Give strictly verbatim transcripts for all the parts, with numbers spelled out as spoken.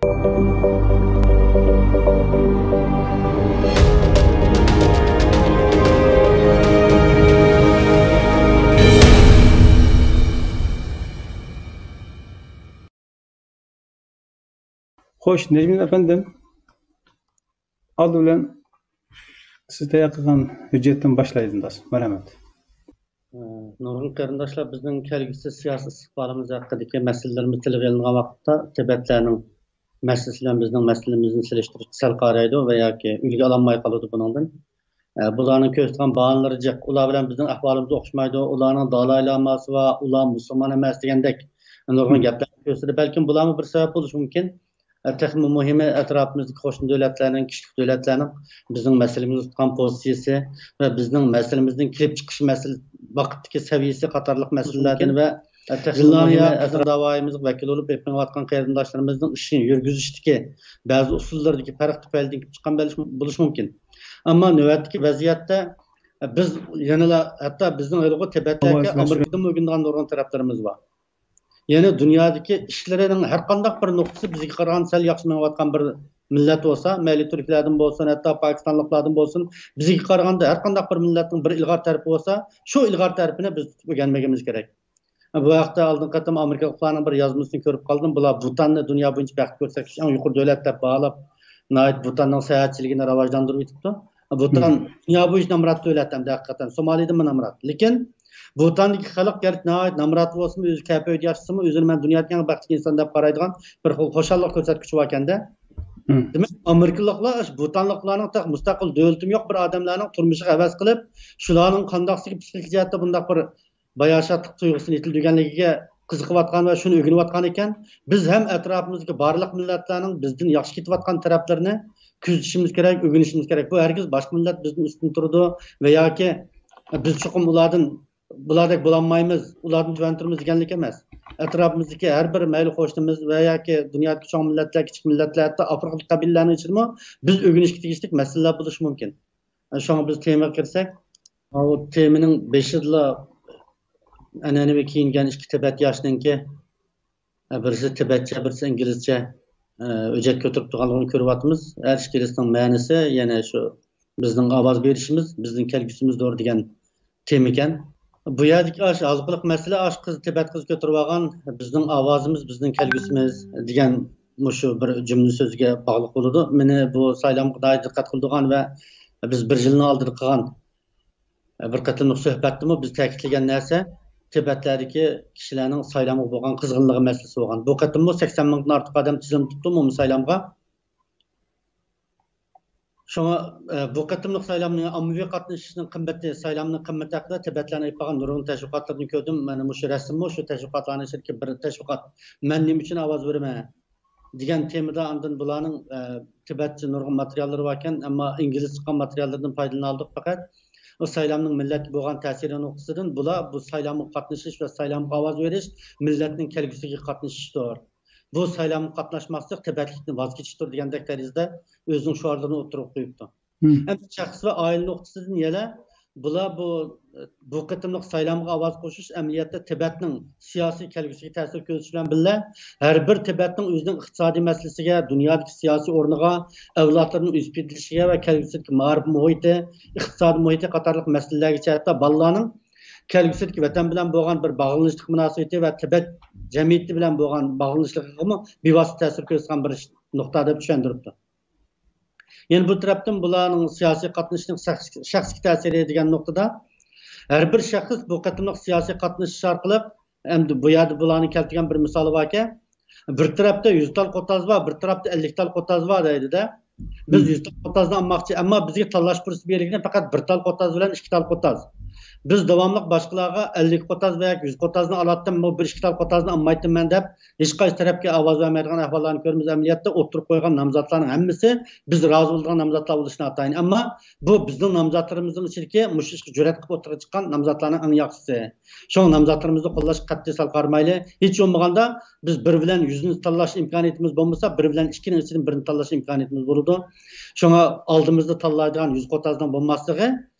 خوش، نەجمىدىن ئەپەندىم، ئالدى بىلەن سىز تەييار قىلغان ھۆججەتتىن باشلايلى، ئىنداس. مەرھەمەت. ئە، نۇرغۇن قېرىنداشلار بىزنىڭ كەلگۈسى سىياسىي ئىستىقبالىمىز ھەققىدىكى مەسىلىلىرىمىز تىلغا ئېلىنغان ۋاقىتتا، تىبەتلەرنىڭ مەسىلىسى بىلەن بىزنىڭ مەسىلىمىزنى سېلىشتۇرۇشقا سەل قارايدۇ ۋە ياكى ئۈلگە ئالالماي قالىدۇ بۇنىڭدىن. ئە، بۇلارنىڭ كۆرسىتىدىغان باھانىلىرى جىق. ئۇلار بىلەن بىزنىڭ ئەھۋالىمىز ئوخشىمايدۇ. ئۇلارنىڭ دالاي لاماسى بار، ئۇلار مۇسۇلمان ئەمەس دېگەندەك نۇرغۇن گەپلەرنى كۆرسىتىدۇ. بەلكىم بۇلارمۇ بىر سەۋەب بولۇشى مۇمكىن. ئە، تېخىمۇ مۇھىمى، ئەتراپىمىزدىكى قوشنا دۆلەتلەرنىڭ، كىچىك دۆلەتلەرنىڭ بىزنىڭ مەسىلىمىزگە تۇتقان پوزىتسىيىسى ۋە بىزنىڭ مەسىلىمىزنىڭ كېلىپ چىقىش مەسىلە، ۋاقىتتىكى سەۋىيەسى قاتارلىق مەسىلىلەردىن ۋە، ئە، تېخىمۇ مۇھىمى، ئەتراپ داۋايىمىزغا ۋەكىل بولۇپ ئېلىپ مېڭىۋاتقان قېرىنداشلىرىمىزنىڭ ئىشىنى يۈرگۈزۈشتىكى بەزى ئۇسۇللىرىدىكى پەرق تۈپەيلىدىن كېلىپ چىققان بولۇشى، بولۇشى مۇمكىن. ئەمما نۆۋەتتىكى ۋەزىيەتتە، ئە، بىز يەنىلا، ھەتتا بىزنىڭ ھېلىقى تىبەتتىكى ئامېرىكىدىنمۇ ئۆگىنىدىغان نۇرغۇن تەرەپلىرىمىز بار. يەنى دۇنيادىكى ئىشلىرىنىڭ ھەر قانداق بىر نۇقتىسى بىزگە قارىغاندا سەل ياخشى مېڭىۋاتقان بىر مىللەت بولسا، مەيلى تۈركلەردىن بولسۇن، ھەتتا پاكىستانلىقلاردىن بولسۇن، بىزگە قارىغاندا ھەر قانداق بىر مىللەتنىڭ بىر ئىلغار تەرىپى بولسا، شۇ ئىلغار تەرىپىنى بىز تۇتۇپ ئۆگەنمىگىمىز كېرەك. بۇ ھەقتە ئالدىنقى قېتىم ئامېرىكىلىقلارنىڭ بىر يازمىسىنى كۆرۈپ قالدىم. بۇلار بۇتاننى دۇنيا بويىچە بەختكە كۆرسەتكۈچى ئەڭ يۇقىرى دۆلەت دەپ باھالاپ، ناھايىتى بۇتاننىڭ ساياھەتچىلىكىنى راۋاجلاندۇرۇپ ئېتىپتۇ. بۇتان دۇنيا بويىچە نامرات دۆلەت ئەمدى ھەقىقەتەن. سومالىدىنمۇ نامرات. لېكىن بۇتاندىكى خەلق گەرچە ناھايىتى نامرات بولسىمۇ، ئۆزى كەپە ئۆيدە ياشىسىمۇ، ئۆزىنى مەن دۇنيادىكى ئەڭ بەختلىك ئىنسان دەپ قارايدىغان بىر خىل خۇشاللىق كۆرسەتكۈچى باركەندە. دېمەك، ئامېرىكىلىقلار ئاشۇ بۇتانلىقلارنىڭ تېخى مۇستەقىل دۆلىتىمۇ يوق بىر ئادەملەرنىڭ تۇرمۇشىغا ھەۋەس قىلىپ، شۇلارنىڭ قانداقسىكى پسىخىك جەھەتتە بۇنداق بىر باياشاتلىق تۇيغۇسىنى يېتىلدۈرگەنلىكىگە قىزىقىۋاتقان ۋە شۇنى ئۆگىنىۋاتقان ئىكەن. بىز ھەم ئەتراپىمىزدىكى بارلىق مىللەتلەرنىڭ بىزدىن ياخشى كېتىۋاتقان تەرەپلىرىنى كۆزىتىشىمىز كېرەك، ئۆگىنىشىمىز كېرەك. بۇ ھەرگىز باشقا مىللەت بىزدىن ئۈستۈن تۇرىدۇ ۋە ياكى بىز چوقۇم ئۇلاردىن، بۇلاردەك بولالمايمىز، ئۇلاردىن تۆۋەن تۇرىمىز دېگەنلىك ئەمەس. ئەتراپىمىزدىكى ھەر بىر مەيلى قوشنىمىز ۋە ياكى دۇنيادىكى چوڭ مىللەتلەر، كىچىك مىللەتلەر، ھەتتا ئافرىقىدىكى قەبىلىلەرنىڭ ئىچىدىمۇ بىز ئۆگىنىشكە تېگىشلىك مەسىلىلەر بولۇشى مۇمكىن. شۇڭا بىز تېمىغا كىرسەك، ئاۋۇ تېمىنىڭ بېشىدىلا ئەنئەنىۋى كىيىنگەن ئىككى تىبەت ياشنىڭكى، بىرسى تىبەتچە، بىرسى ئىنگلىزچە، ئە، ھۆججەت كۆتۈرۈپ تۇرغانلىقىنى كۆرۈۋاتىمىز. ھەر ئىككىلىسىنىڭ مەنىسى يەنە شۇ بىزنىڭ ئاۋاز بېرىشىمىز، بىزنىڭ كەلگۈسىمىزدۇر دېگەن تېما ئىكەن. بۇ يەردىكى ئاش ھالقىلىق مەسىلە، ئاش قىز، تىبەت قىزى كۆتۈرۈۋالغان بىزنىڭ ئاۋازىمىز، بىزنىڭ كەلگۈسىمىز دېگەن مۇشۇ بىر جۈملە سۆزگە باغلىق بولىدۇ. مېنى بۇ سايلامغا ناھايىتى دىققەت قىلىدىغان ۋە بىز بىر يىلنىڭ ئالدىدا قىلغان بىر قېتىملىق سۆھبەتتىمۇ بىز تەكىتلىگەن نەرسە تىبەتلەردىكى كىشىلەرنىڭ سايلامغا بولغان قىزغىنلىقى مەسىلىسى بولغان. بۇ قېتىممۇ سەكسەن مىڭدىن ئارتۇق ئادەم تىزىم تۇتۇپتۇ ئومۇمىي سايلامغا. شۇڭا، ئە، بۇ قېتىملىق سايلامنىڭ ئاممىۋى قاتنىشىشنىڭ قىممىتى، سايلامنىڭ قىممىتى ھەققىدە تىبەتلەرنىڭ ئېلىپ بارغان نۇرغۇن تەشۋىقاتلىرىنى كۆردۈم. مانا مۇشۇ رەسىممۇ شۇ تەشۋىقاتلارنىڭ ئىچىدىكى بىر تەشۋىقات. مەن نېمە ئۈچۈن ئاۋاز بېرىمەن؟ دېگەن تېمىدا ئاندىن بۇلارنىڭ، ئە، تىبەتچە نۇرغۇن ماتېرىياللىرى باركەن، ئەمما ئىنگلىزچە چىققان ماتېرىياللىرىدىن پايدىلىنالدۇق پەقەت. ئۇ سايلامنىڭ مىللەتكە بولغان تەسىرى نۇقتىسىدىن بۇلار بۇ سايلامغا قاتنىشىش ۋە سايلامغا ئاۋاز بېرىش مىللەتنىڭ كەلگۈسىگە قاتنىشىشتۇر. بۇ سايلامغا قاتناشماسلىق تىبەتلىكتىن ۋاز كېچىشتۇر دېگەندەك دەرىجىدە ئۆزىنىڭ شوئارلىرىنى ئوتتۇرىغا قويۇپتۇ. مم. ئەمدى شەخس ۋە ئائىلە نۇقتىسىدىن يەنە بۇلار بۇ، بۇ قېتىملىق سايلامغا ئاۋاز قوشۇش ئەمەلىيەتتە تىبەتنىڭ سىياسىي كەلگۈسىگە تەسىر كۆرسىتىش بىلەن بىللە، ھەر بىر تىبەتنىڭ ئۆزىنىڭ ئىقتىسادىي مەسىلىسىگە، دۇنيادىكى سىياسىي ئورنىغا، ئەۋلادلىرىنىڭ ئۆسۈپ يېتىلىشىگە ۋە كەلگۈسىدىكى مائارىپ مۇھىتى، ئىقتىسادىي مۇھىتى قاتارلىق مەسىلىلەرگىچە ھەتتا بالىلارنىڭ كەلگۈسىدىكى ۋەتەن بىلەن بولغان بىر باغلىنىشلىق مۇناسىۋىتى ۋە تىبەت جەمئىيىتى بىلەن بولغان باغلىنىشلىقىغىمۇ بىۋاسىتە تەسىر كۆرسىتىدىغان بىر نۇقتا دەپ چۈشەندۈرۈپتۇ. يەنە بىر تەرەپتىن بۇلارنىڭ سىياسىي قاتنىشىشنىڭ شەخس-، شەخسكە تەسىرى دېگەن نۇقتىدا، ھەر بىر شەخس بۇ قېتىملىق سىياسىي قاتنىشىش ئارقىلىق، ئەمدى بۇ يەردە بۇلارنىڭ كەلتۈرگەن بىر مىسالى باركەن، بىر تەرەپتە يۈز تال قوتاز بار، بىر تەرەپتە ئەللىك تال قوتاز بار دەيدۇ-دە. بىز مم. يۈز تال قوتازنى ئالماقچى، ئەمما بىزگە تاللاش پۇرسىتى بېرىلگىنى پەقەت بىر تال قوتاز بىلەن ئىككى تال قوتاز. بىز داۋاملىق باشقىلارغا ئەللىك قوتاز ۋە يۈز قوتازنى ئالاتتىم، بۇ بىر ئىككى تال قوتازنى ئالمايتتىم مەن دەپ، ھېچقايسى تەرەپكە ئاۋاز بەرمەيدىغان ئەھۋاللارنى كۆرىمىز. ئەمەلىيەتتە ئوتتۇرىغا قويغان نامزاتلارنىڭ ھەممىسى بىز رازى بولىدىغان نامزاتلار بولۇشى ناتايىن. ئەمما بۇ بىزنىڭ نامزاتلىرىمىزنىڭ ئىچىدىكى مۇشۇ ئىشقا جۈرئەت قىلىپ ئوتتۇرىغا چىققان نامزاتلارنىڭ ئەڭ ياخشىسى. شۇڭا نامزاتلىرىمىزنى قوللاشقا قەتئىي سەل قارىمايلى. ھېچ بولمىغاندا بىز بىر بىلەن يۈزنى تاللاش ئىمكانىيىتىمىز بولمىسا، بىر بىلەن ئىككىنىڭ ئىچىدىن بىرنى تاللاش ئىمكانىيىتىمىز بولىدۇ. شۇڭا ئالدىمىزدا تاللايدىغان يۈز قوتازنىڭ بولماسلىقى،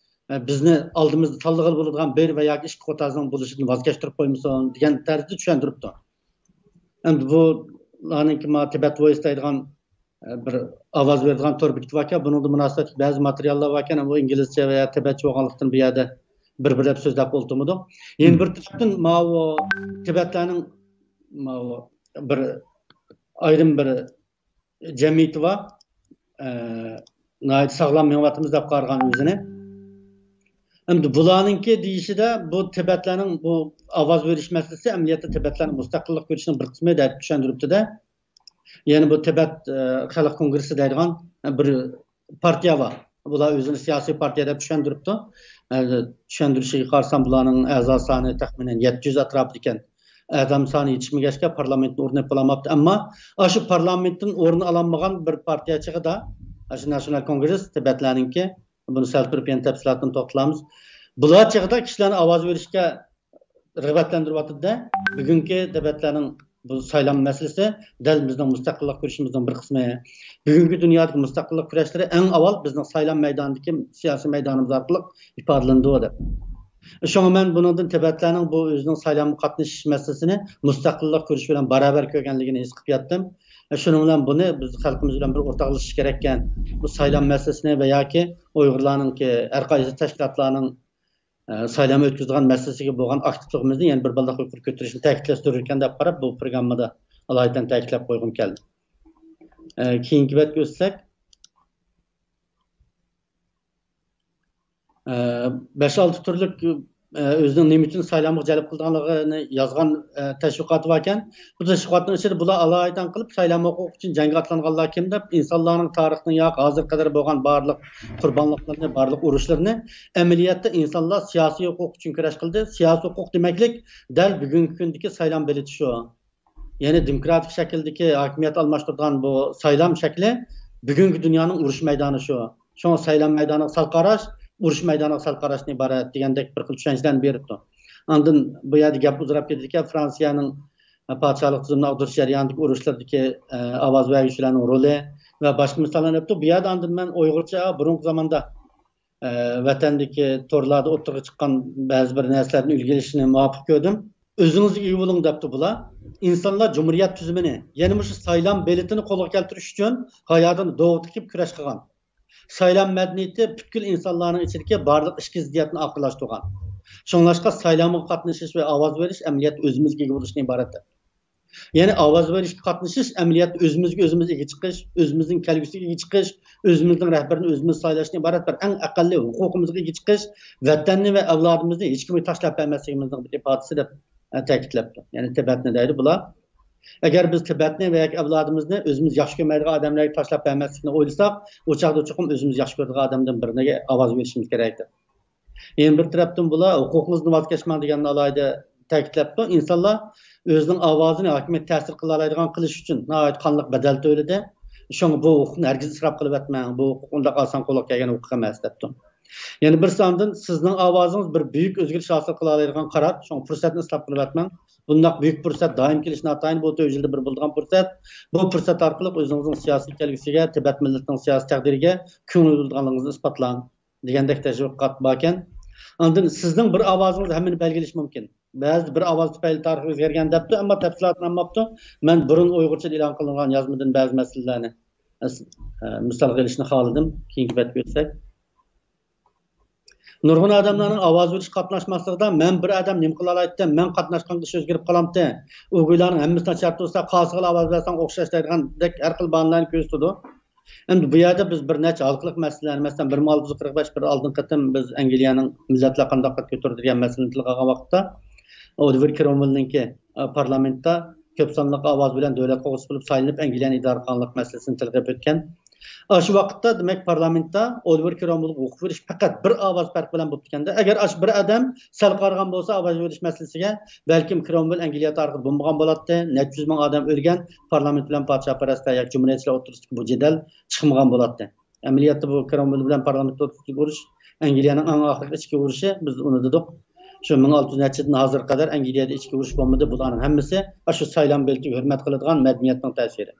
ئە، بىزنى ئالدىمىزدا تاللىغىلى بولىدىغان بىر ۋە ياكى ئىككى قوتازنىڭ بولۇشىدىن ۋاز كەچتۈرۈپ قويمىسۇن دېگەن تەرزدە چۈشەندۈرۈپتۇ. ئەمدى بۇ ئۇلارنىڭكى ما تىبەت ۋويس دەيدىغان، ئە، بىر ئاۋاز بېرىدىغان تور بېكىتى باركەن، بۇنىڭدا مۇناسىۋەتلىك بەزى ماتېرىياللار باركەن، ئەمما ئۇ ئىنگلىزچە ۋە يا تىبەتچە بولغانلىقتىن، بۇ يەردە بىر بىرلەپ سۆزلەپ ئولتۇرمىدۇق. يەنە بىر تەرەپتىن، ماۋۇ تىبەتلەرنىڭ ماۋۇ بىر ئايرىم بىر جەمئىيىتى بار. ئە، ناھايىتى ساغلام مېڭىۋاتىمىز دەپ قارىغان ئۆزىنى. ئەمدى بۇلارنىڭكى دېيىشىدە، بۇ تىبەتلەرنىڭ بۇ ئاۋاز بېرىش مەسىلىسى ئەمەلىيەتتە تىبەتلەرنىڭ مۇستەقىللىق كۈرىشىنىڭ بىر قىسمى دەپ چۈشەندۈرۈپتۇ-دە. يەنى بۇ تىبەت، ئە، خەلق كونگرېسسى دەيدىغان بىر پارتىيە بار. بۇلار ئۆزىنى سىياسىي پارتىيە دەپ چۈشەندۈرۈپتۇ. ئە، چۈشەندۈرۈشىگە قارىسام، بۇلارنىڭ ئەزا سانى تەخمىنەن يەتتە يۈز ئەتراپىدا ئىكەن. ئادەم سانى يېتىشمىگەچكە، پارلامېنتتىن ئورۇن ئېلىپ بولالماپتۇ. ئەمما ئاشۇ پارلامېنتتىن ئورۇن ئالالمىغان بىر پارتىيە چېغىدا، ئاشۇ ناشنال كونگرېس تىبەتلەرنىڭكى، بۇنى سەل تۇرۇپ يەنە تەپسىلاتىنى توختىلىمىز. بۇلار چېغىدا كىشىلەرنى ئاۋاز بېرىشكە رىغبەتلەندۈرۈۋاتىدۇ-دە. بۈگۈنكى تىبەتلەرنىڭ بۇ سايلام مەسىلىسى دەل بىزنىڭ مۇستەقىللىق كۈرىشىمىزنىڭ بىر قىسمى. بۈگۈنكى دۇنيادىكى مۇستەقىللىق كۈرەشلىرى ئەڭ ئاۋۋال بىزنىڭ سايلام مەيدانىدىكى سىياسىي مەيدانىمىز ئارقىلىق ئىپادىلىنىدۇ دەپ. شۇڭا مەن بۇنىڭدىن تىبەتلەرنىڭ بۇ ئۆزىنىڭ سايلامغا قاتنىشىش مەسىلىسىنى مۇستەقىللىق كۈرىشى بىلەن باراۋەر كۆرگەنلىكىنى ھېس قىلىپ يەتتىم. شۇنىڭ بىلەن بۇنى بىز خەلقىمىز بىلەن بىر ئورتاقلىشىش كېرەككەن. بۇ سايلام مەسىلىسىنى ۋە ياكى ئۇيغۇرلارنىڭكى ھەر قايسى تەشكىلاتلارنىڭ ئە، سايلام ئۆتكۈزىدىغان مەسىلىسىگە بولغان ئاكتىپلىقىمىزنى يەنە بىر بالداق يۇقىرى كۆتۈرۈشنى تەكىتلەش زۆرۈر ئىكەن دەپ قاراپ، بۇ پروگراممىدا ئالاھىدە تەكىتلەپ قويغۇم كەلدى. ئە، كېيىنكى بەتكە ئۆتسەك، ئە، بەش-ئالتە تۈرلۈك، ئە، ئۆزىنىڭ نېمە ئۈچۈن سايلامغا جەلپ قىلىدىغانلىقىنى يازغان، ئە، تەشۋىقاتى باركەن. بۇ تەشۋىقاتنىڭ ئىچىدە بۇلار ئالاھىدە قىلىپ سايلام ھوقۇقى ئۈچۈن جەڭگە ئاتلانغانلار كىم دەپ، ئىنسانلارنىڭ تارىختىن ياقى ھازىرغا قەدەر بولغان بارلىق قۇربانلىقلىرىنى، بارلىق ئۇرۇشلىرىنى، ئەمەلىيەتتە ئىنسانلار سىياسىي ھوقۇق ئۈچۈن كۈرەش قىلدى. سىياسىي ھوقۇق دېمەكلىك دەل بۈگۈنكى كۈندىكى سايلام بېلىتى شۇ. يەنى دېموكراتىك شەكىلدىكى ھاكىمىيەت ئالماشتۇرىدىغان بۇ سايلام شەكلى بۈگۈنكى دۇنيانىڭ ئۇرۇش مەيدانى شۇ. شۇڭا سايلام مەيدانىغا سەل قاراش، ئۇرۇش مەيدانىغا سەل قاراشتىن ئىبارەت دېگەندەك بىر خىل چۈشەنچىلەرنى بېرىپتۇ. ئاندىن بۇ يەردە گەپ ئۇزىراپ كېتىدىكەن، فرانسىيەنىڭ پادىشاھلىق تۈزۈمىنى ئاغدۇرۇش جەريانىدىكى ئۇرۇشلىرىدىكى، ئە، ئاۋاز بەرگۈچىلەرنىڭ رولى ۋە باشقا مىساللارنى ئېلىپتۇ. بۇ يەردە ئاندىن مەن ئۇيغۇرچە بۇرۇنقى زاماندا، ئە، ۋەتەندىكى تورلاردا ئوتتۇرىغا چىققان بەزى بىر نەرسىلەرنى ئۈلگە ئېلىشنى مۇۋاپىق كۆردۈم. ئۆزىڭىزگە ئىگە بولۇڭ دەپتۇ بۇلار. ئىنسانلار جۇمھۇرىيەت تۈزۈمىنى، يەنى مۇشۇ سايلام بېلىتىنى قولغا كەلتۈرۈش ئۈچۈن ھاياتىنى دوغا تىكىپ كۈرەش قىلغان. سايلام مەدەنىيىتى پۈتكۈل ئىنسانلارنىڭ ئىچىدىكى بارلىق ئىچكى زىددىيەتنى ئاخىرلاشتۇرغان. شۇڭلاشقا سايلامغا قاتنىشىش ۋە ئاۋاز بېرىش ئەمەلىيەتتە ئۆزىمىزگە ئىگە بولۇشتىن ئىبارەت. يەنى ئاۋاز بېرىشكە قاتنىشىش ئەمەلىيەتتە ئۆزىمىزگە ئۆزىمىز ئىگە چىقىش، ئۆزىمىزنىڭ كەلگۈسىگە ئىگە چىقىش، ئۆزىمىزنىڭ رەھبىرىنى ئۆزىمىز سايلاشتىن ئىبارەت بىر ئەڭ ئەقەللىي ھوقۇقىمىزغا ئىگە چىقىش، ۋەتەننى ۋە ئەۋلادىمىزنى ھېچكىمگە تاشلاپ بەرمەسلىكىمىزنىڭ بىر ئىپادىسى دەپ، ئە، تەكىتلەپتۇ. يەنى تىبەتنى دەيدۇ بۇلار. ئەگەر بىز تىبەتنى ۋە ياكى ئەۋلادىمىزنى ئۆزىمىز ياخشى كۆرمەيدىغان ئادەملەرگە تاشلاپ بەرمەسلىكنى ئويلىساق، ئۇ چاغدا چوقۇم ئۆزىمىز ياخشى كۆرىدىغان ئادەمدىن بىرىگە ئاۋاز بېرىشىمىز كېرەك دەپ. يەنە بىر تەرەپتىن بۇلار ھوقۇقىڭىزدىن ۋاز كەچمەڭ دېگەننى ئالاھىدە تەكىتلەپتۇ. ئىنسانلار ئۆزىنىڭ ئاۋازىنى ھاكىمىيەتكە تەسىر قىلالايدىغان قىلىش ئۈچۈن ناھايىتى قانلىق بەدەل تۆلىدى. شۇڭا بۇ ھوقۇقنى ھەرگىز ئىسراپ قىلىۋەتمەڭ. بۇ ھوقۇق ئۇنداق ئاسان قولغا كەلگەن ھوقۇق ئەمەس دەپتۇ. يەنە بىرسى ئاندىن سىزنىڭ ئاۋازىڭىز بىر بۈيۈك ئۆزگىرىش ھاسىل قىلالايدىغان قارار. شۇڭا پۇرسەتنى ئىسراپ قىلىۋەتمەڭ. بۇنداق بۈيۈك پۇرسەت دائىم كېلىشى ناتايىن، بۇ تۆت يىلدا بىر بولىدىغان پۇرسەت. بۇ پۇرسەت ئارقىلىق ئۆزىڭىزنىڭ سىياسىي كەلگۈسىگە، تىبەت مىللىتىنىڭ سىياسىي تەقدىرىگە كۆڭۈل بۆلىدىغانلىقىڭىزنى ئىسپاتلاڭ. دېگەندەك تەشۋىقات باركەن. ئاندىن سىزنىڭ بىر ئاۋازىڭىز ھەممىنى بەلگىلىشى مۇمكىن. بەزىدە بىر ئاۋاز تۈپەيلى تارىخ ئۆزگەرگەن دەپتۇ، ئەمما تەپسىلاتىنى ئالماپتۇ. مەن بۇرۇن ئۇيغۇرچە ئېلان قىلىنغان يازمىدىن بەزى مەسىلىلەرنى، ئە، مىسالغا ئېلىشنى خالىدىم. كېيىنكى بەتكە ئۆتسەك. نۇرغۇن ئادەملەرنىڭ ئاۋاز بېرىشكە قاتناشماسلىقىدا، مەن بىر ئادەم نېمە قىلالايتتىم، مەن قاتناشقاندا ئىش ئۆزگىرىپ قالامتى، ئۇ گۇيلارنىڭ ھەممىسى ناچار تۇرسا، قاسىغىلا ئاۋاز بەرسەڭ ئوخشاش دەيدىغاندەك ھەر خىل باھانىلەرنى كۆرسىتىدۇ. ئەمدى بۇ يەردە بىز بىر نەچچە ھالقىلىق مەسىلىلەرنى، مەسىلەن، بىر مىڭ ئالتە يۈز قىرىق بەش بىر ئالدىنقى قېتىم بىز ئەنگلىيەنىڭ مىللەتلەر قانداق قەد كۆتۈرىدۇ دېگەن مەسىلىنى تىلغا ئالغان ۋاقىتتا، ئولىۋېر كرومۋېلنىڭكى، ئە، پارلامېنتتا كۆپ سانلىق ئاۋاز بىلەن دۆلەت قوغدىغۇچىسى بولۇپ سايلىنىپ، ئەنگلىيەنى ئىدارە قىلغانلىق مەسىلىسىنى تىلغا ئېلىپ ئۆتكەن. ئاشۇ ۋاقىتتا، دېمەك، پارلامېنتتا ئولىۋېر كرومۋېلغا ھوقۇق بېرىش پەقەت بىر ئاۋاز پەرق بىلەن بوپتىكەندە، ئەگەر ئاشۇ بىر ئادەم سەل قارىغان بولسا ئاۋاز بېرىش مەسىلىسىگە، بەلكىم كرومۋېل ئەنگلىيە تارىخىدا بولمىغان بولاتتى، نەچچە يۈز مىڭ ئادەم ئۆلگەن، پارلامېنت بىلەن پادىشاھپەرەستلەر ياكى جۇمھۇرىيەتچىلەر ئوتتۇرىسىدىكى بۇ جېدەل چىقمىغان بولاتتى. ئەمەلىيەتتە بۇ كرومۋېل بىلەن پارلامېنت ئوتتۇرىسىدىكى ئۇرۇش ئەنگلىيەنىڭ ئەڭ ئاخىرقى ئىچكى ئۇرۇشى، بىز ئۇنى دېدۇق. شۇ مىڭ ئالتە يۈز نەچچىدىن ھازىرغا قەدەر ئەنگلىيەدە ئىچكى ئۇرۇش بولمىدى. بۇلارنىڭ ھەممىسى ئاشۇ سايلام بېلىتىگە ھۆرمەت قىلىدىغان مەدەنىيەتنىڭ تەسىرى.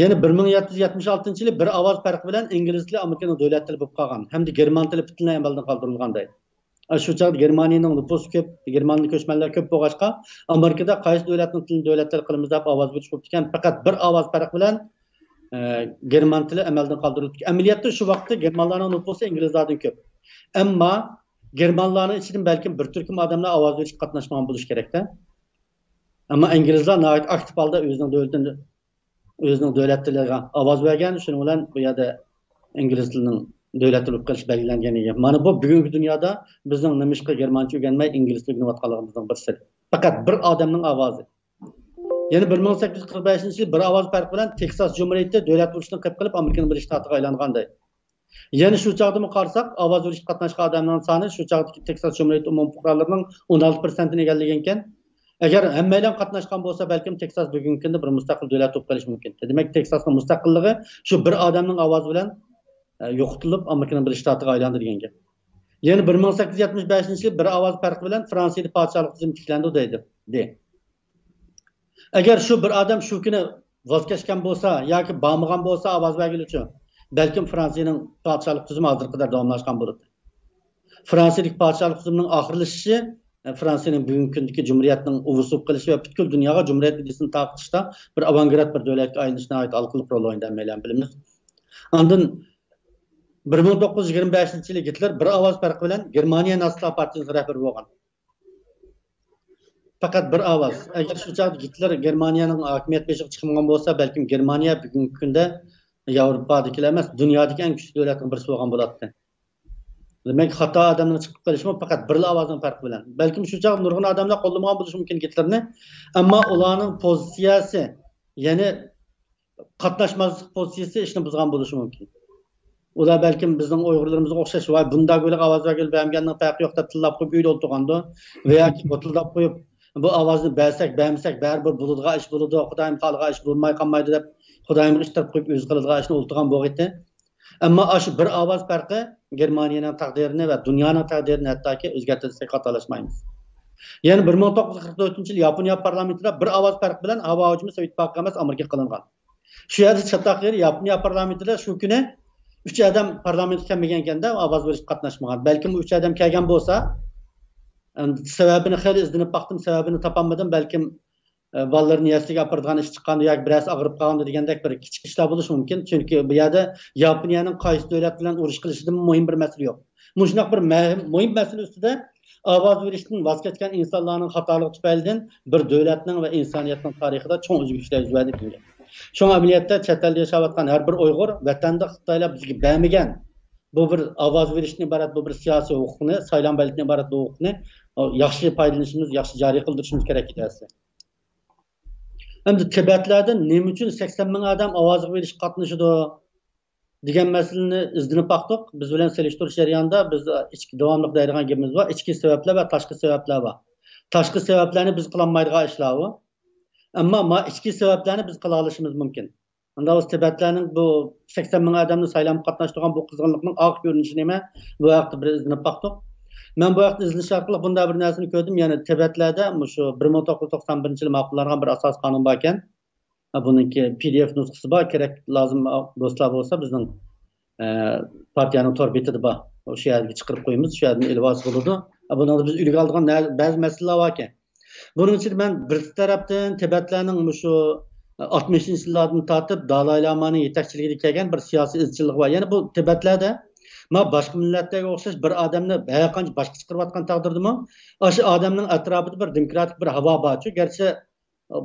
يەنە بىر مىڭ يەتتە يۈز يەتمىش ئالتىنچى يىلى بىر ئاۋاز پەرقى بىلەن ئىنگلىز تىلى ئامېرىكىنىڭ دۆلەت تىلى بولۇپ قالغان ھەمدە گېرمان تىلى پۈتۈنلەي ئەمەلدىن قالدۇرۇلغان دەيدۇ. شۇ چاغدا گېرمانىيەنىڭ نوپۇسى كۆپ، گېرمانىيەدە كۆچمەنلەر كۆپ بولغاچقا، ئامېرىكىدا قايسى دۆلەتنىڭ تىلىنى دۆلەت تىلى قىلىمىز دەپ ئاۋاز بېرىش بوپتىكەن، پەقەت بىر ئاۋاز پەرق بىلەن، ئە، گېرمان تىلى ئەمەلدىن قالدۇرۇلدى. ئەمەلىيەتتە شۇ ۋاقىتتا گېرمانلارنىڭ نوپۇسى ئىنگلىزلاردىن كۆپ. ئەمما گېرمانلارنىڭ ئىچىدىن بەلكىم بىر تۈركۈم ئادەملەر ئاۋاز بېرىشكە قاتناشمىغان بولۇشى كېرەكتە. ئەمما ئىنگلىزلار ناھايىتى ئاكتىپ ھالدا ئۆزىنىڭ دۆلىتىنى، ئۆزىنىڭ دۆلەت تىلىغا ئاۋاز بەرگەن، شۇنىڭ بىلەن بۇ يەردە ئىنگلىز تىلىنىڭ دۆلەت تىلى بولۇپ قېلىشى بەلگىلەنگەن ئىدى. مانا بۇ بۈگۈنكى دۇنيادا بىزنىڭ نېمىشقا گېرمانچە ئۆگەنمەي ئىنگلىزچە ئۆگىنىۋاتقانلىقىمىزنىڭ بىر سىرى. پەقەت بىر ئادەمنىڭ ئاۋازى. يەنە بىر مىڭ سەككىز يۈز قىرىق بەشىنچى يىل بىر ئاۋاز پەرقى بىلەن تېكساس جۇمھۇرىيىتى دۆلەت ئۇرۇشىدىن قېپقېلىپ ئامېرىكىنىڭ بىرلەشمە شتاتىغا ئايلانغانىدى. يەنە شۇ چاغدىمۇ قارىساق، ئاۋاز بېرىشكە قاتناشقان ئادەمنىڭ سانى شۇ چاغدىكى تېكساس جۇمھۇرىيىتى ئومۇمىي پۇقرالىرىنىڭ ئون ئالتە پىرسەنتىنى ئىگىلىگەنىكەن. ئەگەر ھەممەيلەن قاتناشقان بولسا، بەلكىم تېكساس بۈگۈنكى كۈندە بىر مۇستەقىل دۆلەت بولۇپ قېلىشى مۇمكىن. دېمەك، تېكساسنىڭ مۇستەقىللىقى شۇ بىر ئادەمنىڭ ئاۋازى بىلەن، ئە، يوقىتىلىپ، ئامېرىكىنىڭ بىرلەشمە شتاتىغا ئايلاندى دېگەن گەپ. يەنە بىر مىڭ سەككىز يۈز يەتمىش بەشىنچى يىل بىر ئاۋاز پەرقى بىلەن فرانسىيەدە پادىشاھلىق تۈزۈمى تىكلەندى دەيدۇ. ئەگەر شۇ بىر ئادەم شۇ كۈنى ۋاز كەچكەن بولسا ياكى بارمىغان بولسا ئاۋاز بەرگىلى ئۈچۈن، بەلكىم فرانسىيەنىڭ پادىشاھلىق تۈزۈمى ھازىرقى قەدەر داۋاملاشقان بولاتتى. فرانسىيەدىكى پادىشاھلىق تۈزۈمىنىڭ ئاخىرلىشىشى، ئە، فرانسىيەنىڭ بۈگۈنكى كۈندىكى جۇمھۇرىيەتنىڭ ئۇۋا سۇپ قېلىشى ۋە پۈتكۈل دۇنياغا جۇمھۇرىيەت ئىدىيىسىنى تارقىتىشتا بىر ئاۋانگارت بىر دۆلەتكە ئايلىنىشىدا ناھايىتى ھالقىلىق رول ئوينىدى، ھەممەيلەن بىلىمىز. ئاندىن بىر مىڭ توققۇز يۈز يىگىرمە بەشىنچى يىلى گىتلېر بىر ئاۋاز پەرقى بىلەن گېرمانىيە ناتسىستلار پارتىيىسىنىڭ رەھبىرى بولغان. پەقەت بىر ئاۋاز. ئەگەر شۇ چاغدا گىتلېر گېرمانىيەنىڭ ھاكىمىيەت بېشىغا چىقمىغان بولسا، بەلكىم گېرمانىيە بۈگۈنكى كۈندە ياۋروپادىكىلا ئەمەس، دۇنيادىكى ئەڭ كۈچلۈك دۆلەتنىڭ بىرسى بولغان بولاتتى. دېمەك، خاتا ئادەمنىڭ چىقىپ قېلىشىمۇ پەقەت بىرلا ئاۋازنىڭ پەرقى بىلەن. بەلكىم شۇ چاغدا نۇرغۇن ئادەملەر قوللىمىغان بولۇشى مۇمكىن گىتلېرنى، ئەمما ئۇلارنىڭ پوزىتسىيەسى، يەنى قاتناشماسلىق پوزىتسىيەسى ئىشنى بۇزغان بولۇشى مۇمكىن. ئۇلار بەلكىم بىزنىڭ ئۇيغۇرلىرىمىزغا ئوخشاش، ۋاي، بۇنداق گۆلەك ئاۋاز بەرگىلى بەرمىگەننىڭ پەرقى يوق دەپ تىللاپ قويۇپ ئۆيدە ئولتۇرغاندۇ. ۋە ياكى بوتۇلداپ قويۇپ، بۇ ئاۋازنى بەرسەك، بەرمىسەك، بەرىبىر بولىدىغان ئىش بولىدۇ، خۇدايىم خالىغان ئىش بولماي قالمايدۇ دەپ، خۇدايىمغا ئىتتىرىپ قويۇپ ئۆزى قىلىدىغان ئىشنى ئولتۇرغان بولغىيتتى. ئەمما ئاشۇ بىر ئاۋاز پەرقى گېرمانىيەنىڭ تەقدىرىنى ۋە دۇنيانىڭ تەقدىرىنى ھەتتاكى ئۆزگەرتىدۇ دېسەك خاتالاشمايمىز. يەنە بىر مىڭ توققۇز يۈز قىرىق تۆتىنچى يىلى ياپونىيە پارلامېنتىدا بىر ئاۋاز پەرق بىلەن ھاۋا ھۇجۇمى سوۋېت ئىتتىپاقىغا ئەمەس، ئامېرىكىغا قىلىنغان. شۇ يەردە چاتاق يېرى ياپونىيە پارلامېنتىدا شۇ كۈنى ئۈچ ئادەم پارلامېنتقا كەلمىگەنكەن-دە، ئاۋاز بېرىشكە قاتناشمىغان. بەلكىم ئۇ ئۈچ ئادەم كەلگەن بولسا، ئەمدى سەۋەبىنى خېلى ئىزدىنىپ باقتىم، سەۋەبىنى تاپالمىدىم. بەلكىم، ئە، بالىلىرىنى يەسلىگە ئاپىرىدىغان ئىش چىققاندۇ ياكى بىرەرسى ئاغرىپ قالغاندۇ دېگەندەك بىر كىچىك ئىشلار بولۇشى مۇمكىن. چۈنكى بۇ يەردە ياپونىيەنىڭ قايسى دۆلەت بىلەن ئۇرۇش قىلىشىدىن مۇھىم بىر مەسىلە يوق. مۇشۇنداق بىر مە-، مۇھىم مەسىلە ئۈستىدە ئاۋاز بېرىشتىن ۋاز كەچكەن ئىنسانلارنىڭ خاتالىقى تۈپەيلىدىن بىر دۆلەتنىڭ ۋە ئىنسانىيەتنىڭ تارىخىدا چوڭ ئۆزگىرىشلەر يۈز بەردى دېگەن. شۇڭا ئەمەلىيەتتە چەت ئەلدە ياشاۋاتقان ھەر بىر ئۇيغۇر ۋەتەندە خىتايلار بىزگە بەرمىگەن بۇ بىر ئاۋاز بېرىشتىن ئىبارەت بۇ بىر سىياسىي ھوقۇقنى، سايلام بېرىشتىن ئىبارەت بۇ ھوقۇقنى ياخشى پايدىلىنىشىمىز، ياخشى جارى قىلدۇرۇشىمىز كېرەك ئىدى ئەسلى. ئەمدى تىبەتلەردە نېمە ئۈچۈن سەكسەن مىڭ ئادەم ئاۋازغا بېرىشكە قاتنىشىدۇ دېگەن مەسىلىنى ئىزدىنىپ باقتۇق. بىز بىلەن سېلىشتۇرۇش جەريانىدا بىز ئىچكى، داۋاملىق دەيدىغان گېپىمىز بار، ئىچكى سەۋەبلەر ۋە تاشقى سەۋەبلەر بار. تاشقى سەۋەبلەرنى بىز قىلالمايدىغان ئىشلار ئۇ. ئەمما ما ئىچكى سەۋەبلەرنى بىز قىلالىشىمىز مۇمكىن. ئۇنداق بولسا تىبەتلەرنىڭ بۇ سەكسەن مىڭ ئادەمنى سايلامغا قاتناشتۇرغان بۇ قىزغىنلىقنىڭ ئارقا كۆرۈنۈشى نېمە؟ بۇ ھەقتە بىر ئىزدىنىپ باقتۇق. مەن بۇ ھەقتە ئىزدىنىش ئارقىلىق بۇنداق بىر نەرسىنى كۆردۈم. يەنى تىبەتلەردە مۇشۇ بىر مىڭ توققۇز يۈز توقسان بىرىنچى يىلى ماقۇللانغان بىر ئاساسىي قانۇن باركەن. ھە، بۇنىڭكى پى دى ئېف نۇسخىسى بار. كېرەك لازىم دوستلار بولسا بىزنىڭ، ئە، پارتىيەنىڭ تور بېتىدە بار. شۇ يەرگە چىقىرىپ قويىمىز. شۇ يەردىن ئېلىۋالسا بولىدۇ. ھە، بۇنىڭدا بىز ئۆگىنىدىغان نە-، بەزى مەسىلىلەر باركەن. بۇنىڭ ئىچىدە مەن بىر تەرەپتىن تىبەتلەرنىڭ مۇشۇ ئاتمىشىنچى يىللاردىن تارتىپ دالاي لامانىڭ يېتەكچىلىكىدە كەلگەن بىر سىياسىي ئىزچىللىقى بار. يەنى بۇ تىبەتلەردە ما باشقا مىللەتلەرگە ئوخشاش بىر ئادەمنى ھەر قانچە باشقا چىقىرىۋاتقان تەقدىردىمۇ، ئاشۇ ئادەمنىڭ ئەتراپىدا بىر دېموكراتىك بىر ھاۋا بارچۇ. گەرچە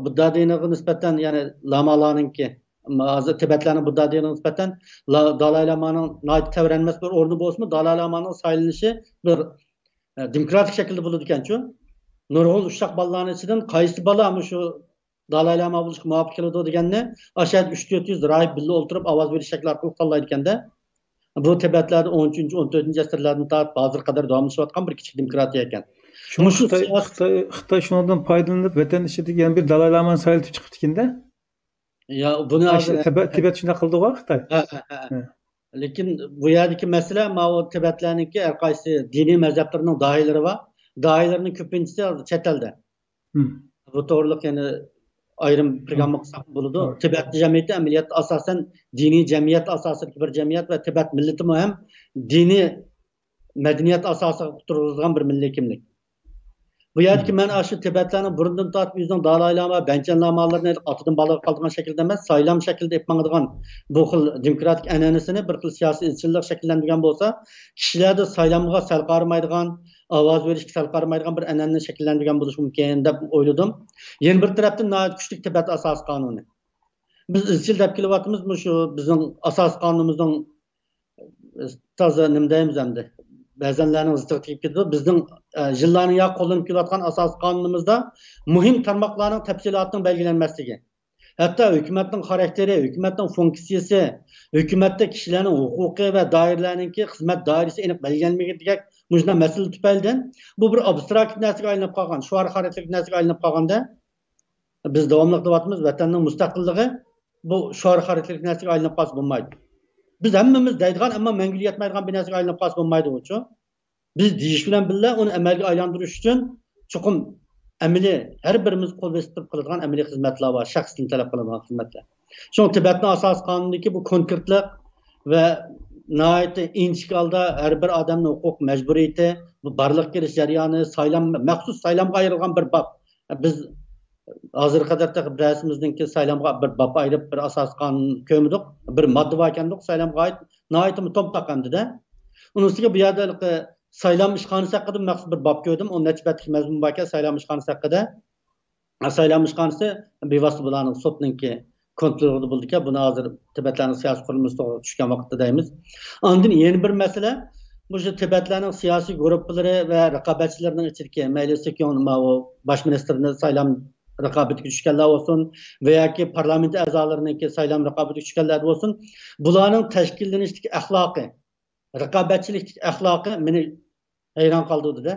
بۇددا دىنىغا نىسبەتەن، يەنى لامالارنىڭكى، ھازىر تىبەتلەرنىڭ بۇددا دىنىغا نىسبەتەن لا-، دالاي لامانىڭ ناھايىتى تەۋرەنمەس بىر ئورنى بولسىمۇ، دالاي لامانىڭ سايلىنىشى بىر، ئە، دېموكراتىك شەكىلدە بولىدىكەنچۇ. نۇرغۇن ئۇششاق بالىلارنىڭ ئىچىدىن قايسى بالا مۇشۇ دالاي لاما بولۇشقا مۇۋاپىق كېلىدۇ دېگەننى ئاشۇ يەردە ئۈچ تۆت يۈز راھىب بىللە ئولتۇرۇپ ئاۋاز بېرىش شەكلى ئارقىلىق تاللايدىكەن-دە. بۇ تىبەتلەردە ئون ئۈچىنچى، ئون تۆتىنچى ئەسىرلەردىن تارتىپ ھازىرغا قەدەر داۋاملىشىۋاتقان بىر كىچىك دېموكراتىيە ئىكەن. شۇڭا مۇشۇ خىتاي، سىياسىي خىتاي، خىتاي شۇنىڭدىن پايدىلىنىپ ۋەتەن ئىچىدىكى يەنە بىر دالاي لامانى سايلىتىپ چىقىپتىكەن-دە. يا، بۇنى ھازىر تىبەت، تىبەت شۇنداق قىلدىغۇ خىتاي. ھە، ھە، ھە. ھە. لېكىن بۇ يەردىكى مەسىلە، ماۋۇ تىبەتلەرنىڭكى ھەر قايسى دىنىي مەزھەپلىرىنىڭ داھىيلىرى بار. داھىيلىرىنىڭ كۆپىنچىسى ھازىر چەت ئەلدە. مم. بۇ توغرىلىق يەنە ئايرىم پروگرامما قىلساق بولىدۇ. توغرا. تىبەت جەمئىيىتى ئەمەلىيەتتە ئاساسەن دىنىي جەمئىيەت ئاساسىدىكى بىر جەمئىيەت ۋە تىبەت مىللىتىمۇ ھەم دىنىي مەدەنىيەت ئاساسىغا تۇرغۇزۇلغان بىر مىللىي كىملىك. بۇ يەردىكى مەن ئاشۇ تىبەتلەرنىڭ بۇرۇندىن تارتىپ ئۆزىنىڭ دالاي لاما، بەنچەن لامالىرىنى ئاتىدىن بالىغا قالدۇرغان شەكىلدە ئەمەس، سايلام شەكلىدە ئېلىپ ماڭىدىغان بۇ خىل دېموكراتىك ئەنئەنىسىنى بىر خىل سىياسىي ئىزچىللىق شەكىللەندۈرگەن بولسا، كىشىلەردە سايلامغا سەل قارىمايدىغان، ئاۋاز بېرىشكە سەل قارىمايدىغان بىر ئەنئەنە شەكىللەندۈرگەن بولۇشى مۇمكىن دەپ ئويلىدىم. يەنە بىر تەرەپتىن ناھايىتى كۈچلۈك تىبەت ئاساسىي قانۇنى. بىز ئىزچىل دەپ كېلىۋاتىمىز، مۇشۇ بىزنىڭ ئاساسىي قانۇنىمىزنىڭ تازا نېمە دەيمىز ئەمدى، بەزەنلەرنىڭ زىتىغا تېگىپ كېتىدۇ. بىزنىڭ، ئە، يىللارنىڭ يا قوللىنىپ كېلىۋاتقان ئاساسىي قانۇنىمىزدا مۇھىم تارماقلارنىڭ تەپسىلاتىنىڭ بەلگىلەنمەسلىكى، ھەتتا ھۆكۈمەتنىڭ خاراكتېرى، ھۆكۈمەتنىڭ فۇنكسىيىسى، ھۆكۈمەتتە كىشىلەرنىڭ ھوقۇقى ۋە دائىرىلەرنىڭكى خىزمەت دائىرىسى ئېنىق بەلگىلەنمىگەندەك مۇشۇنداق مەسىلە تۈپەيلىدىن بۇ بىر ئابستراكت نەرسىگە ئايلىنىپ قالغان، شوئار خاراكتېرلىك نەرسىگە ئايلىنىپ قالغاندا، بىز داۋاملىق دەۋاتىمىز، ۋەتەننىڭ مۇستەقىللىقى بۇ شوئار خاراكتېرلىك نەرسىگە ئايلىنىپ قالسا بولمايدۇ. بىز ھەممىمىز دەيدىغان، ئەمما مەڭگۈگە يەتمەيدىغان بىر نەرسىگە ئايلىنىپ قالسا بولمايدۇ ئۇچۇ. بىز دېيىش بىلەن بىللە ئۇنى ئەمەلگە ئايلاندۇرۇش ئۈچۈن چوقۇم ئەمەلىي، ھەر بىرىمىز قول بېسىپ قىلىدىغان ئەمەلىي خىزمەتلەر بار، شەخستىن تەلەپ قىلىنغان خىزمەتلەر. شۇڭا تىبەتنىڭ ئاساسىي قانۇنىدىكى بۇ كونكرېتلىق ۋە ناھايىتى ئىنچىكە ھالدا ھەر بىر ئادەمنىڭ ھوقۇق مەجبۇرىيىتى، بۇ بارلىققا كېلىش جەريانى، سايلام، مەخسۇس سايلامغا ئايرىلغان بىر باب. بىز ھازىرغا قەدەر تېخى بىرەرسىمىزنىڭكى سايلامغا بىر باب ئايرىپ، بىر ئاساسىي قانۇن كۆرمىدۇق. بىر ماددا باركەندۇق، سايلامغا ئائىت ناھايىتىمۇ تومتاق ئەمدىدە. ئۇنىڭ ئۈستىگە بۇ يەردە ھېلىقى سايلام ئىشخانىسى ھەققىدە مەخسۇس بىر باب كۆردۈم. ئون نەچچە بەتلىك مەزمۇن باركەن سايلام ئىشخانىسى ھەققىدە. سايلام ئىشخانىسى بىۋاسىتە بۇلارنىڭ سوتنىڭكى كونترولىدا بولىدىكەن. بۇنى ھازىر تىبەتلەرنىڭ سىياسىي قۇرۇلمىسى توغرا چۈشكەن ۋاقىتتا دەيمىز. ئاندىن يەنە بىر مەسىلە، مۇشۇ تىبەتلەرنىڭ سىياسىي گۇرۇپپىلىرى ۋە رىقابەتچىلىرىنىڭ ئىچىدىكى، مەيلى سېكيون ماۋۇ باش مىنىستىرنى سايلام رىقابىتىگە چۈشكەنلەر بولسۇن ۋە ياكى پارلامېنت ئەزالىرىنىڭكى سايلام رىقابىتىگە چۈشكەنلەر بولسۇن، بۇلارنىڭ تەشكىللىنىشتىكى ئەخلاقى، رىقابەتچىلىكتىكى ئەخلاقى مېنى ھەيران قالدۇردى-دە.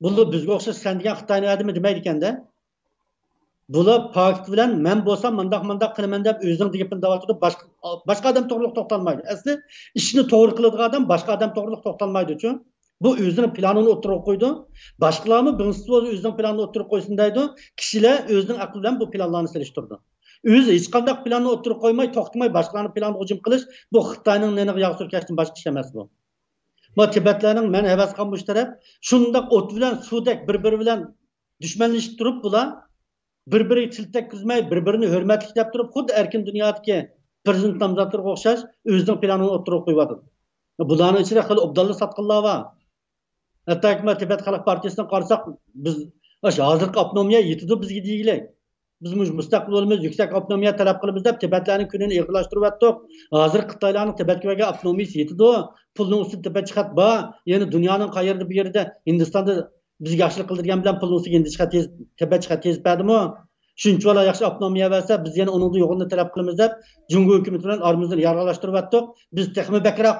بۇلار بىزگە ئوخشاش سەن دېگەن خىتاينىڭ ئادىمى دېمەيدىكەن-دە. بۇلار پاكىت بىلەن مەن بولسام مانداق مانداق قىلىمەن دەپ ئۆزىنىڭ گېپىنى دەۋاتىدۇ، باشقا، باشقا ئادەم توغرىلىق توختالمايدۇ. ئەسلى ئىشنى توغرا قىلىدىغان ئادەم باشقا ئادەم توغرىلىق توختالمايدۇچۇ. بۇ ئۆزىنىڭ پىلانىنى ئوتتۇرىغا قويىدۇ. باشقىلارمۇ بىڭسىز بولسا ئۆزىنىڭ پىلانىنى ئوتتۇرىغا قويسۇن دەيدۇ. كىشىلەر ئۆزىنىڭ ئەقلى بىلەن بۇ پىلانلارنى سېلىشتۇرىدۇ. ئۆزى ھېچقانداق پىلاننى ئوتتۇرىغا قويماي، توختىماي باشقىلارنىڭ پىلانىغا ھۇجۇم قىلىش، بۇ خىتاينىڭ نېنىغا ياغ سۈركەشتىن باشقا ئىش ئەمەس بۇ. ما تىبەتلەرنىڭ مەن ھەۋەس قىلغان مۇشۇ تەرەپ، شۇنداق ئوت بىلەن سۇدەك بىر-بىرى بىلەن دۈشمەنلىشىپ تۇرۇپ، بۇلار بىر-بىرىگە تىل تەگكۈزمەي، بىر-بىرىنى ھۆرمەتلىك دەپ تۇرۇپ، خۇددى ئەركىن دۇنيادىكى پىرېزىدېنت نامزاتلىرىغا ئوخشاش ئۆزىنىڭ پىلانىنى ئوتتۇرىغا قويۇۋاتىدۇ. بۇلارنىڭ ئىچىدە خېلى ئوبدانلا ساتقىنلار بار. ھەتتاكى مانا تىبەت خەلق پارتىيىسىنى قارىساق، بىز ئاشۇ ھازىرقى ئاپتونومىيە يېتىدۇ بىزگە دېگىلى. بىز مۇشۇ مۇستەقىل بولىمىز، يۈكسەك ئاپتونومىيە تەلەپ قىلىمىز دەپ تىبەتلەرنىڭ كۈنىنى ئېغىرلاشتۇرۇۋەتتۇق. ھازىر خىتايلارنىڭ تىبەتكە بەرگەن ئاپتونومىيىسى يېتىدۇ. پۇلنىڭ ئۈستىدە تىبەت جىھاد بار. يەنە دۇنيانىڭ قەيەردە بىر يېرىدە، ھىندىستاندا بىزگە ياخشىلىق قىلدى دېگەن بىلەن پۇلنىڭ ئۈستىگە ھىندى جىھاد يېزىپ، تىبەت جىھاد يېزىپ بەردىمۇ؟ شۇنچىۋالا ياخشى ئاپتونومىيە بەرسە، بىز يەنە ئۇنىڭدىن يۇقىرىنى تەلەپ قىلىمىز دەپ، جۇڭگو ھۆكۈمىتى بىلەن ئارىمىزنى يارغانلاشتۇرۇۋەتتۇق. بىز تېخىمۇ بەكرەك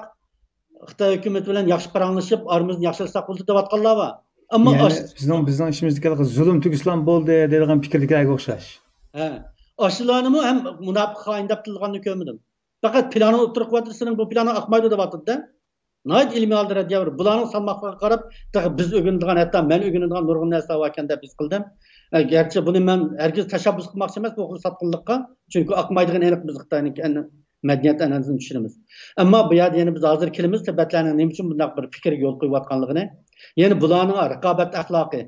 خىتاي ھۆكۈمىتى بىلەن ياخشى پاراڭلىشىپ، ئارىمىزنى ياخشىلىساق بولدى دەۋاتقانلار بار. ئەمما يەنى ئاش- بىزنىڭ، بىزنىڭ ئىشىمىزدىكى زۇلۇم تۈگىسىلا بولدى دەيدىغان پىكىردىكىلەرگە ئوخشاش. ھە. ئاشۇلارنىمۇ ھەم مۇناپىق، خائىن دەپ تىللىغاننى كۆرمىدىم. پەقەت پىلانىنى ئوتتۇرىغا قويۇۋاتىدۇ، سېنىڭ بۇ پىلانىڭ ئاقمايدۇ دەۋاتىدۇ-دە. ناھايىتى ئىلمىي ھالدا رەددىيە بېرىدۇ. بۇلارنىڭ سالماقلىرىغا قاراپ، تېخى بىز ئۆگىنىدىغان، ھەتتا مەن ئۆگىنىدىغان نۇرغۇن نەرسىلەر باركەن دەپ ھېس قىلدىم. ئە، گەرچە بۇنى مەن ھەرگىز تەشەببۇس قىلماقچى ئەمەس، بۇ خىل ساتقىنلىققا. چۈنكى ئاقمايدىغىنى ئېنىق بىز خىتاينىڭكى ئەن-، مەدەنىيەت ئەنئەنىسىنى چۈشىنىمىز. ئەمما بۇ يەردە يەنە بىز ھازىر كېلىمىز، تىبەتلەرنىڭ نېمە ئۈچۈن بۇنداق بىر پىكىرگە يول قويۇۋاتقانلىقىنى. يەنى بۇلارنىڭ رىقابەت ئەخلاقى،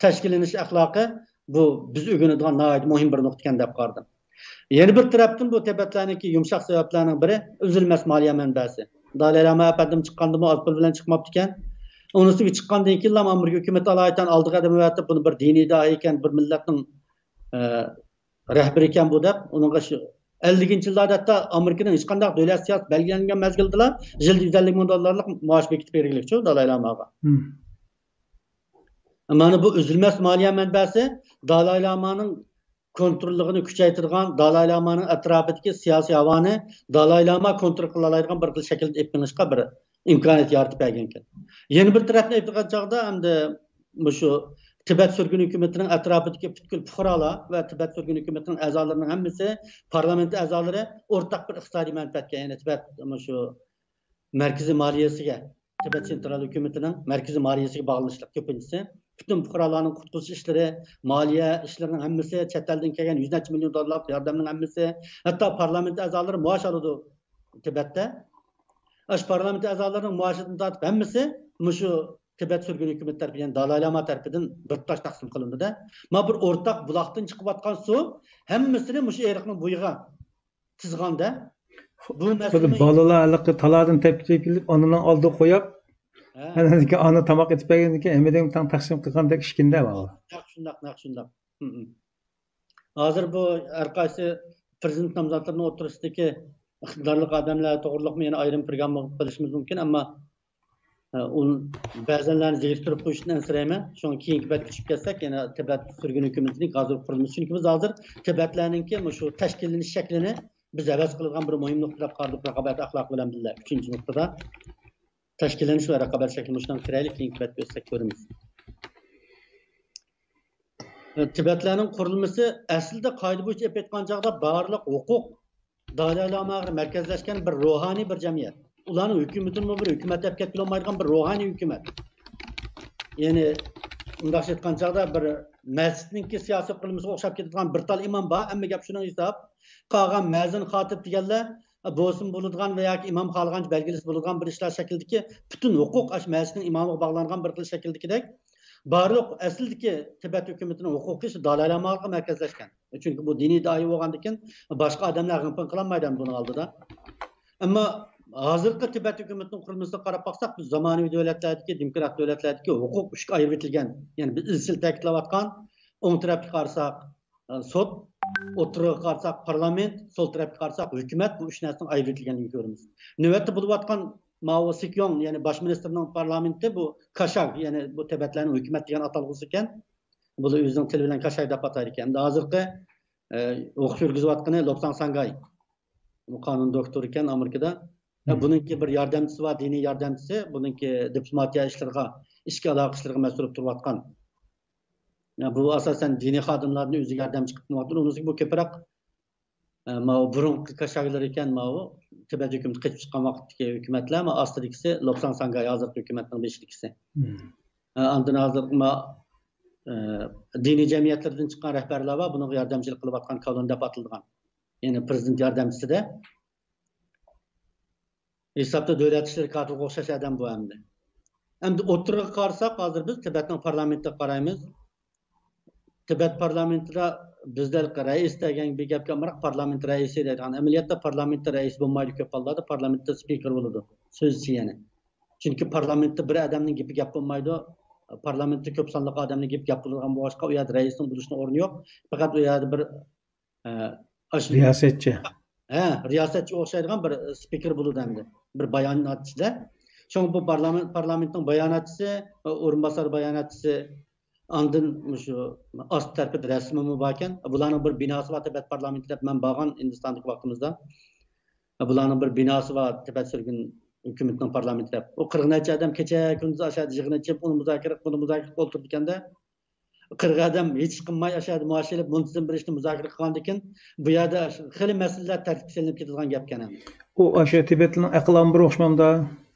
تەشكىللىنىش ئەخلاقى، بۇ بىز ئۆگىنىدىغان ناھايىتى مۇھىم بىر نۇقتىكەن دەپ قارىدىم. يەنە بىر تەرەپتىن بۇ تىبەتلەرنىڭكى يۇمشاق سەۋەبلەرنىڭ بىرى ئۈزۈلمەس مالىيە مەنبەسى. دالاي لاما ئەپەندىم چىققاندىمۇ ئاز پۇل بىلەن چىقماپتىكەن. ئۇنىڭ ئۈستىگە چىققاندىن كېيىنلا ئامېرىكا ھۆكۈمىتى ئالايىتەن ئالدىغا قەدەم ئەۋەتىپ، بۇنى بىر دىنىي داھىي ئىكەن، بىر مىللەتنىڭ، ئە، رەھبىرى ئىكەن بۇ دەپ، ئۇنىڭغا شۇ ئەللىكىنچى يىللاردا ھەتتا ئامېرىكىنىڭ ھېچقانداق دۆلەت سىياسىتى بەلگىلەنگەن مەزگىلدىلا يىلدا يۈز ئەللىك مىڭ دوللارلىق مائاش بېكىتىپ بەرگىلىكچۇ دالاي لاماغا. مم. مانا بۇ ئۈزۈلمەس مالىيە مەنبەسى دالاي لامانىڭ كونتروللۇقىنى كۈچەيتىدىغان، دالاي لامانىڭ ئەتراپىدىكى سىياسىي ھاۋانى دالاي لاما كونترول قىلالايدىغان بىر خىل شەكىلدە ئېلىپ مېڭىشقا بىر ئىمكانىيەت يارىتىپ بەرگەنىكەن. يەنە بىر تەرەپنى ئېيتىدىغان چاغدا، ئەمدى مۇشۇ تىبەت سۈرگۈن ھۆكۈمىتىنىڭ ئەتراپىدىكى پۈتكۈل پۇقرالار ۋە تىبەت سۈرگۈن ھۆكۈمىتىنىڭ ئەزالىرىنىڭ ھەممىسى، پارلامېنت ئەزالىرى ئورتاق بىر ئىقتىسادىي مەنپەئەتكە، يەنى تىبەت مۇشۇ مەركىزىي مالىيەسىگە، تىبەت سېنترال ھۆكۈمىتىنىڭ مەركىزىي مالىيەسىگە باغلىنىشلىق كۆپىنچىسى. پۈتۈن پۇقرالارنىڭ قۇتقۇزۇش ئىشلىرى، مالىيە ئىشلىرىنىڭ ھەممىسى، چەت ئەلدىن كەلگەن يۈز نەچچە مىليون دوللارلىق ياردەمنىڭ ھەممىسى، ھەتتا پارلامېنت ئەزالىرى مائاش ئالىدۇ تىبەتتە. ئاشۇ پارلامېنت ئەزالىرىنىڭ مائاشىدىن تارتىپ ھەممىسى مۇشۇ تىبەت سۈرگۈن ھۆكۈمىتى تەرىپىدىن، يەنى دالاي لاما تەرىپىدىن بىر تۇتاش تەقسىم قىلىندىدە. مانا بىر ئورتاق بۇلاقتىن چىقىۋاتقان سۇ ھەممىسىنى مۇشۇ ئېرىقنىڭ بويىغا تىزغاندا، بۇ مەسىلىنى بالىلار ھېلىقى تالادىن تېپىپ كېلىپ، ئانىنىڭ ئالدىغا قويۇپ، ھە. ئانا تاماق ئېتىپ بەرگەندىن كېيىن، ھەممىدىن تەڭ تەقسىم قىلغاندەك ئىككىندە بار. نەق شۇنداق، نەق شۇنداق. ھازىر بۇ ھەر قايسى پىرېزىدېنت نامزاتلىرىنىڭ ئوتتۇرىسىدىكى ئىقتىدارلىق ئادەملەر توغرىلىقمۇ يەنە ئايرىم پروگرامما قىلىپ قېلىشىمىز مۇمكىن، ئەمما، ئە، ئۇ بەزەنلەرنى زېرىكتۈرۈپ قويۇشتىن ئەنسىرەيمەن. شۇڭا كېيىنكى بەتكە چۈشۈپ كەتسەك، يەنە تىبەت سۈرگۈن ھۆكۈمىتىنىڭ ھازىرقى قۇرۇلمىسى. چۈنكى بىز ھازىر تىبەتلەرنىڭكى مۇشۇ تەشكىللىنىش شەكلىنى بىز ھەۋەس قىلىدىغان بىر مۇھىم نۇقتا دەپ قارىدۇق، رىقابەت ئەخلاقى بىلەن بىللە. ئۈچىنچى نۇقتىدا، تەشكىللىنىش ۋە رىقابەت شەكلى مۇشۇنىڭ كىرەيلى، كېيىنكى بەتكە ئۆتسەك كۆرىمىز. تىبەتلەرنىڭ قۇرۇلمىسى ئەسلىدە قائىدە بويىچە ئېلىپ ئېيتقان چاغدا بارلىق ھوقۇق دالاي لاماغا مەركەزلەشكەن بىر روھانىي بىر جەمئىيەت. ئۇلارنىڭ ھۆكۈمىتىمۇ بىر ھۆكۈمەت دەپ كەتكىلى بولمايدىغان بىر روھانىي ھۆكۈمەت. يەنى، ئۇنداقچە ئېيتقان چاغدا بىر مەسچىتنىڭكى سىياسىي قۇرۇلمىسىغا ئوخشاپ كېتىدىغان بىر تال ئىمام بار، ھەممە گەپ شۇنىڭ ھېساب. قالغان مەزىن، خاتىپ دېگەنلەر بولسىمۇ بولىدىغان ۋە ياكى ئىمام خالىغانچە بەلگىلىسە بولىدىغان بىر ئىشلار شەكلىدىكى پۈتۈن ھوقۇق ئاشۇ مەسچىتنىڭ ئىمامىغا باغلانغان بىر خىل شەكىلدىكىدەك. بارلىق ئەسلىدىكى تىبەت ھۆكۈمىتىنىڭ ھوقۇقى شۇ دالاي لاماغا مەركەزلەشكەن. چۈنكى بۇ دىنىي دائىي بولغاندىكىن باشقا ئادەملەر غىڭ-پىڭ قىلالمايدۇ بۇنىڭ ئالدىدا. ئەمما ھازىرقى تىبەت ھۆكۈمىتىنىڭ قۇرۇلمىسىغا قاراپ باقساق، بىز زامانىۋى دۆلەتلەردىكى، دېموكرات دۆلەتلەردىكى ھوقۇق ئۈچكە ئايرىۋېتىلگەن. يەنى بىز ئىزچىل تەكىتلەۋاتقان، ئوڭ تەرەپكە قارىساق، ئە، سوت، ئوتتۇرىغا قارىساق، پارلامېنت، سول تەرەپكە قارىساق، ھۆكۈمەت، بۇ ئۈچ نەرسىنىڭ ئايرىۋېتىلگەنلىكىنى كۆرىمىز. نۆۋەتتە بولۇۋاتقان ماۋۇ سىكيوڭ، يەنى باش مىنىستىرنىڭ پارلامېنتى، بۇ كاشاگ، يەنى بۇ تىبەتلەرنىڭ ھۆكۈمەت دېگەن ئاتالغۇسى ئىكەن. بۇ ئۆزىنىڭ تىلى بىلەن كاشاگ دەپ ئاتايدىكەن. ئەمدى ھازىرقى، ئە، ھوقۇق يۈرگۈزۈۋاتقىنى لوبساڭ ساڭگاي. بۇ قانۇن دوكتورى ئىكەن ئامېرىكىدا. ھە، بۇنىڭكى بىر ياردەمچىسى بار، دىنىي ياردەمچىسى. بۇنىڭكى دىپلوماتىيە ئىشلىرىغا، ئىچكى ئالاقە ئىشلىرىغا مەسئۇل بولۇپ تۇرۇۋاتقان. يا، بۇ ئاساسەن دىنىي خادىملاردىن ئۆزىگە ياردەمچى قىلىپ قىلىۋاتىدۇ. ئۇنىڭ بۇ كۆپرەك، ئە، ماۋۇ بۇرۇنقى كاشاگلىرى ئىكەن، ماۋۇ تىبەت ھۆكۈمىتى قېچىپ چىققان ۋاقىتتىكى ھۆكۈمەتلەر، ماۋۇ ئاستىدىكىسى لوبساڭ ساڭگاي، ھازىرقى ھۆكۈمەتنىڭ بېشىدىكىسى. ئە، ئاندىن ھازىر ما-، ئە، دىنىي جەمئىيەتلەردىن چىققان رەھبەرلەر بار، بۇنىڭغا ياردەمچىلىك قىلىۋاتقان كاۋلۇن دەپ ئاتىلىدىغان. يەنى پىرېزىدېنت ياردەمچىسىدە. ھېسابتا دۆلەت ئىشلىرى كاتىپىغا ئوخشاش ئادەم بۇ ئەمدى. ئەمدى ئوتتۇرىغا قارىساق، ھازىر بىز تىبەتنىڭ پارلامېنتىغا قارايمىز. تىبەت پارلامېنتىدا بىزدە رەئىس دېگەن بىر گەپكە ئامراق، پارلامېنت رەئىسى دەيدىغان. ئەمەلىيەتتە پارلامېنتتا رەئىس بولمايدۇ، كۆپ ھاللاردا پارلامېنتتا سپىكېر بولىدۇ، سۆزچى يەنى. چۈنكى پارلامېنتتا بىر ئادەمنىڭ گېپى گەپ بولمايدۇ. پارلامېنتتا كۆپ سانلىق ئادەمنىڭ گېپى گەپ بولىدىغان بولغاچقا، ئۇ يەردە رەئىسنىڭ بولۇشىنىڭ ئورنى يوق. پەقەت ئۇ يەردە بىر، ئە، ئاش-، رىياسەتچى. ھە، رىياسەتچىگە ئوخشايدىغان بىر سپىكېر بولىدۇ ئەمدى. بىر باياناتچىدا. شۇڭا بۇ پارلامېنت، پارلامېنتنىڭ باياناتچىسى، ئورۇنباسار باياناتچىسى، ئاندىن مۇشۇ ئاستى تەرىپىدە رەسىمىمۇ باركەن. بۇلارنىڭ بىر بىناسى بار، تىبەت پارلامېنتى دەپ مەن بارغان ھىندىستاندىكى ۋاقتىمىزدا. بۇلارنىڭ بىر بىناسى بار، تىبەت سۈرگۈن ھۆكۈمىتىنىڭ پارلامېنتى دەپ. ئۇ قىرىق نەچچە ئادەم كېچە كۈندۈز ئاشۇ يەردە يىغىن ئېچىپ، ئۇنى مۇزاكىرە قىلىپ، بۇنى مۇزاكىرە قىلىپ ئولتۇرىدىكەندە، قىرىق ئادەم ھېچ ئىش قىلماي، ئاشۇ يەردە مۇئاشىرە ئېلىپ، مۇنتىزىم بىر ئىشنى مۇزاكىرە قىلغاندىكىن، بۇ يەردە خېلى مەسىلىلەر تەرتىپكە سېلىنىپ كېتىدىغان گەپكەن ئەمدى. ئۇ ئاشۇ تىبەتنىڭ ئەقىل ئامبىرى ئوخشىمامدا؟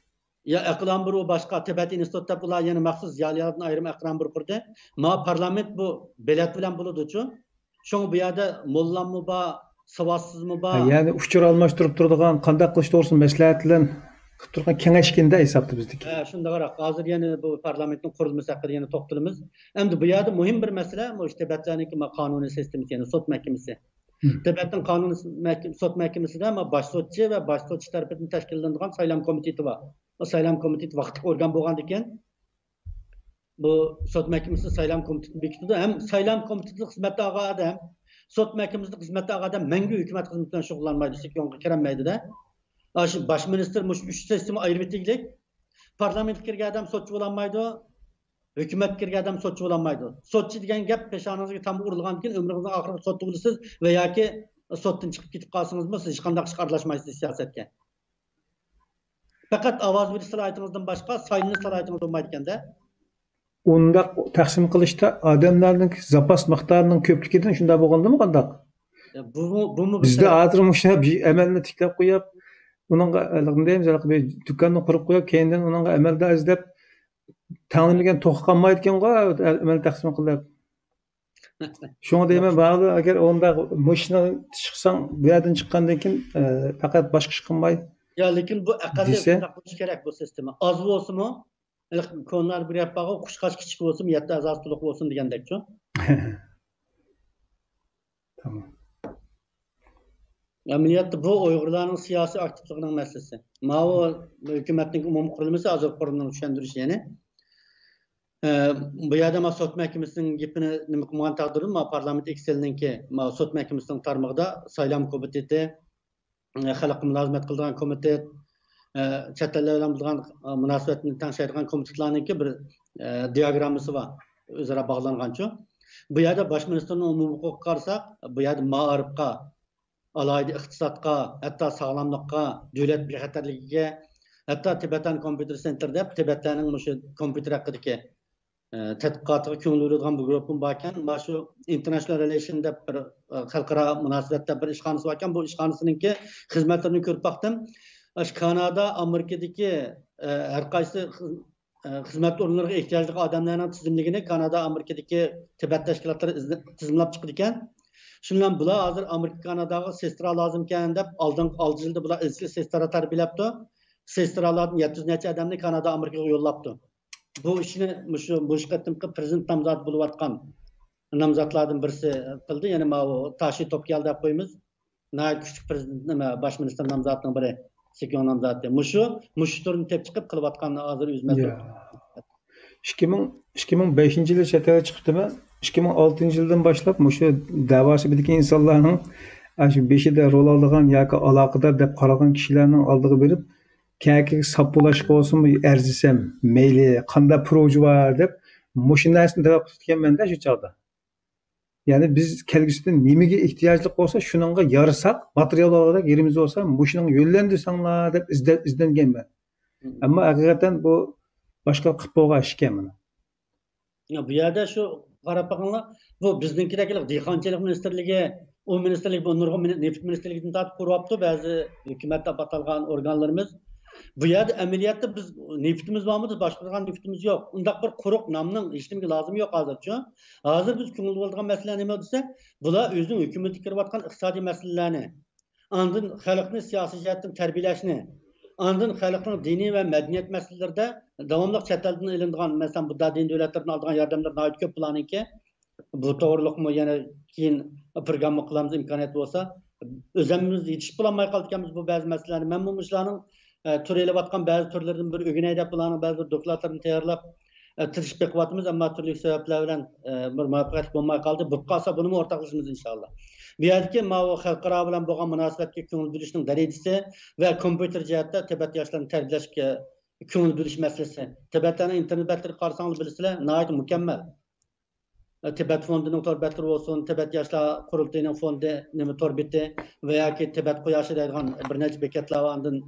يا، ئەقىل ئامبىرى ئۇ باشقا، تىبەت ئىنستىتۇت دەپ ئۇلار يەنە مەخسۇس زىيالىيلاردىن ئايرىم ئەقىل ئامبىرى قۇردى. ما پارلامېنت بۇ بېلەت بىلەن بولىدۇچۇ. شۇڭا بۇ يەردە موللاممۇ بار، ساۋاتسىزمۇ بار. ھە، يەنى ئۇچۇر ئالماشتۇرۇپ تۇرىدىغان، قانداق قىلىش توغرىسىدا مەسلىھەتلەرنى قىلىپ تۇرغان كېڭەشكىندە ھېسابتا بىزدىكى. ھە، شۇنداقراق. ھازىر يەنە بۇ پارلامېنتنىڭ قۇرۇلمىسى ھەققىدە يەنە توختىلىمىز. ئەمدى بۇ يەردە مۇھىم بىر مەسىلە، مۇشۇ تىبەتلەرنىڭكى ما قانۇنىي سىستېمىسى، يەنى سوت مەھكىمىسى. تىبەتنىڭ قانۇنىي مەھكىمە-، سوت مەھكىمىسىدە ما باش سوتچى ۋە باش سوتچى تەرىپىدىن تەشكىللىنىدىغان سايلام كومىتېتى بار. ئۇ سايلام كومىتېتى ۋاقىتلىق ئورگان بولغاندىكىن، بۇ سوت مەھكىمىسى سايلام كومىتېتىنى بېكىتىدۇ. ھەم سايلام كومىتېتىدا خىزمەتتە ئالغان ئادەم، سوت مەھكىمىسىدا خىزمەتتە ئالغان ئادەم مەڭگۈ ھۆكۈمەت خىزمىتى بىلەن شۇغۇللانمايدۇ، سىكيونغا كىرەلمەيدۇ-دە. ئاشۇ باش مىنىستىر مۇشۇ ئۈچ سىستېما ئايرىۋېتىلگىلىك. پارلامېنتقا كىرگەن ئادەم سوتچى بولالمايدۇ، ھۆكۈمەتكە كىرگەن ئادەم سوتچى بولالمايدۇ. سوتچى دېگەن گەپ پېشانىڭىزگە تامغا ئۇرۇلغاندىن كېيىن ئۆمرىڭىزنىڭ ئاخىرىغىچە سوتتا بولىسىز ۋە ياكى سوتتىن چىقىپ كېتىپ قالسىڭىزمۇ، سىز ھېچقانداق ئىشقا ئارىلاشمايسىز سىياسەتكە. پەقەت ئاۋاز بېرىش سالاھىيىتىڭىزدىن باشقا سايلىنىش سالاھىيىتىڭىز بولمايدىكەن-دە. ئۇنداق تەقسىم قىلىشتا ئادەملەرنىڭ زاپاس مىقدارىنىڭ كۆپلۈكىدىن شۇنداق بولغاندىمۇ قانداق؟ يا، بۇمۇ، بۇمۇ بىر بىزدە سەۋەب. ھازىر مۇشۇ بىر ئەمەلنى تىكلەپ قويۇپ، ئۇنىڭغا، نېمە دەيمىز، ھېلىقى بىر دۇكاننى قۇرۇپ قويۇپ، كەينىدىن ئۇنىڭغا ئەمەلدار ئىزدەپ، تەڭلىمىگەن توخۇ قالمايدىكەنغۇ، ئەمەل تەقسىم قىلىپ. شۇڭا دەيمەن، بەزىلەر ئەگەر ئۇنداق مۇشۇنى چىقساڭ، بۇ يەردىن چىققاندىن كېيىن، ئە، پەقەت باشقا ئىش قىلماي يا، لېكىن بۇ ئەقەللىي دېسە، شۇنداق بولۇشى كېرەك، بۇ سىستېما. ئاز بولسىمۇ، ھېلىقى كونىلاردا بىر گەپ بارغۇ، «قۇشقاچ كىچىك بولسۇن، يەتتە ئەزاسى تولۇق بولسۇن» دېگەندەكچۇ. تامام. ئەمەلىيەتتە بۇ ئۇيغۇرلارنىڭ سىياسىي ئاكتىپلىقىنىڭ مەسىلىسى. ماۋۇ ھۆكۈمەتنىڭ ئومۇمىي قۇرۇلمىسى، ھازىرقى قۇرۇلمىنىڭ چۈشەندۈرۈشى، يەنى، ئە، بۇ يەردە ما سوت مەھكىمىسىنىڭ گېپىنى نېمە قىلمىغان تەقدىردىمۇ، ما پارلامېنت ئېكسېلنىڭكى ما سوت مەھكىمىسىنىڭ تارمىقىدا سايلام كومىتېتى، خەلققە مۇلازىمەت قىلىدىغان كومىتېت، چەت ئەللەر بىلەن بولىدىغان مۇناسىۋەتنى تەڭشەيدىغان كومىتېتلارنىڭكى بىر دىئاگراممىسى بار، ئۆزئارا باغلانغانچۇ. بۇ يەردە باش مىنىستىرنىڭ ئومۇمىي ھوقۇقىغا قارىساق، بۇ يەردە مائارىپقا، ئالاھىدە ئىقتىسادقا، ھەتتا ساغلاملىققا، دۆلەت بىخەتەرلىكىگە، ھەتتا تىبەتان كومپيۇتېر سېنتېر دەپ تىبەتلەرنىڭ مۇشۇ كومپيۇتېر ھەققىدىكى ئە، تەتقىقاتىغا كۆڭۈل بۆلىدىغان بىر گۇرۇپپىمۇ باركەن. مانا شۇ ئىنتېرناشنال رېلېيشن دەپ بىر، ئە، خەلقئارا مۇناسىۋەت دەپ بىر ئىشخانىسى باركەن. بۇ ئىشخانىسىنىڭكى خىزمەتلىرىنى كۆرۈپ باقتىم. ئاشۇ كانادا، ئامېرىكىدىكى، ئە، ھەر قايسى خىز-، ئە، خىزمەت ئورۇنلىرىغا ئېھتىياجلىق ئادەملەرنىڭ تىزىملىكىنى كانادا، ئامېرىكىدىكى تىبەت تەشكىلاتلىرى ئىزدە-، تىزىملاپ چىقىدىكەن. شۇنىڭ بىلەن بۇلار ھازىر ئامېرىكا، كاناداغا سېسترا لازىمكەن دەپ، ئالدىنقى ئالتە يىلدا بۇلار ئىزچىل سېسترا تەربىيەلەپتۇ. سېسترالاردىن يەتتە يۈز نەچچە ئادەمنى كانادا، ئامېرىكىغا يوللاپتۇ. بۇ ئىشنى مۇشۇ، مۇشۇ قېتىمقى پىرېزىدېنت نامزاتى بولۇۋاتقان نامزاتلاردىن بىرسى قىلدى. يەنى ماۋۇ تاشى توپكيال دەپ قويىمىز. ناھايىتى كۈچلۈك پىرېزىدېنت، نېمە، باش مىنىستىر نامزاتىنىڭ بىرى، سېكيوڭ نامزاتى. مۇشۇ، مۇشۇ تۈرنى تېپىپ چىقىپ قىلىۋاتقان ھازىر ئۆزى مەسئۇل. يا. ئىككى مىڭ، ئىككى مىڭ بەشىنچى يىلى چەت ئەلگە چىقىپتىمەن. ئىككى مىڭ ئالتىنچى يىلدىن باشلاپ مۇشۇ دەۋا سۈپىتىدىكى ئىنسانلارنىڭ ئاشۇ بېشىدا رول ئالىدىغان ياكى ئالاقىدار دەپ قارىغان كىشىلەرنىڭ ئالدىغا بېرىپ، كەكىگە ساپ بولاشقا بولسىمۇ ئەرزىسەم، مەيلى، قانداق پروژە بار دەپ، مۇشۇ نەرسىنى تەلەپ قىلىدىكەنمەن-دە شۇ چاغدا. يەنى بىز كەلگۈسىدە نېمىگە ئېھتىياجلىق بولسا، شۇنىڭغا يارىساق، ماتېرىيال ئالغۇدەك يېرىمىز بولسا، مۇشۇنىڭغا يۆنلەندۈرسەڭلار دەپ ئىزدە-، ئىزدەنگەنمەن. ئەمما ھەقىقەتەن بۇ باشقىلار قىلىپ بولغان ئىش ئىكەن مانا. يا، بۇ يەردە شۇ قاراپ بېقىڭلار، بۇ بىزنىڭكىدەك دېھقانچىلىق مىنىستىرلىكى، ئۇ مىنىستىرلىك، بۇ نۇرغۇن مىنى-، نېفىت مىنىستىرلىكىدىن تارتىپ قۇرۇۋاپتۇ، بەزى ھۆكۈمەت دەپ ئاتالغان ئورگانلىرىمىز. بۇ يەردە ئەمەلىيەتتە بىز نېفىتىمىز بارمۇ؟ بىز باشقۇرغان نېفىتىمىز يوق. ئۇنداق بىر قۇرۇق نامنىڭ ھېچنېمىگە لازىمى يوق ھازىرچۇ. ھازىر بىز كۆڭۈل بۆلىدىغان مەسىلە نېمە دېسە، بۇلار ئۆزىنىڭ ھۆكۈمىتىگە كىرىۋاتقان ئىقتىسادىي مەسىلىلەرنى، ئاندىن خەلقنى سىياسىي جەھەتتىن تەربىيەلەشنى، ئاندىن خەلقنىڭ دىنىي ۋە مەدەنىيەت مەسىلىلىرىدە داۋاملىق چەت ئەلدىن ئېلىنىدىغان، مەسىلەن، بۇددا دىنىي دۆلەتلىرىدىن ئالىدىغان ياردەملەر ناھايىتى كۆپ بۇلارنىڭكى. بۇ توغرىلىقمۇ يەنە كېيىن پروگرامما قىلىمىز، ئىمكانىيەت بولسا. ئۆزەممىز يېتىشىپ بولالماي قالىدىكەنمىز بۇ بەزى مەسىلىلەرنى. مەنمۇ مۇشۇلارنىڭ، ئە، تۈر ئېلىۋاتقان بەزى تۈرلىرىدىن بىر ئۆگىنەي دەپ، بۇلارنىڭ بەزى بىر دوكلاتلىرىنى تەييارلاپ، ئە، تىرىشىپ بېقىۋاتىمىز، ئەمما تۈرلۈك سەۋەبلەر بىلەن، ئە، بىر مۇۋەپپەقىيەتلىك بولماي قالدى. بولۇپ قالسا، بۇنىمۇ ئورتاقلىشىمىز، ئىنشائاللا. بۇ يەردىكى ماۋۇ خەلقئارا بىلەن بولغان مۇناسىۋەتكە كۆڭۈل بۆلۈشنىڭ دەرىجىسى ۋە كومپيۇتېر جەھەتتە تىبەت ياشلىرىنى تەربىيەلەشكە كۆڭۈل بۆلۈش مەسىلىسى. تىبەتلەرنىڭ ئىنتېرنېت بەتلىرىگە قارىساڭلار بىلىسىلەر، ناھايىتى مۇكەممەل. تىبەت فوندىنىڭ تور بەتلىرى بولسۇن، تىبەت ياشلار قۇرۇلتىيىنىڭ فوندى، نېمە، تور بېتى ۋە ياكى تىبەت قۇياشى دەيدىغان بىر نەچچە بېكەتلەر بار، ئاندىن،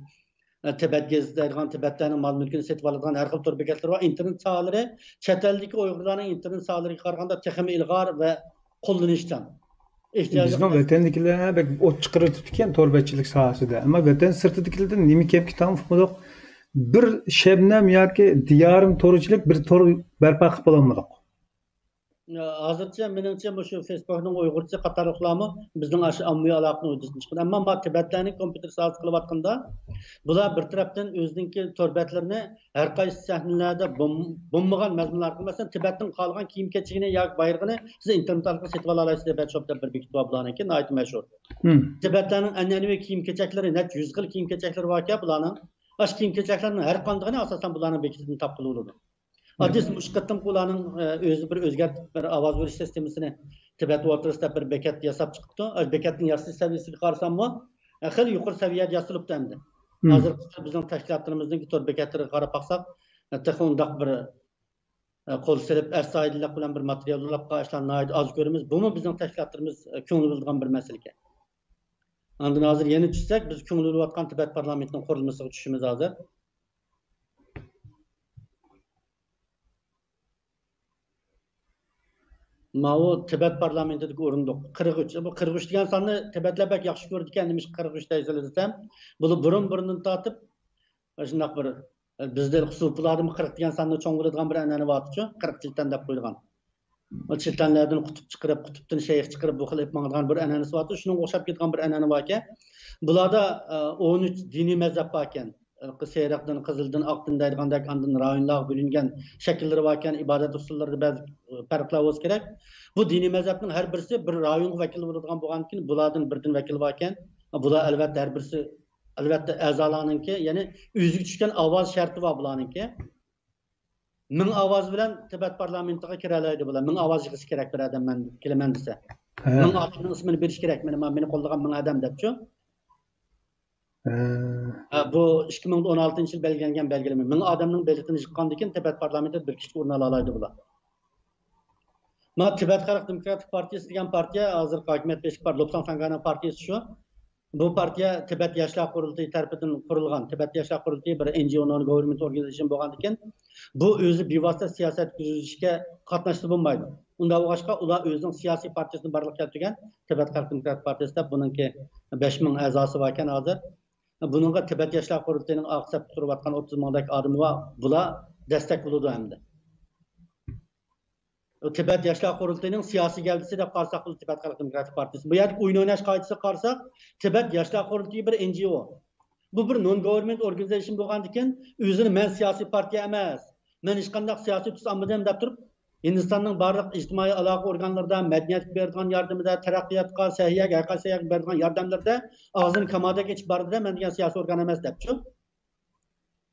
ئە، تىبەت گېزىتى دەيدىغان تىبەتلەرنىڭ مال-مۈلكىنى سېتىۋالىدىغان ھەر خىل تور بېكەتلىرى بار. ئىنتېرنېت ساھەلىرى چەت ئەلدىكى ئۇيغۇرلارنىڭ ئىنتېرنېت ساھەلىرىگە قارىغاندا تېخىمۇ ئىلغار ۋە قوللىنىشچان. ئېھتىياجلىق بىزنىڭ نەرسە. ۋەتەندىكىلەر بەك ئوت چىقىرىۋېتىپتىكەن تور بەتچىلىك ساھەسىدە. ئەمما ۋەتەن سىرتىدىكىلەردىن نېمە كەپ كېتىۋاتقان ئۇقمىدۇق. بىر شەبنەم ياكى دىيارىم تور ئىچىلىك بىر تور بەرپا قىلىپ بولالمىدۇق. ھازىرچە، مېنىڭچە، مۇشۇ فېيسبۇكنىڭ ئۇيغۇرچە قاتارلىقلارمۇ بىزنىڭ ئاشۇ ئاممىۋى ئالاقىنىڭ ھۆددىسىدىن چىقىدۇ. ئەمما ما تىبەتلەرنىڭ كومپيۇتېر ساھەسى قىلىۋاتقىنىدا، بۇلار بىر تەرەپتىن ئۆزىنىڭكى تور بەتلىرىنى ھەر قايسى سەھنىلەردە بوم-، بولمىغان مەزمۇنلار ئارقىلىق، مەسىلەن، تىبەتنىڭ خالىغان كىيىم-كېچىكىنى ياكى بايرىقىنى سىز ئىنتېرنېت ئارقىلىق سېتىۋالالايسىز، تىبەت شوپ دەپ بىر بېكىت بار بۇلارنىڭكى، ناھايىتى مەشھۇر. مم. تىبەتلەرنىڭ ئەنئەنىۋى كىيىم-كېچەكلىرى، نەچچە يۈز خىل كىيىم-كېچەكلىرى باركەن بۇلارنىڭ. ئاشۇ كىيىم-كېچەكلەرنىڭ ھەر قاندىقىنى ئاساسەن بۇلارنىڭ بېكىتىدىن تاپقىلى بولىدۇ. ئاددىيسى مۇشۇ قېتىمقى ئۇلارنىڭ، ئە، ئۆزى بىر ئۆزگەرتىپ، بىر ئاۋاز بېرىش سىستېمىسىنى تىبەت ۋوتېرس دەپ بىر بېكەت ياساپ چىقىپتۇ. ئاشۇ بېكەتنىڭ ياسىلىش سەۋىيەسىگە قارىساممۇ، ئە، خېلى يۇقىرى سەۋىيەدە ياسىلىپتۇ ئەمدى. مم. ھازىرقى بىزنىڭ تەشكىلاتلىرىمىزنىڭكى تور بېكەتلىرىگە قاراپ باقساق، ئە، تېخى ئۇنداق بىر، ئە، قول سېلىپ، ئەستايىدىللىق بىلەن بىر ماتېرىيال يوللاپ قالغان ئىشلارنى ناھايىتى ئاز كۆرىمىز. بۇمۇ بىزنىڭ تەشكىلاتلىرىمىز، ئە، كۆڭۈل بۆلىدىغان بىر مەسىلە ئىكەن. ئاندىن ھازىر يەنە چۈشسەك، بىز كۆڭۈل بۆلۈۋاتقان تىبەت پارلامېنتىنىڭ قۇرۇلمىسىغا چۈشىمىز ھازىر. ماۋۇ تىبەت پارلامېنتىدىكى ئورۇندۇق، قىرىق ئۈچ. بۇ قىرىق ئۈچ دېگەن ساننى تىبەتلەر بەك ياخشى كۆرىدىكەن، نېمىشقا قىرىق ئۈچ دەيسىلەر دېسەم، بۇلار بۇرۇن-بۇرۇندىن تارتىپ شۇنداق بىر، بىزدە سۇپىلاردىمۇ قىرىق دېگەن ساننى چوڭ بىلىدىغان بىر ئەنئەنە بارتىچۇ، قىرىق چىلتەن دەپ قويىدىغان. ئۇ چىلتەنلەردىن قۇتۇپ چىقىرىپ، قۇتۇپتىن شەيخ چىقىرىپ، بۇ خىل ئېلىپ ماڭىدىغان بىر ئەنئەنىسى بارتۇ. شۇنىڭغا ئوخشاپ كېتىدىغان بىر ئەنئەنە باركەن. بۇلاردا، ئە، ئون ئۈچ دىنىي مەزھەپ باركەن. سېرىقتىن، قىزىلدىن، ئاقتىن دەيدىغاندەك، ئاندىن رايونلارغا بۆلۈنگەن شەكىللىرى باركەن، ئىبادەت ئۇسۇللىرىدا بەزى پەرقلەر بولسا كېرەك. بۇ دىنىي مەزھەپنىڭ ھەر بىرسى بىر رايونغا ۋەكىل بولىدىغان بولغاندىكىن، بۇلاردىن بىردىن ۋەكىل باركەن. بۇلار ئەلۋەتتە ھەر بىرسى، ئەلۋەتتە ئەزالارنىڭكى، يەنى ئۆزىگە چۈشكەن ئاۋاز شەرتى بار بۇلارنىڭكى. مىڭ ئاۋاز بىلەن تىبەت پارلامېنتىغا كىرەلەيدۇ بۇلار. مىڭ ئاۋاز يىغىشى كېرەك بىر ئادەم مەن كېلىمەن دېسە. ھە. مىڭ ئادەمنىڭ ئىسمىنى بېرىش كېرەك، مېنى، مانا مېنى قوللىغان مىڭ ئادەم دەپچۇ. ھە. ھە، بۇ ئىككى مىڭ ئون ئالتىنچى يىل بەلگىلەنگەن بەلگىلىمە. مىڭ ئادەمنىڭ بېلىتىنى يىغقاندىن كېيىن تىبەت پارلامېنتىدا بىر كىشىلىك ئورۇن ئالالايدۇ بۇلار. مانا تىبەت خەلق دېموكراتىك پارتىيىسى دېگەن پارتىيە ھازىرقى ھاكىمىيەت بېشىدا بار لوپساڭ فەنگانىڭ پارتىيىسى شۇ. بۇ پارتىيە تىبەت ياشلار قۇرۇلتىيى تەرىپىدىن قۇرۇلغان. تىبەت ياشلار قۇرۇلتىيى بىر ئېن جى ئو، non government organization بولغاندىكىن، بۇ ئۆزى بىۋاسىتە سىياسەت يۈرگۈزۈشكە قاتناشسا بولمايدۇ. ئۇنداق بولغاچقا، ئۇلار ئۆزىنىڭ سىياسىي پارتىيىسىنى بارلىققا كەلتۈرگەن، تىبەت خەلق دېموكراتىك پارتىيىسى دەپ، بۇنىڭكى بەش مىڭ ئەزاسى باركەن ھازىر. بۇنىڭغا تىبەت ياشلار قۇرۇلتىيىنىڭ ئارقا سەپتە تۇرۇۋاتقان ئوتتۇز مىڭدەك ئادىمى بار، بۇلار دەستەك بولىدۇ ئەمدى. تىبەت ياشلار قۇرۇلتىيىنىڭ سىياسىي گەۋدىسى دەپ قارىساق، بۇ تىبەت خەلق دېموكراتىك پارتىيىسى. بۇ يەردىكى ئويۇن ئويناش قائىدىسىگە قارىساق، تىبەت ياشلار قۇرۇلتىيى بىر ئېن جى ئو. بۇ بىر non government organization بولغاندىكىن، ئۆزىنى مەن سىياسىي پارتىيە ئەمەس، مەن ھېچقانداق سىياسىي تۈس ئالمىدىم دەپ تۇرۇپ، ھىندىستاننىڭ بارلىق ئىجتىمائىي ئالاقە ئورگانلىرىدا، مەدەنىيەتكە بېرىدىغان ياردىمىدە، تەرەققىياتقا، سەھىيەگە، ھەر قايسى سەھىيەگە بېرىدىغان ياردەملىرىدە ئاغزىنى كامادەك ئېچىپ بارىدۇ-دە، مەن دېگەن سىياسىي ئورگان ئەمەس دەپچۇ.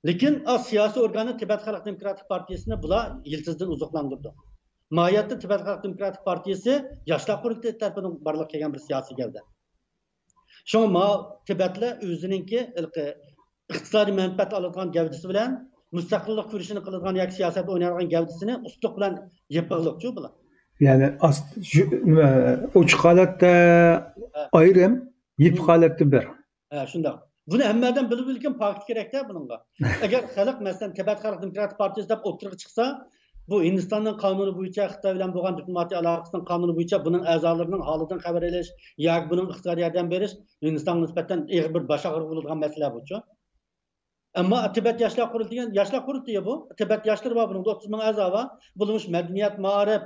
لېكىن ئا سىياسىي ئورگاننى تىبەت خەلق دېموكراتىك پارتىيىسىنى بۇلار يىلتىزدىن ئوزۇقلاندۇرىدۇ. ماھىيەتتە تىبەت خەلق دېموكراتىك پارتىيىسى ياشلار قۇرۇلتىيى تەرىپىدىن بارلىققا كەلگەن بىر سىياسىي گەۋدە. شۇڭا ما تىبەتلەر ئۆزىنىڭكى ھېلىقى ئىقتىسادىي مەنپەئەت ئالىدىغان گەۋدىسى بىلەن مۇستەقىللىق كۈرىشىنى قىلىدىغان ياكى سىياسەت ئوينايدىغان گەۋدىسىنى ئۇتۇق بىلەن يېپىقلىقچۇ بۇلار. يەنى ئاست-، شۇ، نېمە، ئوچۇق ھالەتتە ھە. ئايرىم، يېپىق ھالەتتە بىر. ھە، شۇنداق. بۇنى ھەممە ئادەم بىلىدۇ، لېكىن پاكىت كېرەكتە بۇنىڭغا. ئەگەر خەلق، مەسىلەن، تىبەت خەلق دېموكراتىك پارتىيىسى دەپ ئوتتۇرىغا چىقسا، بۇ ھىندىستاننىڭ قانۇنى بويىچە خىتاي بىلەن بولغان دىپلوماتىيە ئالاقىسىنىڭ قانۇنى بويىچە بۇنىڭ ئەزالىرىنىڭ ھالىدىن خەۋەر ئېلىش ياكى بۇنىڭ ئىقتىسادىي ياردەم بېرىش ھىندىستانغا نىسبەتەن ئېغىر بىر باش ئاغرىقى بولىدىغان مەسىلە بۇچۇ. ئەمما تىبەت ياشلار قۇرۇلتىيى دېگەن ياشلار قۇرۇلتىيى بۇ. تىبەت ياشلىرى بار، بۇنىڭدا ئوتتۇز مىڭ ئەزا بار. بۇلار مۇشۇ مەدەنىيەت، مائارىپ،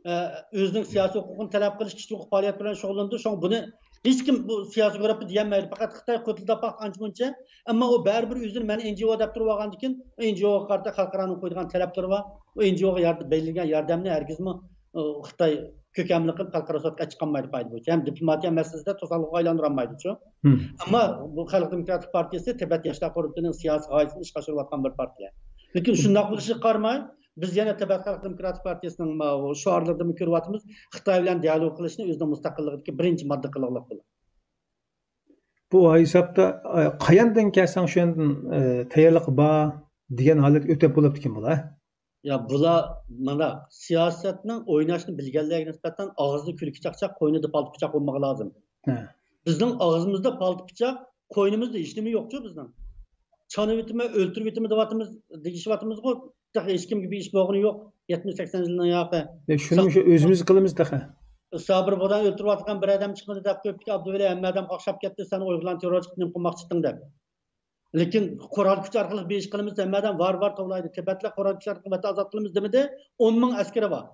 ئە، ئۆزىنىڭ سىياسىي ھوقۇقىنى تەلەپ قىلىش، كىشىلىك ھوقۇق پائالىيەتى بىلەن شۇغۇللىنىدۇ. شۇڭا بۇنى ھېچكىم بۇ سىياسىي گۇرۇپپا دېيەلمەيدۇ. پەقەت خىتاي قوتۇلداپ باقتى ئانچە مۇنچە. ئەمما ئۇ بەرىبىر ئۆزىنى مەن ئېن جى ئو دەپ تۇرۇپ ئالغاندىكىن، ئېن جى ئوغا قارىتا خەلقئارانىڭ قويىدىغان تەلەپلىرى بار. ئۇ ئېن جى ئوغا يارد-، بېرىلگەن ياردەمنى ھەرگىزمۇ، ئۇ، خىتاي كۆكەملىك قىلىپ خەلقئارا سوتقا چىقارمايدۇ پايدا بويىچە. ھەم دىپلوماتىيە مەسىلىسىدە توسالغۇغا ئايلاندۇرالمايدۇچۇ. ھىم. ئەمما بۇ خەلق دېموكراتىك پارتىيىسى تىبەت ياشلار قۇرۇلتىيىنىڭ سىياسىي غايىسىنى ئىشقا ئاشۇرۇۋاتقان بىر پارتىيە. لېكىن شۇنداق بولۇشىغا قارىماي، بىز يەنە تىبەت خەلق دېموكراتىك پارتىيىسىنىڭ ماۋۇ شوئارلىرىدىمۇ كۆرۈۋاتىمىز، خىتاي بىلەن دىئالوگ قىلىشنى ئۆزىنىڭ مۇستەقىللىقىدىكى بىرىنچى ماددا قىلغۇلۇق بۇلار. بۇ ھېسابتا، ئە، قاياندىن كەلسەڭ شۇياندىن، ئە، تەييارلىقى بار دېگەن ھالەتكە ئۆتۈپ بولۇپتىكەن بۇلار. يا، بۇلار مانا سىياسەتنىڭ ئويناشنى بىلگەنلەرگە نىسبەتەن ئاغزىدا كۈلكە چاقچاق، قوينىدا پالتا پىچاق بولمىقى لازىم. ھە. بىزنىڭ ئاغزىمىزدا پالتا پىچاق، قوينىمىزدا ھېچنېمە يوقچۇ بىزنىڭ. چانىۋېتىمەن، ئۆلتۈرۈۋېتىمەن دەۋاتىمىز، دېيىشىۋاتىمىزغۇ، تېخى ھېچكىمگە بىر ئىش بولغىنى يوق. يەتمىش سەكسەن يىلنىڭ ياقى. ئە، شۇنى سا-، شۇ ئۆزىمىز قىلىمىز تېخى. سابىر بۇرھان ئۆلتۈرۈۋاتقان بىر ئادەم چىقمىدى دەپ قويۇپتىكەن ئابدۇۋەلى، ھەممە ئادەم قاقشاپ كەتتى، سەن ئۇيغۇرلارنى تېررورچى قىلىپ نېمە قىلماقچىتىڭ دەپ. لېكىن قورال كۈچ ئارقىلىق بىر ئىش قىلىمىز، ھەممە ئادەم ۋار ۋار توۋلايدۇ. تىبەتلەر قورال كۈچ ئارقىلىق ۋەتەن ئازاد قىلىمىز دېمىدى، ئون مىڭ ئەسكىرى بار.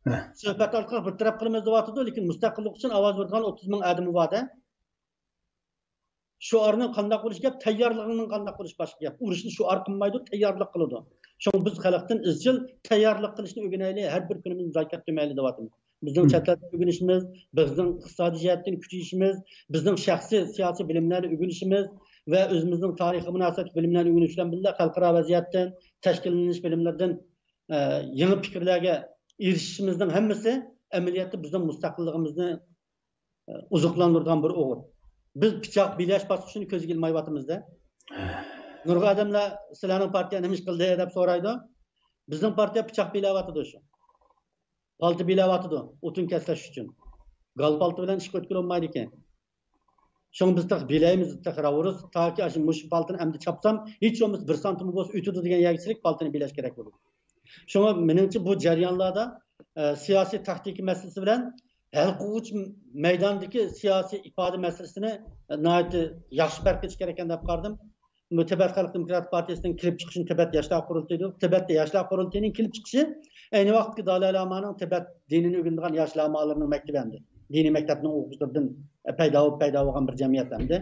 ھە. سۆھبەت ئارقىلىق بىر تەرەپ قىلىمىز دەۋاتىدۇ، لېكىن مۇستەقىللىق ئۈچۈن ئاۋاز بېرىدىغان ئوتتۇز مىڭ ئادىمى بار-دە. شوئارنىڭ قانداق بولۇشى گەپ، تەييارلىقنىڭ قانداق بولۇشى باشقا گەپ. ئۇرۇشنى شوئار قىلمايدۇ، تەييارلىق قىلىدۇ. شۇڭا بىز خەلقتىن ئىزچىل تەييارلىق قىلىشنى ئۆگىنەيلى، ھەر بىر كۈنىمىزنى زايە كەتتۈرمەيلى دەۋاتىمىز. بىزنىڭ مم. چەت ئەلدە ئۆگىنىشىمىز، بىزنىڭ ئىقتىسادىي جەھەتتىن كۈچىيىشىمىز، بىزنىڭ شەخسىي سىياسىي بىلىملەرنى ئۆگىنىشىمىز ۋە ئۆزىمىزنىڭ تارىخىي مۇناسىۋەتلىك بىلىملەرنى ئۆگىنىش بىلەن بىللە، خەلقئارا ۋەزىيەتتىن، تەشكىللىنىش بىلىملىرىدىن، ئە، يېڭى پىكىرلەرگە ئېرىشىشىمىزنىڭ ھەممىسى ئەمەلىيەتتە بىزنىڭ مۇستەقىللىقىمىزنى ئوزۇقلاندۇرىدىغان بىر ئوغۇت. بىز پىچاق بىلەش باسقۇچىنى كۆزگە ئىلمايۋاتىمىز-دە. نۇرغۇن ئادەملەر سىلەرنىڭ پارتىيە نېمە ئىش قىلدى دەپ سورايدۇ. بىزنىڭ پارتىيە پىچاق بىلەۋاتىدۇ شۇ. پالتا بىلەۋاتىدۇ، ئوتۇن كەسلەش ئۈچۈن. گال پالتا بىلەن ئىشقا ئۆتكىلى بولمايدىكەن. شۇڭا بىز تېخى بىلەيمىز، تېخى راۋۇرۇس، تاكى ئاشۇ مۇشۇ پالتىنى ئەمدى چاپسام، ھېچ بولمىسا بىر سانتىم بولسا ئۆتىدۇ دېگەن يەرگىچىلىك پالتىنى بىلەش كېرەك بولىدۇ. شۇڭا مېنىڭچە بۇ جەريانلاردا، ئە، سىياسىي تاكتىكا مەسىلىسى بىلەن ھەل قىلغۇچ مەيداندىكى سىياسىي ئىپادە مەسىلىسىنى، ئە، ناھايىتى ياخشى پەرق قىلىش كېرەك ئىكەن دەپ قارىدىم. بۇ تىبەت خەلق دېموكراتىك پارتىيىسىنىڭ كېلىپ چىقىشىنى تىبەت ياشلار قۇرۇلتىيى، تىبەتتە ياشلار قۇرۇلتىيىنىڭ كېلىپ چىقىشى ئەينى ۋاقىتتىكى دالاي لامانىڭ تىبەت دىنىنى ئۆگىنىدىغان ياش لامالىرىنىڭ مەكتىپى ئەمدى. دىنىي مەكتەپنىڭ ئوقۇغۇچىلىرىدىن پەيدا بولۇپ، پەيدا بولغان بىر جەمئىيەت ئەمدى.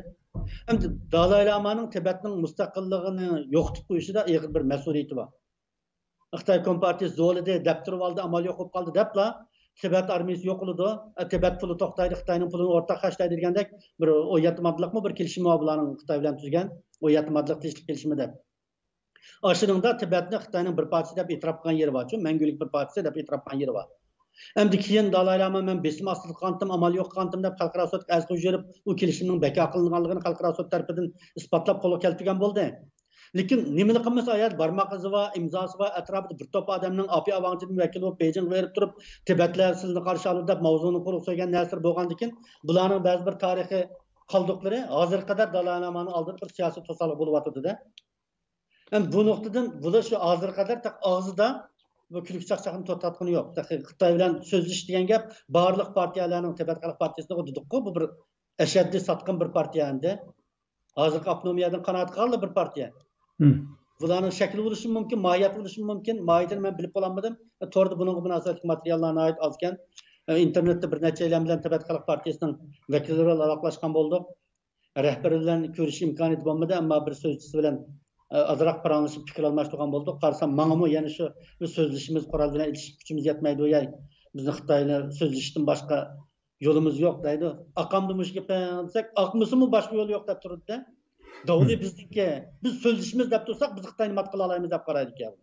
ئەمدى دالاي لامانىڭ تىبەتنىڭ مۇستەقىللىقىنى يوقىتىپ قويۇشىدا ئېغىر بىر مەسئۇلىيىتى بار. خىتاي كومپارتىيىسى زورلىدى، دەپ تۇرۇۋالدى، ئامال يوق بولۇپ قالدى دەپلا، تىبەت ئارمىيىسى يوقىلىدۇ، تىبەت پۇلى توختايدۇ، خىتاينىڭ پۇلىنى ئورتاق خەجلەيدۇ دېگەندەك بىر ئون يەتتە ماددىلىقمۇ بىر كېلىشىمى بار بۇلارنىڭ خىتاي بىلەن تۈزگەن، ئون يەتتە ماددىلىق تىنچلىق كېلىشىمى دەپ. ئاشۇنىڭدا تىبەتنى خىتاينىڭ بىر پارچىسى دەپ ئېتىراپ قىلغان يېرى بارچۇ، مەڭگۈلۈك بىر پارچىسى دەپ ئېتىراپ قىلغان يېرى بار. ئەمدى كېيىن دالاي لاما مەن بېسىم ئاستىدا قالدىم، ئامال يوق قالدىم دەپ خەلقئارا سوتقا ئەرز قويۇپ يۈرۈپ، ئۇ كېلىشىمنىڭ بىكار قىلىنغانلىقىنى خەلقئارا سوت تەرىپىدىن ئىسپاتلاپ قولغا كەلتۈرگەن بولدى. لېكىن نېمىلا قىلمىسا، ئايال بارماق ئىزى بار، ئىمزاسى بار، ئەتراپىدا بىر توپ ئادەمنىڭ ئاپى ئاۋاڭچىدىن ۋەكىل بولۇپ بېيجىڭغا بېرىپ تۇرۇپ، تىبەتلەر سىلىنى قارشى ئالىدۇ دەپ ماۋزۇنىڭ قولىغا سۆيگەن نەرسىلىرى بولغاندىكىن، بۇلارنىڭ بەزى بىر تارىخىي قالدۇقلىرى ھازىرغا قەدەر دالاي لامانىڭ ئالدىدا بىر سىياسىي توسالغۇ بولۇۋاتىدۇ-دە. ھەم بۇ نۇقتىدىن بۇلار شۇ ھازىرغا قەدەر تېخى ئاغزىدا بۇ كۈلكە چاقچاقنى توختاتقىنى يوق. تېخى خىتاي بىلەن سۆزلىشىش دېگەن گەپ بارلىق پارتىيەلەرنىڭ، تىبەت خەلق پارتىيەسىنىڭ دېدۇققۇ، بۇ بىر ئەشەددىي ساتقىن بىر پارتىيە ئەمدى. ھازىرقى ئاپتونومىيەدىن قانائەت قىلغانلا بىر پارتىيە. بۇلارنىڭ شەكلى بولۇشى مۇمكىن، ماھىيەت بولۇشى مۇمكىن. ماھىيىتىنى مەن بىلىپ بولالمىدىم. توردا بۇنىڭغا مۇناسىۋەتلىك ماتېرىياللار ناھايىتى ئازكەن. ئىنتېرنېتتا بىر نەچچەيلەن بىلەن تىبەت خەلق پارتىيەسىنىڭ ۋەكىللىرى بىلەن ئالاقىلاشقان بولدۇق. رەھبىرى بىلەن كۆرۈشۈش ئىمكانىيىتى بولمىدى، ئەمما بىر سۆزچىسى بىلەن، ئە، ئازراق پاراڭلىشىپ پىكىر ئالماشتۇرغان بولدۇق. قارىسام، ماڭىمۇ يەنە شۇ بىر سۆزلىشىمىز، قورال بىلەن ئېلىشىش كۈچىمىز يەتمەيدۇ، ياي، بىزنىڭ خىتاي بىلەن سۆزلىشىشتىن باشقا يولىمىز يوق دەيدۇ. ئاقامدۇ مۇشۇ گېپىڭ دېسەك، ئاقمىسىمۇ باشقا يول يوق دەپ تۇرىدۇ-دە. داۋلى بىزنىڭكى، بىز سۆزلىشىمىز دەپ تۇرساق، بىز خىتاينى مات قىلالايمىز دەپ قارايدىكەن.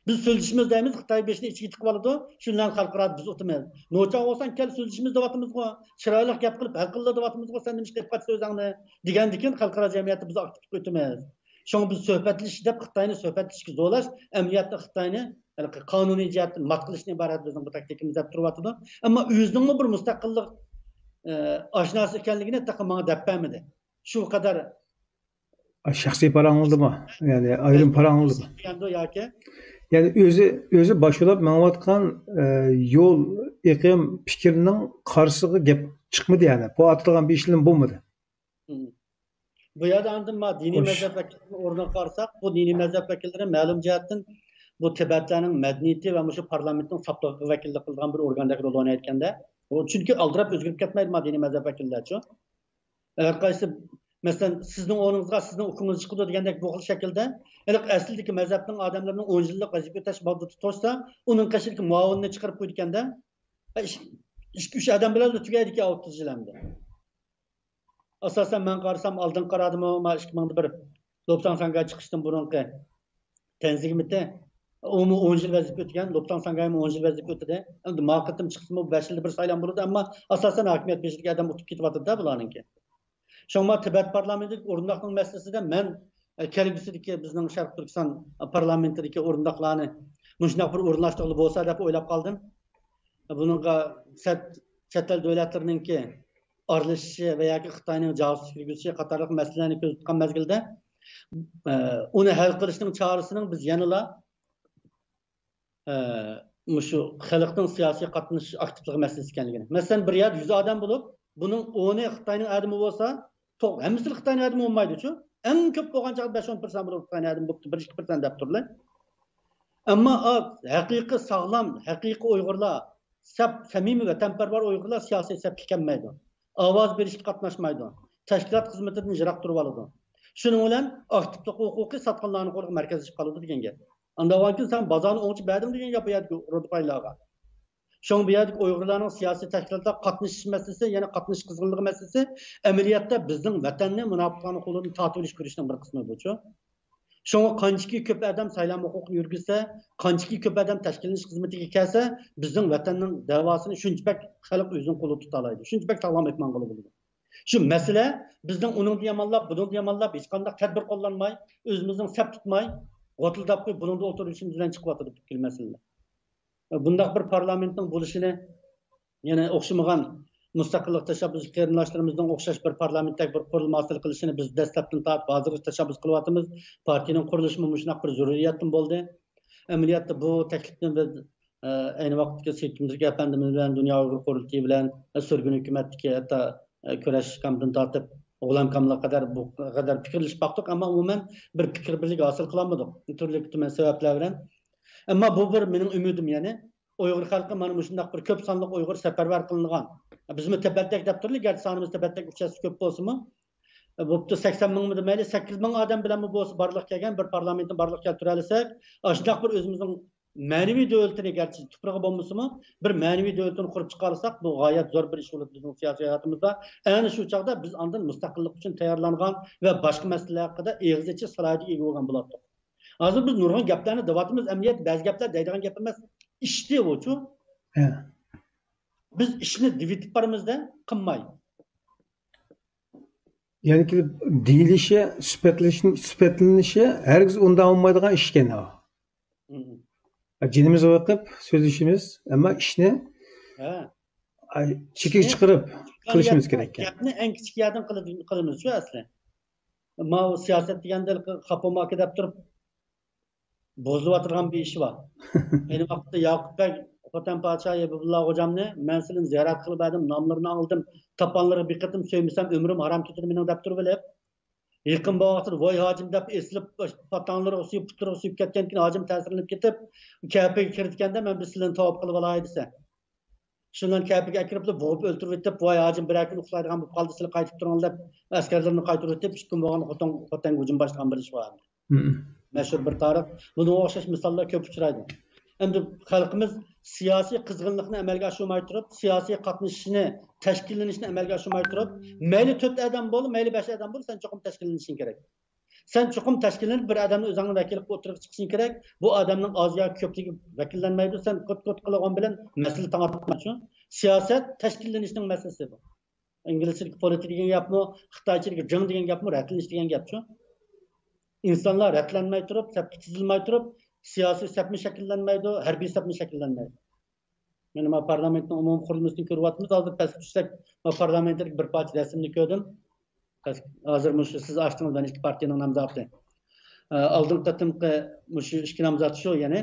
بىز سۆزلىشىمىز دەيمىز، خىتاي بېشىنى ئىچىگە تىقىۋالىدۇ، شۇنىڭ بىلەن خەلقئارادا بىز ئۇتىمىز. نوچىغا بولساڭ، كەل سۆزلىشىمىز دەۋاتىمىزغۇ، چىرايلىق گەپ قىلىپ ھەل قىلىلا دەۋاتىمىزغۇ، سەن نېمىشقا قىلىپ قاچىسەن ئۆزۈڭنى دېگەندىكىن خەلقئارا جەمئىيەتتە بىز ئاكتىپلىق ئۆتىمىز. شۇڭا بىز سۆھبەتلىشىش دەپ خىتاينى سۆھبەتلىشىشكە زورلاش، ئەمەلىيەتتە خىتاينى، يەنى قانۇنىي جەھەتتىن مات قىلىشتىن ئىبارەت بىزنىڭ بۇ تاكتىكىمىز دەپ تۇرۇۋاتىدۇ. ئەمما ئۆزىنىڭمۇ بىر مۇستەقىللىق، ئە، ئاشناسى ئىكەنلىكىنى تېخى ماڭا دەپ بەرمىدى. شۇ قەدەر شەخسىي پاراڭلىدىمۇ؟ يەنى ئايرىم پاراڭلىدىمۇ؟ دېگەندۇ ياكى؟ يەنى ئۆزى، ئۆزى باشلاپ مېڭىۋاتقان، ئە، يول ئېقىم پىكىرنىڭ قارشىسىغا گەپ چىقمىدى يەنى. بۇ ئاتىدىغان بىر ئىشلىرىمۇ بولمىدى. بۇ يەردە ئاندىن ما دىنىي مەزھەپ ۋەكىللىرىنىڭ ئورنىغا قارىساق، بۇ دىنىي مەزھەپ ۋەكىللىرى مەلۇم جەھەتتىن بۇ تىبەتلەرنىڭ مەدەنىيىتى ۋە مۇشۇ پارلامېنتنىڭ ساپلىقىغا ۋەكىللىك قىلىدىغان بىر ئورگاندەك رول ئوينايدىكەندە. ئۇ چۈنكى ئالدىراپ ئۆزگىرىپ كەتمەيدۇ ما دىنىي مەزھەپ ۋەكىللەرچۇ. ھەر قايسى، مەسىلەن، سىزنىڭ ئورنىڭىزغا سىزنىڭ ئۇكىڭىز چىقىدۇ دېگەندەك بۇ خىل شەكىلدە، ھېلىقى ئەسلىدىكى مەزھەپنىڭ ئادەملىرىنىڭ ئون يىللىق ۋەزىپە ئۆتەش مۇددىتى توشسا، ئۇنىڭ قېشىدىكى مۇئاۋىننى چىقىرىپ قويىدىكەندە، ئىككى، ئىككى، ئۈچ ئادەم بىلەن تۈگەيدىكەن ئوتتۇز يىل ئەمدى. ئاساسەن مەن قارىسام، ئالدىنقى قارادىمۇ ما ئىككى مىڭدا بىر لوپساڭ ساڭگاي چىقىشتىن بۇرۇنقى تەنزىگمىتى، ئۇمۇ ئون يىل ۋەزىپە ئۆتىگەن، لوپساڭ ساڭگايمۇ ئون يىل ۋەزىپە ئۆتىدى. ئەمدى ما قېتىم چىقسىمۇ بەش يىلدا بىر سايلام بولىدۇ، ئەمما ئاساسەن ھاكىمىيەت بېشىدىكى ئادەم ئۇتۇپ كېتىۋاتىدۇ-دە بۇلارنىڭكى. شۇڭا تىبەت پارلامېنتىدىكى ئورۇنداقنىڭ مەسىلىسىدە مەن، ئە، كەلگۈسىدىكى بىزنىڭ شەرقىي تۈركىستان پارلامېنتىدىكى ئورۇنداقلارنى مۇشۇنداق بىر ئورۇنلاشتۇرغىلى بولسا دەپ ئويلاپ قالدىم. بۇنىڭغا سەت-، چەت ئەل دۆلەتلىرىنىڭكى ئارىلىشىشى ۋە ياكى خىتاينىڭ جاسۇسلۇق يۈرگۈزۈشى قاتارلىق مەسىلىلەرنى كۆزدە تۇتقان مەزگىلدە، ئە، ئۇنى ھەل قىلىشنىڭ چارىسىنىڭ بىز يەنىلا، ئە، مۇشۇ خەلقنىڭ سىياسىي قاتنىشىش ئاكتىپلىقى مەسىلىسى ئىكەنلىكىنى. مەسىلەن، بىر يەردە يۈز ئادەم بولۇپ، بۇنىڭ ئونى خىتاينىڭ ئادىمى بولسا، توغرا، ھەممىسى خىتاينىڭ ئادىمى بولمايدۇچۇ. ئەڭ كۆپ بولغان چاغدا بەش ئون پىرسەنت بولۇپ خىتاينىڭ ئادىمى بوپتۇ، بىر ئىككى پىرسەنت دەپ تۇرلى. ئەمما ئا، ھەقىقىي ساغلام، ھەقىقىي ئۇيغۇرلار، سەپ، سەمىمىي ۋەتەنپەرۋەر ئۇيغۇرلار سىياسىي سەپكە كەلمەيدۇ. ئاۋاز بېرىشكە قاتناشمايدۇ. تەشكىلات خىزمىتىدىن يىراق تۇرۇۋالىدۇ. شۇنىڭ بىلەن ئاكتىپلىق ھوقۇقى ساتقىنلارنىڭ قولىغا مەركەزلىشىپ قالىدۇ دېگەن گەپ. ئانداق بولغاندىكىن سەن بازارنى ئوڭچە بەردىڭ دېگەن گەپ بۇ يەردىكى رۇدۇپايلارغا. شۇڭا بۇ يەردىكى ئۇيغۇرلارنىڭ سىياسىي تەشكىلاتلارغا قاتنىشىش مەسىلىسى، يەنى قاتنىشىش قىزغىنلىقى مەسىلىسى ئەمەلىيەتتە بىزنىڭ ۋەتەننى مۇناپىقلارنىڭ قولىدىن تارتىۋېلىش كۈرىشىنىڭ بىر قىسمى بۇچۇ. شۇڭا قانچىكى كۆپ ئادەم سايلام ھوقۇقىنى يۈرگۈزسە، قانچىكى كۆپ ئادەم تەشكىللىنىش خىزمىتىگە كەلسە، بىزنىڭ ۋەتەننىڭ دەۋاسىنى شۇنچە بەك خەلق ئۆزىنىڭ قولىدا تۇتالايدۇ، شۇنچە بەك ساغلام ئېلىپ ماڭغىلى بولىدۇ. شۇ مەسىلە بىزنىڭ ئۇنىڭدا يامانلاپ، بۇنىڭدا يامانلاپ، ھېچقانداق تەدبىر قوللانماي، ئۆزىمىزنىڭ سەپ تۇتماي، غوتۇلداپ قويۇپ، بۇنىڭدا ئولتۇرۇۋېلىشىمىز بىلەن چىقىۋاتىدۇ پۈتكۈل مەسىلىلەر. بۇنداق بىر پارلامېنتنىڭ بولۇشىنى، يەنى ئوخشىمىغان مۇستەقىللىق تەشەببۇسچى قېرىنداشلىرىمىزنىڭ ئوخشاش بىر پارلامېنتتەك بىر قۇرۇلما ھاسىل قىلىشىنى بىز دەسلەپتىن تارتىپ ھازىرغىچە تەشەببۇس قىلىۋاتىمىز. پارتىيىنىڭ قۇرۇلۇشىمۇ مۇشۇنداق بىر زۆرۈرىيەتتىن بولدى. ئەمەلىيەتتە بۇ تەكلىپنى بىز، ئە، ئەينى ۋاقىتتىكى سېيىت كىمزىركى ئەپەندىمىز بىلەن، دۇنيا ئۇيغۇر قۇرۇلتىيى بىلەن، ئە، سۈرگۈن ھۆكۈمەتتىكى ھەتتا، ئە، كۈرەش كامىدىن تارتىپ غۇلام كامىلغا قەدەر، بۇ قەدەر پىكىرلىشىپ باقتۇق، ئەمما ئومۇمەن بىر پىكىر بىرلىكى ھاسىل قىلالمىدۇق. تۈرلۈك تۈمەن سەۋەبلەر بىلەن. ئەمما بۇ بىر مېنىڭ ئۈمىدىم، يەنى ئۇيغۇر خەلقى مانا مۇشۇنداق بىر كۆپ سانلىق ئۇيغۇر سەپەرۋەر قىلىنغان. بىزمۇ تىبەتتەك دەپ تۇرىلى، گەرچە سانىمىز تىبەتتەك ئۈچ ھەسسە كۆپ بولسىمۇ، بوپتۇ، سەكسەن مىڭمۇ دېمەيلى، سەككىز مىڭ ئادەم بىلەنمۇ بولسا بارلىققا كەلگەن بىر پارلامېنتنى بارلىققا كەلتۈرەلىسەك، ئاشۇنداق بىر ئۆزىمىزنىڭ مەنىۋى دۆلىتىنى، گەرچە تۇپرىقى بولمىسىمۇ، بىر مەنىۋى دۆلىتىنى قۇرۇپ چىقارساق، بۇ غايەت زور بىر ئىش بولىدۇ بىزنىڭ سىياسىي ھاياتىمىزدا. ئەنە شۇ چاغدا بىز ئاندىن مۇستەقىللىق ئۈچۈن تەييارلانغان ۋە باشقا مەسىلىلەر ھەققىدە ئېغىز ئېچىش سالاھىيىتىگە ئىگە بولغان بولاتتۇق. ھازىر بىز نۇرغۇن گەپلەرنى دەۋاتىمىز، ئەمەلىيەتتە بەزى گەپلەر دەيدىغان گەپ ئەمەس، ئىشتى ئۇچۇ. ھە. بىز ئىشنى دېۋېتىپ بارىمىزدە، قىلماي. يەنى كېلىپ دېيىلىشى، سۈپەتلىشىنى، سۈپەتلىنىشى ھەرگىز ئۇنداق بولمايدىغان ئىش ئىكەن ئۇ. مم. جېنىمىزغا بېقىپ سۆزلىشىمىز، ئەمما ئىشنى، ھە. ئاي، چېكىگە ئىشنى چىقىرىپ قىلىشىمىز كېرەك ئىكەن. گەپنى ئەڭ كىچىك يەردىن قىلىدىن-، قىلىمىز شۇ ئەسلى. ماۋۇ سىياسەت دېگەندە خاپا ئاكا دەپ تۇرۇپ، بۇزۇلۇۋاتىدىغان بىر ئىش بار. ئەينى ۋاقىتتا ياقۇپ بەگ خوتەن پادىشاھى ھەبىبۇللا خوجامنى، مەن سىلىنى زىيارەت قىلىپ بەردىم، ناملىرىنى ئاڭلىدىم، تاپانلىرىغا بېقىتتىم، سۆيمىسەم ئۆمرۈم ھارام كېتىدۇ مېنىڭ دەپ تۇرۇۋېلىپ، يېقىن بولغان ۋاقىتتا ۋاي ھاجىم دەپ ئېسىلىپ، پاتاڭلىرىغا سۆيۈپ، پۇتلىرىغا سۆيۈپ كەتكەندىن كېيىن ھاجىم تەسىرلىنىپ كېتىپ، كەپىگە كىرىدىكەندە، مەن بىر سىلىنى تاۋاپ قىلىپ ئالاي دېسە. شۇنىڭ كەپىگە ئەكىرىپلا بوغۇپ ئۆلتۈرۈۋېتىپ، ۋاي ھاجىم بىرەر كۈن ئۇخلايدىغان بولۇپ قالدى، سىلەر قايتىپ تۇرۇڭ دەپ ئەسكەرلىرىنى قايتۇرۇۋېتىپ، ئىككى كۈن بولغاندا خوتەن، خوتەنگە ھۇجۇم باشلىغان بىر ئىش بار. مم. مەشھۇر بىر تارىخ. بۇنىڭغا ئوخشاش مىساللار كۆپ ئۇچرايدۇ. ئەمدى خەلقىمىز سىياسىي قىزغىنلىقنى ئەمەلگە ئاشۇرماي تۇرۇپ، سىياسىي قاتنىشىشنى، تەشكىللىنىشنى ئەمەلگە ئاشۇرماي تۇرۇپ، مەيلى تۆت ئادەم بول، مەيلى بەش ئادەم بول، سەن چوقۇم تەشكىللىنىشىڭ كېرەك. سەن چوقۇم تەشكىللىنىپ، بىر ئادەمنى ئۆزۈڭنى ۋەكىل قىلىپ ئوتتۇرىغا چىقىشىڭ كېرەك. بۇ ئادەمنىڭ ئاز ياكى كۆپلۈكى ۋەكىللەنمەيدۇ. سەن كوت-كوت قىلغان بىلەن مەسىلە تاڭاتمايدۇ. سىياسەت تەشكىللىنىشنىڭ مەسىلىسى بۇ. ئىنگلىزچىدىكى پولىتىكا دېگەن گەپمۇ، خىتايچىدىكى جېڭ دېگەن گەپمۇ، رەتلىنىش دېگەن گەپچۇ. ئىنسانلار رەتلەنمەي تۇرۇپ، سەپكە تىزىلماي تۇرۇپ، سىياسىي سەپمۇ شەكىللەنمەيدۇ، ھەربىي سەپمۇ شەكىللەنمەيدۇ. مانا ما پارلامېنتنىڭ ئومۇمىي قۇرۇلمىسىنى كۆرۈۋاتىمىز. ھازىر پەسكە چۈشسەك، ما پارلامېنتتىكى بىر پارچە رەسىمنى كۆردۈم. پەس-، ھازىر مۇشۇ سىز ئاچتىڭىز، مانا ئىككى پارتىيەنىڭ نامزاتى. ئە، ئالدىنقى قېتىمقى مۇشۇ ئىككى نامزات شۇ، يەنى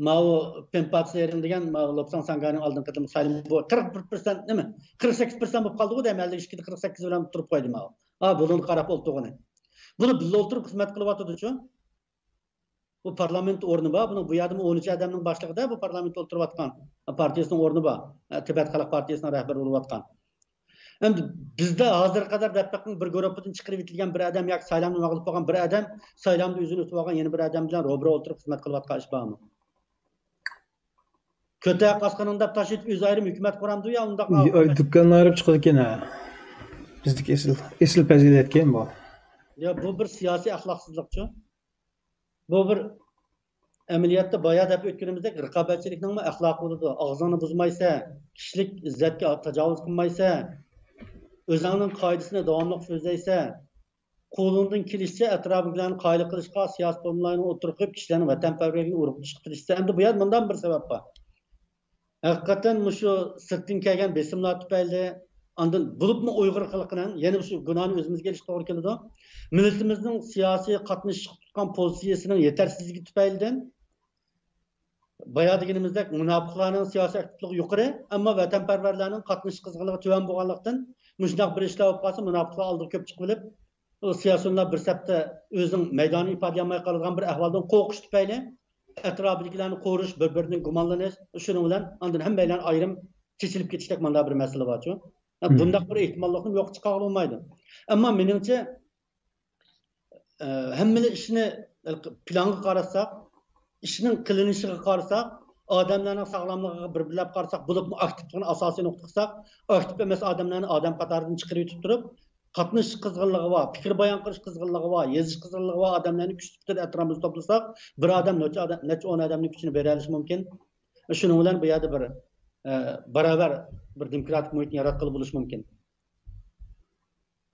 ماۋۇ پېن پاتسېرىڭ دېگەن ماۋۇ لوپساڭ ساڭگاينىڭ ئالدىنقى قېتىم سايلىمى بۇ قىرىق بىر پىرسەنت نېمە؟ قىرىق سەككىز پىرسەنت بولۇپ قالدىغۇ دەيمەن، ئەللىك ئىككىدە قىرىق سەككىز بىلەن تۇرۇپ قويدى ماۋۇ. ھا، بۇنىڭغا قاراپ ئولتۇرغىنى. بۇنى بىللە ئولتۇرۇپ خىزمەت قىلىۋاتىدۇچۇ. بۇ پارلامېنت ئورنى بار، بۇنىڭ بۇ يەردىمۇ ئون ئۈچ ئادەمنىڭ باشلىقىدا بۇ پارلامېنتتا ئولتۇرۇۋاتقان پارتىيىسىنىڭ ئورنى بار. تىبەت خەلق پارتىيىسىنىڭ رەھبىرى بولۇۋاتقان. ئەمدى بىزدە ھازىرغا قەدەر دەپ بېقىڭ، بىر گۇرۇپپىدىن چىقىرىپ ئېتىلگەن بىر ئادەم ياكى سايلامدا مەغلۇپ بولغان بىر ئادەم سايلامدا ئۆزىنى ئۇتۇپ ئالغان يەنە بىر ئادەم بىلەن روبىرو ئولتۇرۇپ خىزمەت قىلىۋاتقان ئىش بارمۇ؟ كۆتەك ئاسقىنىڭ دەپ تاش ئېتىپ ئۆزى ئايرىم ھۆكۈمەت قۇرامدۇ يا ئۇنداق؟ ئاي، دۇكاننى ئايرىپ چىقىدىكەن ھە. بىزدىكى ئېسىل، ئېسىل پەزىلەتكەن بۇ. يا بۇ بىر سىياسىي ئەخلاقسىزلىقچۇ. بۇ بىر ئەمەلىيەتتە بايا دەپ ئۆتكىنىمىزدەك رىقابەتچىلىكنىڭمۇ ئەخلاقى بولىدۇ. ئاغزىڭنى بۇزمايسەن، كىشىلىك ئىززەتكە تاجاۋۇز قىلمايسەن، ئۆزۈڭنىڭ قائىدىسىنى داۋاملىق سۆزلەيسەن، قولۇڭدىن كېلىشىچە ئەتراپىدىكىلەرنى قايىل قىلىشقا، سىياسىي فورمۇلارنى ئوتتۇرىغا قويۇپ، كىشىلەرنىڭ ۋەتەنپەرۋەرلىكىنى ئۇرغۇتۇشقا تىرىشىسەن. ئەمدى بۇ يەردە مۇنداق بىر سەۋەب بار. ھەقىقەتەن مۇشۇ سىرتتىن كەلگەن بېسىملار تۈپەيلى، ئاندىن بولۇپمۇ ئۇيغۇر خەلقىنىڭ، يەنە شۇ گۇناھنى ئۆزىمىزگە ئېلىشقا توغرا كېلىدۇ. مىللىتىمىزنىڭ سىياسىي قاتنىشىشقا تۇتقان پوزىتسىيىسىنىڭ يېتەرسىزلىكى تۈپەيلىدىن، بايا دېگىنىمىزدەك، مۇناپىقلارنىڭ سىياسىي ئاكتىپلىقى يۇقىرى، ئەمما ۋەتەنپەرۋەرلەرنىڭ قاتنىشىش قىزغىنلىقى تۆۋەن بولغانلىقتىن، مۇشۇنداق بىر ئىشلار بولۇپ قالسا، مۇناپىقلار ئالدىغا كۆپ چىقىۋېلىپ، ئۇ سىياسىيونلار بىر سەپتە ئۆزىنىڭ مەيدانىنى ئىپادىلىيەلمەي قالىدىغان بىر ئەھۋالدىن قورقۇش تۈپەيلى، ئەتراپىدىكىلەرنى قورۇش، بىر-بىرىدىن گۇمانلىنىش، شۇنىڭ بىلەن ئاندىن ھەممەيلەن ئايرىم چېچىلىپ كېتىشتەك مانداق بىر مەسىلە بارچۇ. ھە، مم. بۇنداق بىر ئېھتىماللىقنى يوققا چىقارغىلى بولمايدۇ. ئەمما مېنىڭچە، ئە، ھەممىلا ئىشنى پىلانغا قاراتساق، ئىشنىڭ قىلىنىشىغا قارىساق، ئادەملەرنىڭ ساغلاملىقىغا بىر بىرلەپ قارىساق، بولۇپمۇ ئاكتىپلىقنى ئاساسىي نۇقتا قىلساق، ئاكتىپ ئەمەس ئادەملەرنى ئادەم قاتارىدىن چىقىرىۋېتىپ تۇرۇپ، قاتنىشىش قىزغىنلىقى بار، پىكىر بايان قىلىش قىزغىنلىقى بار، يېزىش قىزغىنلىقى بار ئادەملەرنى كۈچ سۈپىتىدە ئەتراپىمىزدا توپلىساق، بىر ئادەم نەچچە ئادەم، نەچچە ئون ئادەمنىڭ كۈچىنى بېرەلىشى مۇمكىن. شۇنىڭ بىلەن بۇ يەردە بىر، ئە، باراۋەر بىر دېموكراتىك مۇھىتنى ياراتقىلى بولۇشى مۇمكىن.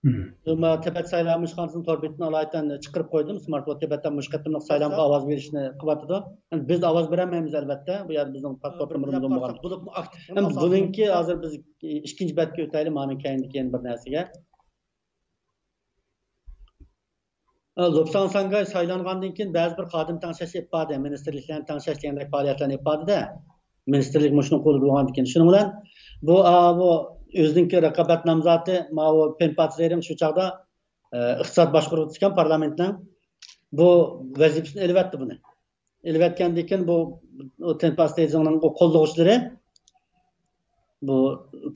مم. شۇ ما تىبەت سايلام ئىشخانىسىنىڭ تور بېتىدىن ئالايىتەن چىقىرىپ قويدۇم. سمارت ۋوت تىبەتتە مۇشۇ قېتىملىق سايلامغا ئاۋاز بېرىشنى قىلىۋاتىدۇ. ئەمدى بىز ئاۋاز بېرەلمەيمىز، ئەلۋەتتە. بۇ يەردە بىزنىڭ پاسپورتىمىز بولمىغان. ئەمدى بۇنىڭكى ھازىر بىز ئىككىنچى بەتكە ئۆتەيلى، مانا كەينىدىكى يەنە بىر نەرسىگە. لوپساڭ ساڭگاي سايلانغاندىن كېيىن بەزى بىر خادىم تەڭشەش ئېلىپ باردى، مىنىستىرلىكلەرنى تەڭشەش دېگەندەك پائالىيەتلەرنى ئېلىپ باردى-دە. مىنىستىرلىك مۇشۇنىڭ قولىدا بولغاندىكىن. شۇنىڭ بىلەن بۇ، ئا، بۇ ئۆزىنىڭكى رىقابەت نامزاتى ماۋۇ پېن پاتسېرىڭ شۇ چاغدا، ئە، ئىقتىساد باشقۇرغۇچى ئىكەن پارلامېنتنىڭ. بۇ ۋەزىپىسىنى ئېلىۋەتتى بۇنى. ئېلىۋەتكەندىن كېيىن بۇ، بۇ پېن پاتسېرىڭنىڭ قوللىغۇچىلىرى بۇ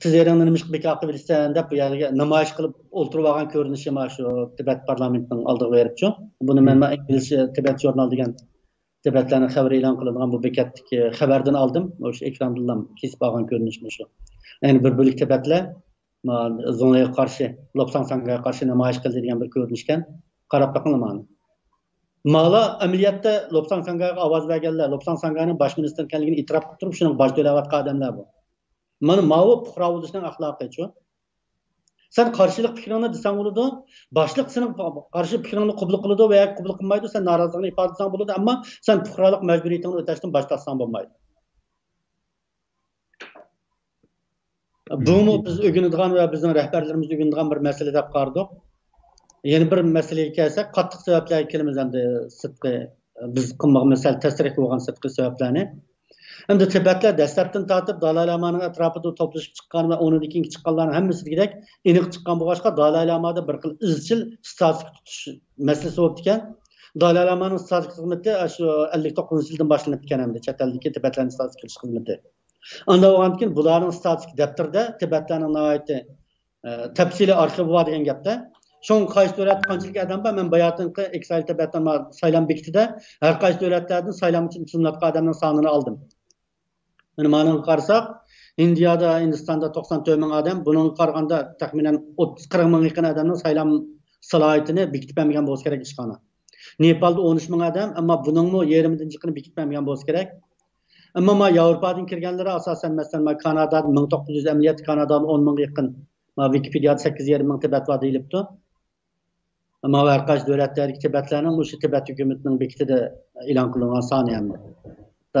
تىزېرىڭنى نېمىشقا بىكار قىلىۋېتىسەن دەپ، بۇ يەرگە نامايىش قىلىپ ئولتۇرۇپ ئالغان كۆرۈنۈشى مانا شۇ تىبەت پارلامېنتىنىڭ ئالدىغا بېرىپچۇ. بۇنى مەن مانا ئىنگلىزچە تىبەت ژۇرنال دېگەن تىبەتلەرنىڭ خەۋىرى ئېلان قىلىنغان بۇ بېكەتتىكى خەۋەردىن ئالدىم. مۇشۇ ئېكراندىنلا كېسىپ ئالغان كۆرۈنۈشمۇ شۇ. يەنى بىر بۆلەك تىبەتلەر، ما، زۇڭلىغا قارشى، لوپساڭ ساڭگايغا قارشى نامايىش قىلدى دېگەن بىر كۆرۈنۈشكەن. قاراپ بېقىڭلار مانا. مالا ئەمەلىيەتتە لوپساڭ ساڭگايغا ئاۋاز بەرگەنلەر، لوپساڭ ساڭگاينىڭ باش مىنىستىرى ئىكەنلىكىنى ئېتىراپ قىلىپ تۇرۇپ، شۇنىڭغا باج تۆلەۋاتقان ئادەملەر بۇ. مانا ماۋۇ پۇقرا بولۇشنىڭ ئەخلاقىچۇ. سەن قارشىلىق پىكرىڭنى دېسەڭ بولىدۇ، باشلىق سېنىڭ قارشى پىكرىڭنى قوبۇل قىلىدۇ ۋە قوبۇل قىلمايدۇ، سەن نارازىلىقىڭنى ئىپادىلىسەڭ بولىدۇ، ئەمما سەن پۇقرالىق مەجبۇرىيىتىڭنى ئۆتەشتىن باش تارتساڭ بولمايدۇ. بۇمۇ بىز ئۆگىنىدىغان ۋە بىزنىڭ رەھبەرلىرىمىز ئۆگىنىدىغان بىر مەسىلە دەپ قارىدۇق. يەنە بىر مەسىلىگە كەلسەك، قاتتىق سەۋەبلەرگە كېلىمىز ئەمدى سىرتقى، بىز قىلمىغىمىز سەل تەسرىق بولغان سىرتقى سەۋەبلەرنى. ئەمدى تىبەتلەر دەسلەپتىن تارتىپ دالاي لامانىڭ ئەتراپىدا توپلىشىپ چىققان ۋە ئۇنىڭدىن كېيىنكى چىققانلارنىڭ ھەممىسى دېگۈدەك ئېنىق چىققان بولغاچقا، دالاي لامادا بىر خىل ئىزچىل ستاتىك تۇتۇش مەسىلىسى بولۇپتىكەن. دالاي لامانىڭ ستاتىك خىزمىتى شۇ ئەللىك توققۇزىنچى يىلدىن باشلىنىپتىكەن ئەمدى چەت ئەلدىكى تىبەتلەرنى ستاتىك قىلىش خىزمىتى. ئانداق بولغاندىكىن بۇلارنىڭ ستاتىك دەپتىرىدە تىبەتلەرنىڭ ناھايىتى، ئە، تەپسىلىي ئارخىۋى بار دېگەن گەپتە. شۇڭا قايسى دۆلەتتە قانچىلىك ئادەم بار؟ مەن باياتىنقى ئېكسايل تىبەتتە ما-، سايلام بېكىتىدە ھەر قايسى دۆلەتلەردىن سايلامغا تىزىملاتقان ئادەمنىڭ سانىنى ئالدىم. مانا مانىڭغا قارىساق، ھىندىيادا، ھىندىستاندا توقسان تۆت مىڭ ئادەم، بۇنىڭغا قارىغاندا تەخمىنەن ئوتتۇز، قىرىق مىڭغا يېقىن ئادەمنىڭ سايلام سالاھىيىتىنى بېكىتىپ بەرمىگەن بولسا كېرەك ئىشخانا. نېپالدا ئون ئۈچ مىڭ ئادەم، ئەمما بۇنىڭمۇ يېرىمىدىن جىقىنى بېكىتىپ بەرمىگەن بولسا كېرەك. ئەمما ما ياۋروپادىن كىرگەنلىرى ئاساسەن، مەسىلەن، ما كانادادا مىڭ توققۇز يۈز، ئەمەلىيەتتە كانادادا ئون مىڭغا يېقىن، ما ۋىكىپېدىيادا سەككىز يېرىم مىڭ تىبەت بار دېيىلىپتۇ. ئەمما ھەر قايسى دۆلەتلەردىكى تىبەتلەرنىڭ مۇشۇ تىبەت ھۆكۈمىتىنىڭ بېكىتىدە ئېلان قىلىنغان سانى ھەم.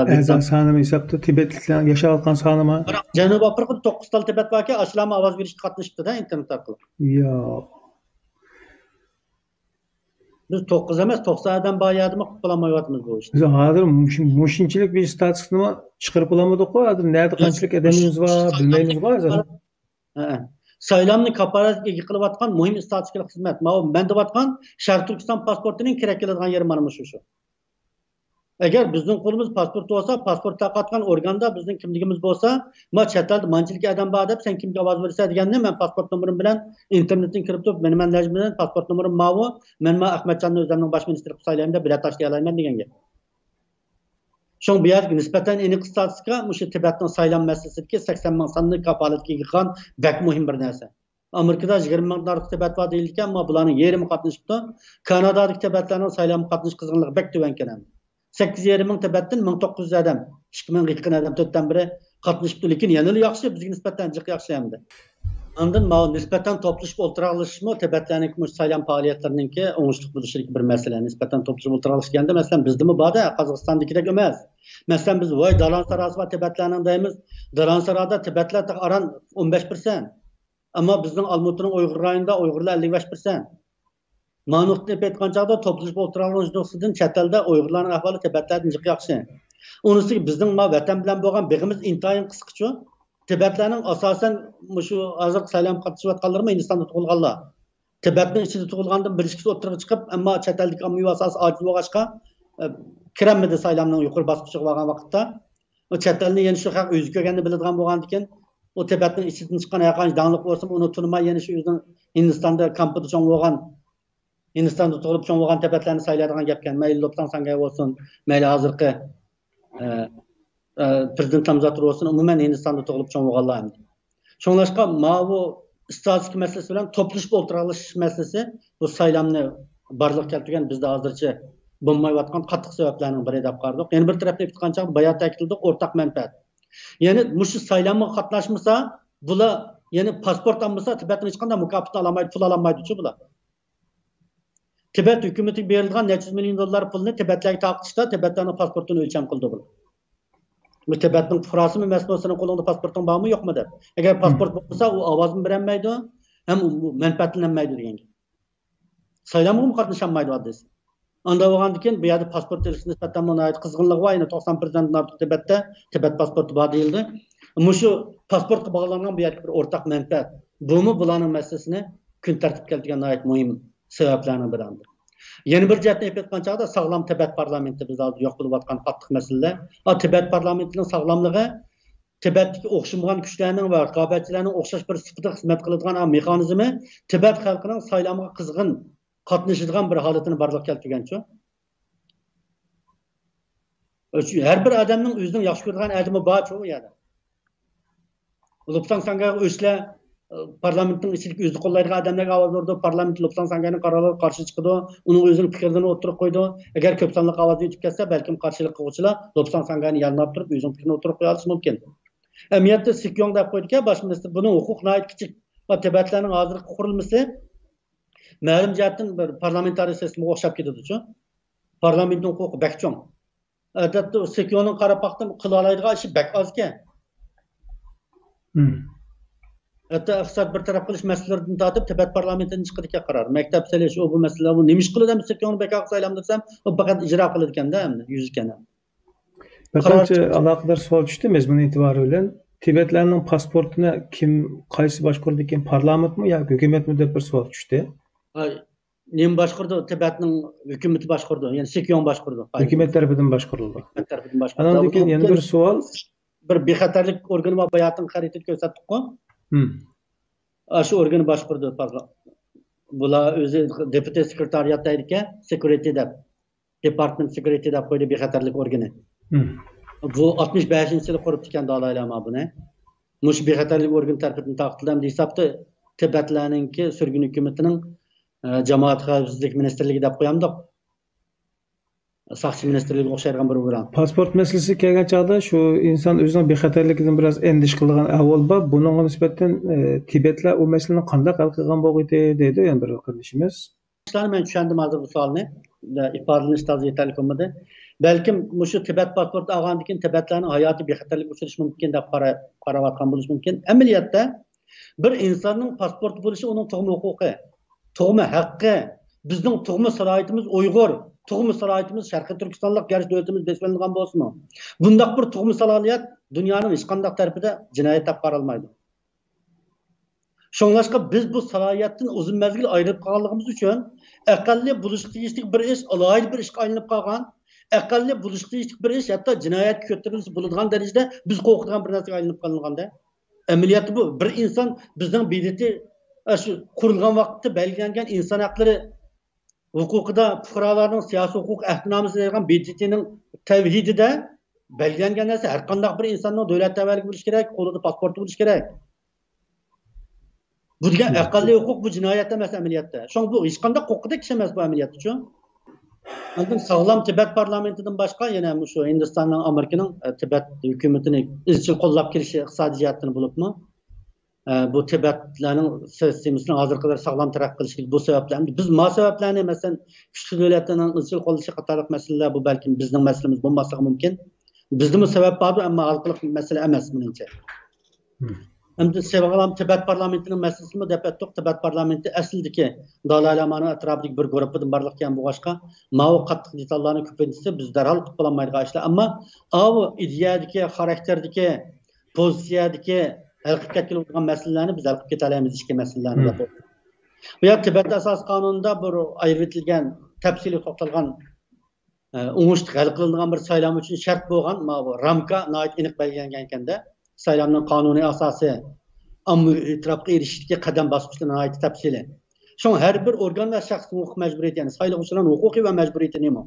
ئەزا سانىمۇ ھېسابتا تىبەتلىكلەر ياشاۋاتقان سانىمۇ؟ بىراق جەنۇبىي ئافرىقىدا توققۇز تال تىبەت باركەن، ئاشۇلارمۇ ئاۋاز بېرىشكە قاتنىشىپتۇ-دە، ئىنتېرنېت ئارقىلىق. ياق. بىز توققۇز ئەمەس، توقسان ئادەم بار يەردىمۇ قىلالمايۋاتىمىز بۇ ئىشنى. بىز ھازىر مۇشۇ-، مۇشۇنچىلىك بىر ستاتىستىكىنى چىقىرىپ بولالمىدۇققۇ، ھازىر نەدە قانچىلىك ئادىمىمىز بار، بىلمەيمىزغۇ ھازىر. ھەئە. سايلامنى كاپالەتلىك ئىگە قىلىۋاتقان مۇھىم ستاتىستىكىلىق خىزمەت. ماۋۇ مەن دەۋاتقان شەرقىي تۈركىستان پاسپورتىنىڭ كېرەك كېلىدىغان يېرى مانا مۇشۇ شۇ. ئەگەر بىزنىڭ قولىمىزدا پاسپورت بولسا، پاسپورت تارقاتقان ئورگاندا بىزنىڭ كىملىكىمىز بولسا، ما چەت ئەلدە مانچىلىك ئادەم بار دەپ، سەن كىمگە ئاۋاز بېرىسەن دېگەننى مەن پاسپورت نومۇرۇم بىلەن ئىنتېرنېتتىن كىرىپ تۇرۇپ، مېنى مەن لەجمىدىن پاسپورت نومۇرۇم ماۋۇ، مەن ما ئەخمەتجاننى ئۆزۈمنىڭ باش مىنىستىرى قىلىپ سايلايمەن دەپ بېلەت تاشلىيالايمەن دېگەن گەپ. شۇڭا بۇ يەردىكى نىسبەتەن ئېنىق ستاتىستىكا مۇشۇ تىبەتنىڭ سايلام مەسىلىسىدىكى سەكسەن مىڭ ساننى كاپالەتكە ئىگە قىلغان بەك مۇھىم بىر نەرسە. ئامېرىكىدا يىگىرمە مىڭدىن ئارتۇق تىبەت بار دېيىلىدىكەن، ئەمما بۇلارنىڭ يېرىمى قاتنىشىپتۇ. كانادادىكى تىبەتلەرنىڭ سايلامغا قاتنىشىش قىزغىنلىقى بەك تۆۋەنكەن ئەمدى. سەككىز يېرىم مىڭ تىبەتتىن مىڭ توققۇز يۈز ئادەم، ئىككى مىڭغا يېقىن ئادەم، تۆت تەن بىرى قاتنىشىپتۇ. لېكىن يەنىلا ياخشى، بىزگە نىسبەتەن جىق ياخشى ئەمدى. ئاندىن ماۋۇ نىسبەتەن توپلىشىپ ئولتۇراقلىشىشمۇ تىبەتلەرنىڭكى مۇشۇ سايلام پائالىيەتلىرىنىڭكى ئوڭۇشلۇق بولۇشىدىكى بىر مەسىلە. نىسبەتەن توپلىشىپ ئولتۇراقلىشىش دېگەندە، مەسىلەن، بىزدىمۇ بار-دە، قازاقىستاندىكىدەك ئەمەس. مەسىلەن، بىز ۋاي دالان ساراسى بار تىبەتلەرنىڭ دەيمىز. دالان سارادا تىبەتلەر تېخى ئاران ئون بەش پىرسەنت. ئەمما بىزنىڭ ئالمۇتىنىڭ ئۇيغۇر رايونىدا ئۇيغۇرلار ئەللىك بەش پىرسەنت. مانا نۇقتىنى ئېلىپ ئېيتقان چاغدا توپلىشىپ ئولتۇراقلىشىش نۇقتىسىدىن چەت ئەلدە ئۇيغۇرلارنىڭ ئەھۋالى تىبەتلەردىن جىق ياخشى. ئۇنىسى بىزنىڭ ما ۋەتەن بىلەن بولغان بېغىمىز ئىنتايىن قىسقىچۇ. تىبەتلەرنىڭ ئاساسەن مۇشۇ ھازىرقى سايلامغا قاتنىشىۋاتقانلىرىمۇ ھىندىستاندا تۇغۇلغانلار. تىبەتنىڭ ئىچىدە تۇغۇلغاندىن بىر ئىككىسى ئوتتۇرىغا چىقىپ، ئەمما چەت ئەلدىكى ئاممىۋى ئاساس ئاجىز بولغاچقا، ئە، كىرەلمىدى سايلامنىڭ يۇقىرى باسقۇچىغا بارغان ۋاقىتتا. ئۇ چەت ئەلنى يەنە شۇ خەق ئۆزى كۆرگەننى بىلىدىغان بولغاندىكىن، ئۇ تىبەتنىڭ ئىچىدىن چىققان ھەرقانچە داڭلىق بولسىمۇ، ئۇنى تونۇماي يەنە شۇ ئۆزىنىڭ ھىندىستاندا كامپىدا چوڭ بولغان، ھىندىستاندا تۇغۇلۇپ چوڭ بولغان تىبەتلەرنى سايلايدىغان گەپكەن. مەيلى لوپساڭ ساڭگەي بولسۇن، مەيلى ھازىرقى، ئە، ئە، پىرېزىدېنت تامزاتۇر بولسۇن، ئومۇمەن ھىندىستاندا تۇغۇلۇپ چوڭ بولغانلار ئەمدى. شۇڭلاشقا ماۋۇ ئىستاتىستىكا مەسىلىسى بىلەن توپلىشىپ ئولتۇراقلىشىش مەسىلىسى بۇ سايلامنى بارلىققا كەلتۈرگەن، بىزدە ھازىرچە بولمايۋاتقان قاتتىق سەۋەبلەرنىڭ بىرى دەپ قارىدۇق. يەنە بىر تەرەپتىن ئېيتقان چاغدا بايا تەكىتلىدۇق، ئورتاق مەنپەئەت. يەنى مۇشۇ سايلامغا قاتناشمىسا، بۇلار يەنى پاسپورت ئالمىسا، تىبەتتىن ھېچقانداق مۇكاپاتنى ئالالمايدۇ، پۇل ئالالمايدۇچۇ بۇلار. تىبەت ھۆكۈمىتىگە بېرىلىدىغان نەچچە يۈز مىليون دوللار پۇلنى تىبەتلەرگە تارقىتىشتا تىبەتلەرنىڭ پاسپورتىنى ئۆلچەم قىلىدۇ بۇلار. بۇ تىبەتنىڭ پۇقراسىمۇ ئەمەسمۇ، سېنىڭ قولۇڭدا پاسپورتۇڭ بارمۇ يوقمۇ دەپ. ئەگەر پاسپورت بولمىسا، ئۇ ئاۋازمۇ بېرەلمەيدۇ، ھەم ئۇ مەنپەئەتلىنەلمەيدۇ دېگەن گەپ. سايلامغىمۇ قاتنىشالمايدۇ ئاددىيسى. ئانداق بولغاندىكىن بۇ يەردە پاسپورت ئېلىشقا نىسبەتەن ناھايىتى قىزغىنلىقى بار. يەنە توقسان پىرسەنتتىن ئارتۇق تىبەتتە تىبەت پاسپورتى بار دېيىلدى. مۇشۇ پاسپورتقا باغلانغان بۇ يەردىكى بىر ئورتاق مەنپەئەت. بۇمۇ بۇلارنىڭ مەسىلىسىنى كۈن تەرتىپكە كەلتۈرگەن ناھايىتى مۇھىم سەۋەبلەرنىڭ بىرى. يەنە بىر جەھەتتىن ئېلىپ ئېيتقان چاغدا ساغلام تىبەت پارلامېنتى بىز ھازىر يوق بولۇۋاتقان قاتتىق مەسىلىلەر. ئا، تىبەت پارلامېنتىنىڭ ساغلاملىقى تىبەتتىكى ئوخشىمىغان كۈچلەرنىڭ ۋە رىقابەتچىلەرنىڭ ئوخشاش بىر سۇپىدا خىزمەت قىلىدىغان مېخانىزمى تىبەت خەلقىنىڭ سايلامغا قىزغىن قاتنىشىدىغان بىر ھالىتىنى بارلىققا كەلتۈرگەنچۇ؟ ھەر بىر ئادەمنىڭ ئۆزىنىڭ ياخشى كۆرىدىغان ئادىمى بارچۇ ئۇ يەردە. لوپساڭ ساڭگايغا ئۆچلەر، پارلامېنتنىڭ ئىچىدىكى ئۆزىنى قوللايدىغان ئادەملەرگە ئاۋاز بېرىدۇ، پارلامېنت لوپساڭ ساڭگاينىڭ قارارلىرىغا قارشى چىقىدۇ، ئۇنىڭ ئۆزىنىڭ پىكىرلىرىنى ئوتتۇرىغا قويىدۇ. ئەگەر كۆپ سانلىق ئاۋازنى يۇتۇپ كەتسە، بەلكىم قارشىلىق قىلغۇچىلار لوپساڭ ساڭگاينى يانلاپ تۇرۇپ، ئۆزىنىڭ پىكرىنى ئوتتۇرىغا قويالىشى مۇمكىن. ئەمەلىيەتتە سىكيوڭ دەپ قويدىكەن باش مىنىستىر، بۇنىڭ ھوقۇقى ناھايىتى كىچىك. تىبەتلەرنىڭ ھازىرقى قۇرۇلمىسى مەلۇم جەھەتتىن بىر پارلامېنتارىي سىستېمىغا ئوخشاپ كېتىدۇچۇ. پارلامېنتنىڭ ھوقۇقى بەك چوڭ. ئادەتتە سىكيونىڭ قارا پاختىدىن قىلالايدىغان ئىشى بەك ئازكەن. ھەتتا ئىقتىساد بىر تەرەپ قىلىش مەسىلىلىرىدىن تارتىپ تىبەت پارلامېنتىدىن چىقىدىكەن قارار. مەكتەپ سېلىش، ئۇ بۇ مەسىلىلەر، بۇ نېمە ئىش قىلىدۇ ئەمدى سىكيوننى بەك ئاق سايلامدۇرسام، ئۇ پەقەت ئىجرا قىلىدىكەندە ئەمدى يۈزىكەن. بىر قارار قانچە ئالاقىدار سوئال چۈشتى مەزمۇن ئېتىبارى بىلەن. تىبەتلەرنىڭ پاسپورتىنى كىم، قايسى باشقۇرىدىكىن، پارلامېنتمۇ ياكى ھۆكۈمەتمۇ دەپ بىر سوئال چۈشتى. ھاي، نېمە باشقۇرىدۇ؟ تىبەتنىڭ ھۆكۈمىتى باشقۇرىدۇ، يەنى سىكيوڭ باشقۇرىدۇ. ھۆكۈمەت تەرىپىدىن باشقۇرۇلىدۇ. ھۆكۈمەت تەرىپىدىن باشقۇرىدۇ. ئانىڭدىن كېيىن يەنە بىر سوئال. بىر بىخەتەرلىك ئورگىنى بار، باياتىن خەرىتىدە كۆرسەتتۇققۇ. ھىم. ئاشۇ ئورگىنى باشقۇرىدۇ. بۇلار ئۆزى دېپۇتى سېكرېتارىيات دەيدىكەن، سېكيۇرىتى دەپ. دېپارتمېنت سېكرېتارى دەپ قويدى، بىخەتەرلىك ئورگىنى. ھىم. بۇ ئاتمىش بەشىنچى يىلى قۇرۇپتىكەن دالاي لاما بۇنى. مۇشۇ بىخەتەرلىك ئورگىنى تەرىپىدىن تارقىتىلدى. ئەمدى ھېسابتا تىبەتلەرنىڭكى سۈرگۈن ھۆكۈمىتىنىڭ، ئە، جامائەت خەۋپسىزلىك مىنىستىرلىكى دەپ قويامدۇق؟ ساقچى مىنىستىرلىكىگە ئوخشايدىغان بىر ئورگان. پاسپورت مەسىلىسىگە كەلگەن چاغدا شۇ ئىنسان ئۆزىنىڭ بىخەتەرلىكىدىن بىراز ئەندىشە قىلىدىغان ئەھۋال بار. بۇنىڭغا نىسبەتەن، ئە، تىبەتلەر ئۇ مەسىلىنى قانداق ھەل قىلغان بولغىيدى دەيدۇ يەنە بىر قېرىندىشىمىز. ئىشلارنى مەن چۈشەندىم ھازىر بۇ سوئالنى. ئىپادىلىنىش تازا يېتەرلىك بولمىدى. بەلكىم مۇشۇ تىبەت پاسپورتى ئالغاندىن كېيىن تىبەتلەرنىڭ ھاياتى بىخەتەرلىككە ئۇچرىشى مۇمكىن دەپ قارا-، قاراۋاتقان بولۇشى مۇمكىن. ئەمەلىيەتتە بىر ئىنساننىڭ پاسپورتى بولۇشى ئۇنىڭ تۇغما ھوقۇقى، تۇغما ھەققى. بىزنىڭ تۇغما سالاھىيىتىمىز ئۇيغۇر، تۇغما سالاھىيىتىمىز شەرقىي تۈركىستانلىق، گەرچە دۆلىتىمىز بېسىۋېلىنغان بولسىمۇ. بۇنداق بىر تۇغما سالاھىيەت دۇنيانىڭ ھېچقانداق تەرىپىدە جىنايەت دەپ قارالمايدۇ. شۇڭلاشقا بىز بۇ سالاھىيەتتىن ئۇزۇن مەزگىل ئايرىلىپ قالغانلىقىمىز ئۈچۈن، ئەقەللىي بولۇشقا تېگىشلىك بىر ئىش ئالاھىدە بىر ئىشقا ئايلىنىپ قالغان، ئەقەللىي بولۇشقا تېگىشلىك بىر ئىش ھەتتا جىنايەتكە كۆتۈرۈلسە بولىدىغان دەرىجىدە بىز قورقىدىغان بىر نەرسىگە ئايلىنىپ قالغاندا، ئەمەلىيەتتە بۇ بىر ئىنسان بىزنىڭ بېدىتى، ئاشۇ قۇرۇلغان ۋاقىتتا بەلگىلەنگەن ئىنسان ھەقلىرى ھوقۇقىدا، پۇقرالارنىڭ سىياسىي ھوقۇق ئەھدىنامىسى دەيدىغان بېدىتىنىڭ تەۋھىدىدە بەلگىلەنگەن نەرسە، ھەر قانداق بىر ئىنساننىڭ دۆلەت تەۋەلىكى بولۇشى كېرەك، قولىدا پاسپورتى بولۇشى كېرەك. بۇ دېگەن ئەقەللىي ھوقۇق، بۇ جىنايەت ئەمەس ئەمەلىيەتتە. شۇڭا بۇ ھېچقانداق قورققۇدەك ئىش ئەمەس بۇ ئەمەلىيەتتىچۇ. ئاندىن ساغلام تىبەت پارلامېنتىدىن باشقا يەنە مۇشۇ ھىندىستاننىڭ، ئامېرىكىنىڭ، ئە، تىبەت ھۆكۈمىتىنى ئىزچىل قوللاپ كېلىشى ئىقتىسادىي جەھەتتىن بولۇپمۇ، ئە، بۇ تىبەتلەرنىڭ سىستېمىسىنىڭ ھازىرقى قەدەر ساغلام تەرەققىي قىلىشىدىكى بۇ سەۋەبلەر. ئەمدى بىز ما سەۋەبلەرنى، مەسىلەن، كۈچلۈك دۆلەتلەرنىڭ ئىزچىل قوللىشى قاتارلىق مەسىلىلەر، بۇ بەلكىم بىزنىڭ مەسىلىمىز بولماسلىقى مۇمكىن. بىزدىمۇ سەۋەب باردۇ، ئەمما ھالقىلىق مەسىلە ئەمەس، مېنىڭچە. مم. ئەمدى ساغلام تىبەت پارلامېنتىنىڭ مەسىلىسىمۇ دەپ ئۆتتۇق. تىبەت پارلامېنتى ئەسلىدىكى دالاي لامانىڭ ئەتراپىدىكى بىر گۇرۇپپىدىن بارلىقكەن بولغاچقا، ماۋۇ قاتتىق دېتاللارنى كۆپىنچىسى بىز دەرھال قىلىپ بولالمايدىغان ئىشلار. ئەمما ئاۋۇ ئىدىيەدىكى، خاراكتېردىكى، پوزىتسىيەدىكى ھەل قىلىپ كەتكىلى بولىدىغان مەسىلىلەرنى بىز ھەل قىلىپ كېتەلەيمىز، ئىچكى مەسىلىلەرنى دەپ. بۇ يەر تىبەت ئاساسىي قانۇنىدا بىر ئايرىۋېتىلگەن، تەپسىلىي توختالغان، ئە، ئوڭۇشلۇق ھەل قىلىنىدىغان بىر سايلام ئۈچۈن شەرت بولغان ماۋۇ رامكا ناھايىتى ئېنىق بەلگىلەنگەن ئىكەندە. سايلامنىڭ قانۇنىي ئاساسى، ئاممىۋى ئېتىراپقا ئېرىشىشتىكى قەدەم باسقۇچلىرى ناھايىتى تەپسىلىي. شۇڭا ھەر بىر ئورگان ۋە شەخسنىڭ ھوقۇق مەجبۇرىيىتى، يەنى سايلىغۇچىلارنىڭ ھوقۇقى ۋە مەجبۇرىيىتى نېمە؟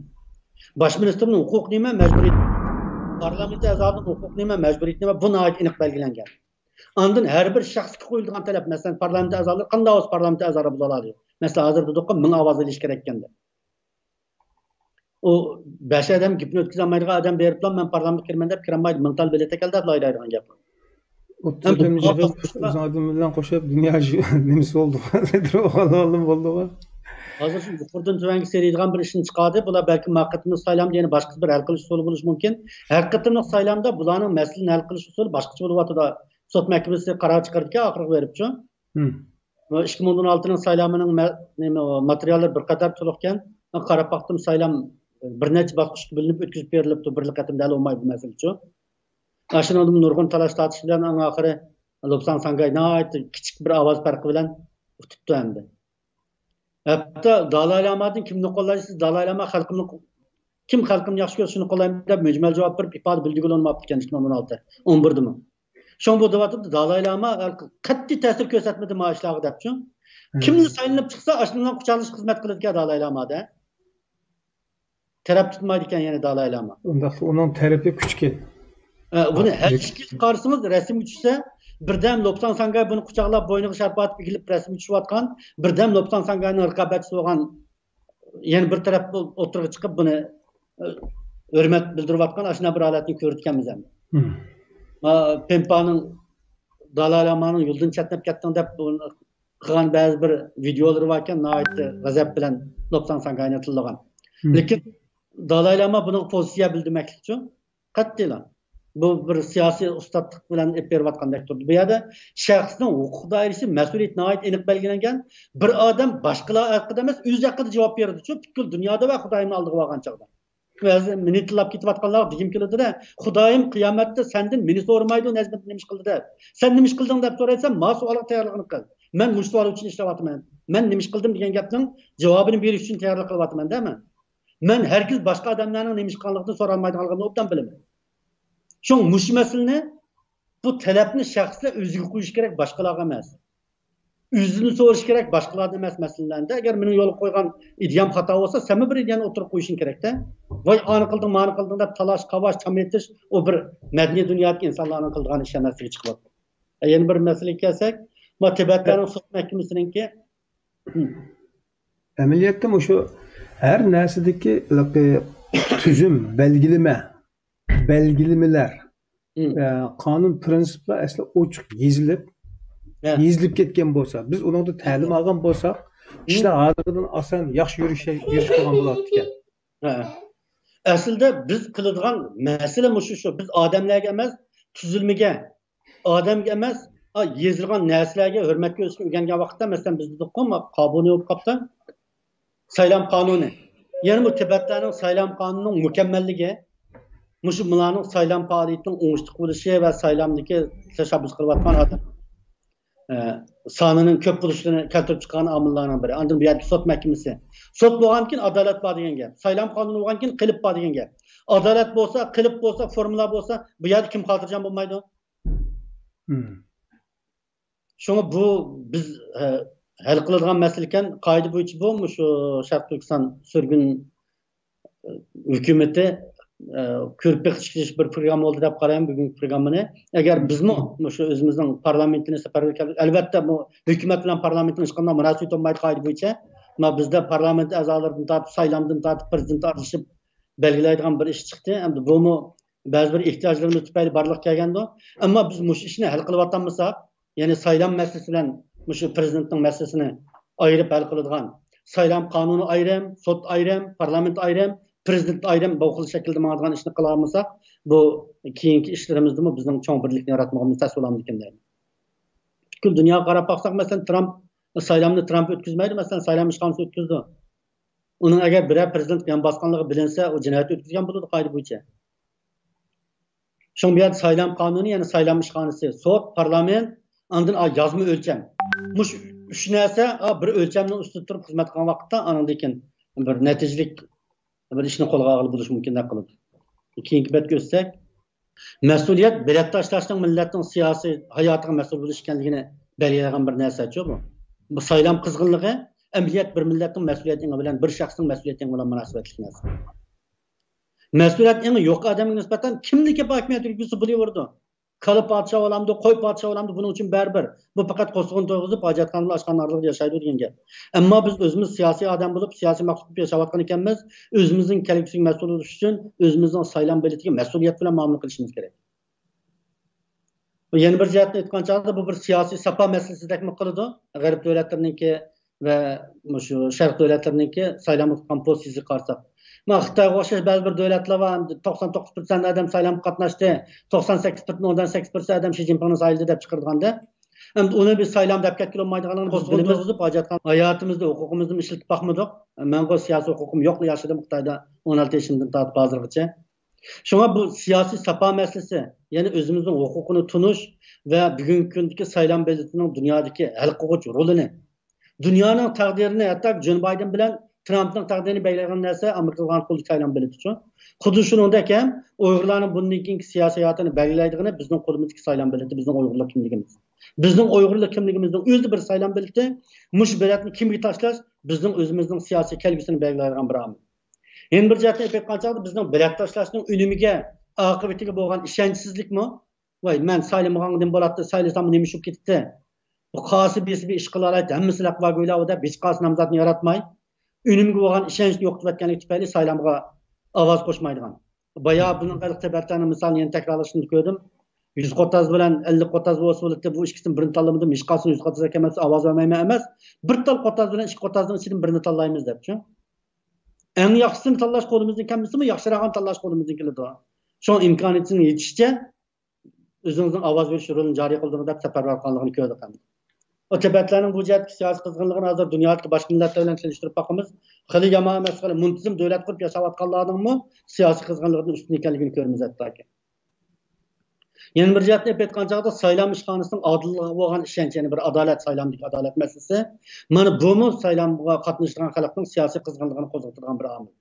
باش مىنىستىرنىڭ ھوقۇقى نېمە، مەجبۇرىيىتى؟ پارلامېنت ئەزالىرىنىڭ ھوقۇقى نېمە، مەجبۇرىيىتى نېمە؟ بۇ ناھايىتى ئېنىق بەلگىلەنگەن. ئاندىن ھەر بىر شەخسكە قويۇلىدىغان تەلەپ، مەسىلەن، پارلامېنت ئەزالىرى قانداق بولسا پارلامېنت ئەزالىرى بولالىدۇ. مەسىلەن، ھازىر دېدۇققۇ، مىڭ ئاۋاز ئېلىش كېرەككەن دەپ. ئۇ بەش ئادەم گېپىنى ئۆتكۈزەلمەيدىغان ئادەم بېرىپلا، مەن پارلامېنتقا كىرىمەن دەپ كىرەلمەيدۇ، مىڭ تال بېلەت ئەكەل دەپ لايدايدىغان گەپ. ئوتتۇز ئادەمنى يىغىپ، ئۆزىنىڭ ئادىمى بىلەن قوشۇپ، دۇنيا نېمىسى بولدى، ئاللىم بولدىغۇ. ھازىر شۇ يۇقىرىدىن تۆۋەنگە سېلىدىغان بىر ئىشنى چىقاردى. بۇلار بەلكىم ھەر قېتىملىق سايلامدا يەنە باشقىچە بىر ھەل قىلىش ئۇسۇلى بولۇشى مۇمكىن. ھەر قېتىملىق سايلامدا بۇلارنىڭ مەسىلىنى ھەل قىلىش ئۇسۇلى باشقىچە بولۇۋاتىدۇ. سوت مەھكىمىسى قارار چىقىرىدىكەن ئاخىرىغا بېرىپچۇ. ھىم. ئىككى مىڭ ئون ئالتىنىڭ سايلامىنىڭ مە-، نېمە، ماتېرىياللىرى بىر قەدەر تولۇقكەن. مەن قاراپ باقتىم، سايلام بىر نەچچە باسقۇچقا بۆلۈنۈپ ئۆتكۈزۈپ بېرىلىپتۇ، بىرلا قېتىمدا ھەل بولمايدۇ بۇ مەسىلىچۇ. ئاشۇنىڭدىن نۇرغۇن تالاش تارتىش بىلەن ئەڭ ئاخىرى لوپساڭ ساڭگاي ناھايىتى كىچىك بىر ئاۋاز پەرقى بىلەن ئۇتۇپتۇ ئەمدى. ھەتتا دالاي لامادىن كىمنى قوللايسىز؟ دالاي لاما خەلقىمنى، كىم خەلقىمنى ياخشى كۆرسە شۇنى قوللايمەن دەپ مۆجمەل جاۋاب بېرىپ ئىپادە بىلدۈرگىلى ئۇنىماپتىكەن ئىككى مىڭ ئون ئالتە، ئون بىردىمۇ. شۇڭا بۇ دەۋاتىدۇ، دالاي لاما قەتئىي تەسىر كۆرسەتمىدى ما ئىشلارغا دەپ. شۇ كىملا سايلىنىپ چىقسا، ئاشۇنىڭ قۇچاقلىشىپ خىزمەت قىلىدىكەن دالاي لاما دە. تەرەپ تۇتمايدىكەن يەنە دالاي لاما. ئۇنداقتا ئۇنىڭ تەرىپى كۈچكەن. ئە، بۇنى ھەر ئىككى قارىسىڭىز، رەسىمگە چۈشسە، بىردەم لوپساڭ ساڭگاي بۇنى قۇچاقلاپ، بوينىغا شارپا ئاتىپ ئېگىلىپ رەسىمگە چۈشۈۋاتقان، بىردەم لوپساڭ ساڭگاينىڭ رىقابەتچىسى بولغان يەنە بىر تەرەپ ئوتتۇرىغا چىقىپ، بۇنى، ئە، ھۆرمەت بىلدۈرۈۋاتقان ئاشۇنداق بىر ھالەتنى كۆرۈۋاتىكەنمىز ئەمدى. مم. ما، پېمپانىڭ، دالاي لامانىڭ يولدىن چەتنەپ كەتتىڭ دەپ، بۇ قىلغان بەزى بىر ۋىدىيولىرى باركەن، ناھايىتى غەزەپ بىلەن لوپساڭ ساڭگاينى تىللىغان. مم. لېكىن دالاي لاما بۇنىڭغا پوزىتسىيە بىلدۈرمەكلىكچۇ؟ قەتئىيلا. بۇ بىر سىياسىي ئۇستاتلىق بىلەن ئېلىپ بېرىۋاتقاندەك تۇرىدۇ. بۇ يەردە شەخسنىڭ ھوقۇق دائىرىسى، مەسئۇلىيىتى ناھايىتى ئېنىق بەلگىلەنگەن. بىر ئادەم باشقىلار ھەققىدە ئەمەس، ئۆزى ھەققىدە جاۋاب بېرىدۇچۇ، پۈتكۈل دۇنيادا ۋە خۇدايىمنى ئالدىغا بارغان چاغدا. ھازىر مېنى تىللاپ كېتىۋاتقانلارغا دېگۈم كېلىدۇ-دە، خۇدايىم قىيامەتتە سەندىن مېنى سورىمايدۇ، نەزمىتنى نېمە ئىش قىلدى دەپ. سەن نېمە ئىش قىلدىڭ دەپ سورايسەن، ما سوئالغا تەييارلىقىنى قىل. مەن مۇشۇ سوئال ئۈچۈن ئىشلەۋاتىمەن. مەن نېمە ئىش قىلدىم دېگەن گەپنىڭ جاۋابىنى بېرىش ئۈچۈن تەييارلىق قىلىۋاتىمەن-دە مەن. مەن ھەرگىز باشقا ئادەملەرنىڭ نېمە ئىش قىلغانلىقىنى سورالمايدىغانلىقىمنى ئوبدان بىلىمەن. شۇڭا مۇشۇ مەسىلىنى، بۇ تەلەپنى شەخسلەر ئۆزىگە قويۇشى كېرەك، باشقىلارغا ئەمەس. ئۆزىدىن سورىشى كېرەك، باشقىلاردىن ئەمەس مەسىلىلەردە. ئەگەر مېنىڭ يولغا قويغان ئىدىيەم خاتا بولسا، سەنمۇ بىر ئىدىيەنى ئوتتۇرىغا قويۇشۇڭ كېرەكتە. ۋاي، ئانى قىلدىڭ، مانى قىلدىڭ دەپ تالاش، قاۋاش، چام ئېتىش، ئۇ بىر مەدەنىي دۇنيادىكى ئىنسانلارنىڭ قىلىدىغان ئىشى ئەمەسلىكى چىقىۋاتىدۇ. ئە، يەنە بىر مەسىلىگە كەلسەك، ما تىبەتلەرنىڭ سوت مەھكىمىسىنىڭكى. ئەمەلىيەتتە مۇشۇ ھەر نەرسىدىكى ھېلىقى تۈزۈم، بەلگىلىمە، بەلگىلىمىلەر، مم. ئە، قانۇن پىرىنسىپلار ئەسلى ئوچۇق يېزىلىپ، ھە. يېزىلىپ كەتكەن بولسا، بىز ئۇنىڭدا تەلىم ئالغان بولساق، مم. ئىشلار ھازىرقىدىن ئاسان ياخشى يۈرۈش، يۈرۈش قىلغان بولاتتىكەن. ھە. ئەسلىدە بىز قىلىدىغان مەسىلە مۇشۇ، شۇ. بىز ئادەملەرگە ئەمەس، تۈزۈلمىگە، ئادەمگە ئەمەس، ئا، يېزىلغان نەرسىلەرگە ھۆرمەت كۆرسىتىشنى ئۆگەنگەن ۋاقىتتا، مەسىلەن، بىز دېدۇققۇ، ما، قابۇنى بولۇپ قاپتۇ. سايلام قانۇنى. يەنە بۇ تىبەتلەرنىڭ سايلام قانۇنىنىڭ مۇكەممەللىكى، مۇشۇ مۇلارنىڭ سايلام پائالىيىتىنىڭ ئوڭۇشلۇق بولۇشى ۋە سايلامدىكى تەشەببۇس قىلىۋاتقان ئادەم، ئە، سانىنىڭ كۆپ بولۇشلىرىنى كەلتۈرۈپ چىققان ئامىللارنىڭ بىرى. ئاندىن بۇ يەردە سوت مەھكىمىسى. سوت بولغاندىكىن ئادالەت بار دېگەن گەپ. سايلام قانۇنى بولغاندىكىن قېلىپ بار دېگەن گەپ. ئادالەت بولسا، قېلىپ بولسا، فورمۇلا بولسا، بۇ يەردە كىم خاتىرجەم بولمايدۇ؟ مم. شۇڭا بۇ بىز، ھە، ھەل قىلىدىغان مەسىلە ئىكەن. قائىدە بويىچە بۇ، مۇشۇ شەرقىي تۈركىستان سۈرگۈن، ئە، ھۆكۈمىتى، ئە، كۆرۈپ بېقىش بىر پروگرامما بولدى دەپ قارايمەن بۈگۈنكى پروگراممىنى. ئەگەر بىزمۇ مۇشۇ ئۆزىمىزنىڭ پارلامېنتىنى سەپەرۋەر كەلدۇق، ئەلۋەتتە، بۇ ھۆكۈمەت بىلەن پارلامېنتنىڭ ھېچقانداق مۇناسىۋىتى بولمايدۇ قائىدە بويىچە. ما بىزدە پارلامېنت ئەزالىرىدىن تارتىپ، سايلامدىن تارتىپ، پىرېزىدېنت ئارىلىشىپ بەلگىلەيدىغان بىر ئىش چىقتى. ئەمدى بۇمۇ بەزى بىر ئېھتىياجلىرىمىز تۈپەيلى بارلىققا كەلگەندۇ. ئەمما بىز مۇشۇ ئىشنى ھەل قىلىۋاتالمىساق، يەنى سايلام مەسىلىسى بىلەن مۇشۇ پىرېزىدېنتنىڭ مەسىلىسىنى ئايرىپ ھەل قىلىدىغان، سايلام قانۇنى ئايرىم، سوت ئايرىم، پارلامېنت ئايرىم، پىرېزىدېنت ئايرىم، بۇ خىل شەكىلدە ماڭىدىغان ئىشنى قىلالمىساق، بۇ كېيىنكى ئىشلىرىمىزدىمۇ بىزنىڭ چوڭ بىرلىكنى ياراتمىغىمىز تەس بولامدىكىن دەيمەن. پۈتكۈل دۇنياغا قاراپ باقساق، مەسىلەن، ترامپ سايلامنى ترامپ ئۆتكۈزمەيدۇ، مەسىلەن، سايلام ئىشخانىسى ئۆتكۈزىدۇ. ئۇنىڭ ئەگەر بىرەر پىرېزىدېنت قىيان باسقانلىقى بىلىنسە، ئۇ جىنايەت ئۆتكۈزگەن بولىدۇ قائىدە بويىچە. شۇڭا بۇ يەردە سايلام قانۇنى، يەنى سايلام ئىشخانىسى، سوت، پارلامېنت، ئاندىن، ئا، يازما ئۆلچەم. مۇشۇ ئۈچ نەرسە، ئا، بىر ئۆلچەمنىڭ ئۈستىدە تۇرۇپ خىزمەت قىلغان ۋاقىتتا، ئانىڭدىن كېيىن بىر نەتىجىلىك بىر ئىشنى قولغا ئالغىلى بولۇشى مۇمكىن دەپ قىلىدۇ. كېيىنكى بەتكە ئۆتسەك، مەسئۇلىيەت بېلەت تاشلاشنىڭ مىللەتنىڭ سىياسىي ھاياتىغا مەسئۇل بولۇش ئىكەنلىكىنى بەلگىلەيدىغان بىر نەرسەچۇ بۇ. بۇ سايلام قىزغىنلىقى ئەمەلىيەت بىر مىللەتنىڭ مەسئۇلىيەت ئېڭى بىلەن، بىر شەخسنىڭ مەسئۇلىيەت ئېڭى بىلەن مۇناسىۋەتلىك نەرسە. مەسئۇلىيەت ئېڭى يوق ئادەمگە نىسبەتەن كىمنىڭكى ھاكىمىيەت يۈرگۈزسە بولۇۋېرىدۇ. كالا پادىشاھ بولامدۇ، قوي پادىشاھ بولامدۇ، بۇنىڭ ئۈچۈن بەرىبىر. بۇ پەقەت قوسۇقىنى تويغۇزۇپ، ھاجەتخانا بىلەن ئاشخانا ئارىلىقىدا ياشايدۇ دېگەن گەپ. ئەمما بىز ئۆزىمىز سىياسىي ئادەم بولۇپ، سىياسىي مەخلۇق بولۇپ ياشاۋاتقان ئىكەنمىز، ئۆزىمىزنىڭ كەلگۈسىگە مەسئۇل بولۇش ئۈچۈن ئۆزىمىزنىڭ سايلام بېلىتىگە مەسئۇلىيەت بىلەن مۇئامىلە قىلىشىمىز كېرەك. بۇ يەنە بىر جەھەتتىن ئېيتقان چاغدا، بۇ بىر سىياسىي ساپا مەسىلىسىدەكمۇ قىلىدۇ. غەرب دۆلەتلىرىنىڭكى ۋە مۇشۇ شەرق دۆلەتلىرىنىڭكى سايلامغا تۇتقان پوزىتسىيىسىگە قارىساق. مانا خىتايغا ئوخشاش بەزى بىر دۆلەتلەر بار، توقسان توققۇز پىرسەنت ئادەم سايلامغا قاتناشتى، توقسان سەككىز پىرسەنت، ئوندىن سەككىز پىرسەنت ئادەم شى جىنپىڭنى سايلىدى دەپ چىقىرىدىغاندا، ئەمدى ئۇنى بىز سايلام دەپ كەتكىلى بولمايدىغانلىقىنى بىلىمىز. ھاجەتخانا ھاياتىمىزدا ھوقۇقىمىزنى ئىشلىتىپ باقمىدۇق. مەنغۇ سىياسىي ھوقۇقۇم يوقلا ياشىدىم خىتايدا ئون ئالتە يېشىمدىن تارتىپ ھازىرغىچە. شۇڭا بۇ سىياسىي ساپا مەسىلىسى، يەنى ئۆزىمىزنىڭ ھوقۇقىنى تونۇش ۋە بۈگۈنكى كۈندىكى سايلام بېلىتىنىڭ دۇنيادىكى ھەل قىلغۇچ رولىنى، دۇنيانىڭ تەقدىرىنى ھەتتا جو بايدېن بىلەن ترامپنىڭ تەقدىرىنى بەلگىلەيدىغان نەرسە ئامېرىكىغا قولدىكى سايلام بېلىتىچۇ. خۇددى شۇنىڭدەك ھەم ئۇيغۇرلارنىڭ بۇندىن كېيىنكى سىياسىي ھاياتىنى بەلگىلەيدىغىنى بىزنىڭ قولىمىزدىكى سايلام بېلىتى، بىزنىڭ ئۇيغۇرلۇق كىملىكىمىز. بىزنىڭ ئۇيغۇرلۇق كىملىكىمىزنىڭ ئۆزى بىر سايلام بېلىتى. مۇشۇ بېلەتنى كىمگە تاشلاش بىزنىڭ ئۆزىمىزنىڭ سىياسىي كەلگۈسىنى بەلگىلەيدىغان بىر ئامىل. يەنە بىر جەھەتتىن ئېلىپ ئېيتقان چاغدا بىزنىڭ بېلەت تاشلاشنىڭ ئۈنۈمىگە، ئاقىۋىتىگە بولغان ئىشەنچسىزلىكمۇ؟ ۋاي، مەن سايلىمىغانغا نېمە بولاتتى، سايلىساممۇ نېمە ئىش بولۇپ كېتىتتى؟ بۇ قاسى بېسى بىر ئىش قىلالايتتى، ھەممىسى لەقۋا گويلا دەپ ھېچقايسى نامزاتنى ياراتماي، ئۈنۈمگە بولغان ئىشەنچنى يوقىتىۋەتكەنلىكى تۈپەيلى سايلامغا ئاۋاز قوشمايدىغان. بايا بۇنىڭ ھېلىقى تەبىئەتلەرنىڭ مىسالىنى يەنە تەكرارلاشنى كۆردۈم. يۈز قوتاز بىلەن ئەللىك قوتاز بولسا بولاتتى، بۇ ئىككىسىنى بىرىنى تاللىمىدىم، ھېچقايسىنى يۈز قوتاز ئەكەلمەپسىز، ئاۋاز بەرمەيمەن ئەمەس، بىر تال قوتاز بىلەن ئىككى قوتازنىڭ ئىچىدىن بىرىنى تاللايمىز دەپچۇ. ئەڭ ياخشىسىنى تاللاش قولىمىزدىن كەلمىسىمۇ، ياخشىراقىنى تاللاش قولىمىزدىن كېلىدۇ. شۇڭا ئىمكانىيىتىنىڭ يېتىشىچە ئۆزىڭىزنىڭ ئاۋاز بېرىش رولىنى جارى قىلدۇرۇڭ دەپ سەپەرۋەر قىلغانلىقىنى كۆردۇق ئەمدى. ئۇ تىبەتلەرنىڭ بۇ جەھەتتىكى سىياسىي قىزغىنلىقىنى ھازىر دۇنيادىكى باشقا مىللەتلەر بىلەن سېلىشتۇرۇپ باقىمىز. خېلى يامان ئەمەس، خېلى مۇنتىزىم دۆلەت قۇرۇپ ياشاۋاتقانلارنىڭمۇ سىياسىي قىزغىنلىقىدىن ئۈستۈن ئىكەنلىكىنى كۆرىمىز ھەتتاكى. يەنە بىر جەھەتتىن ئېلىپ ئېيتقان چاغدا سايلام ئىشخانىسىنىڭ ئادىللىقىغا بولغان ئىشەنچ، يەنى بىر ئادالەت، سايلامدىكى ئادالەت مەسىلىسى. مانا بۇمۇ سايلامغا قاتنىشىدىغان خەلقنىڭ سىياسىي قىزغىنلىقىنى قوزغىتىدىغان بىر ئامىل.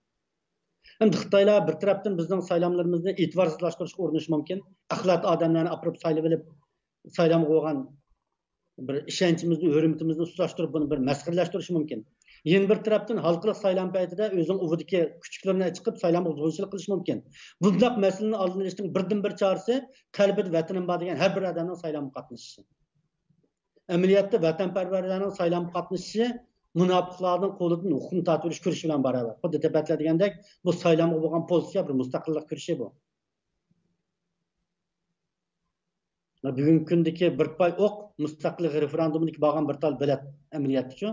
ئەمدى خىتايلار بىر تەرەپتىن بىزنىڭ سايلاملىرىمىزنى ئېتىبارسىزلاشتۇرۇشقا ئۇرۇنۇشى مۇمكىن. ئەخلەت ئادەملەرنى ئاپىرىپ سايلىۋېلىپ، سايلامغا بولغان بىر ئىشەنچىمىزنى، ھۆرمىتىمىزنى سۇسلاشتۇرۇپ، بۇنى بىر مەسخىرىلەشتۈرۈشى مۇمكىن. يەنە بىر تەرەپتىن ھالقىلىق سايلام پەيتىدە ئۆزىنىڭ ئۇۋىدىكى كۈچۈكلىرىنى چىقىپ سايلامغا بۇزغۇنچىلىق قىلىشى مۇمكىن. بۇنداق مەسىلىنى ئالدىنى ئېلىشنىڭ بىردىنبىر چارىسى قەلبىدە ۋەتىنىم بار دېگەن ھەر بىر ئادەمنىڭ سايلامغا قاتنىشىشى. ئەمەلىيەتتە ۋەتەنپەرۋەرلەرنىڭ سايلامغا قاتنىشىشى مۇناپىقلارنىڭ قولىدىن ھوقۇقنى تارتىۋېلىش كۈرىشى بىلەن باراۋەر. خۇددى تىبەتلەر دېگەندەك، بۇ سايلامغا بولغان پوزىتسىيە بىر مۇستەقىللىق كۈرىشى بۇ. بۈگۈنكى كۈندىكى بىر پاي ئوق مۇستەقىللىق رېفېرېندۇمىدىكى بارغان بىر تال بېلەت ئەمەلىيەتتىچۇ.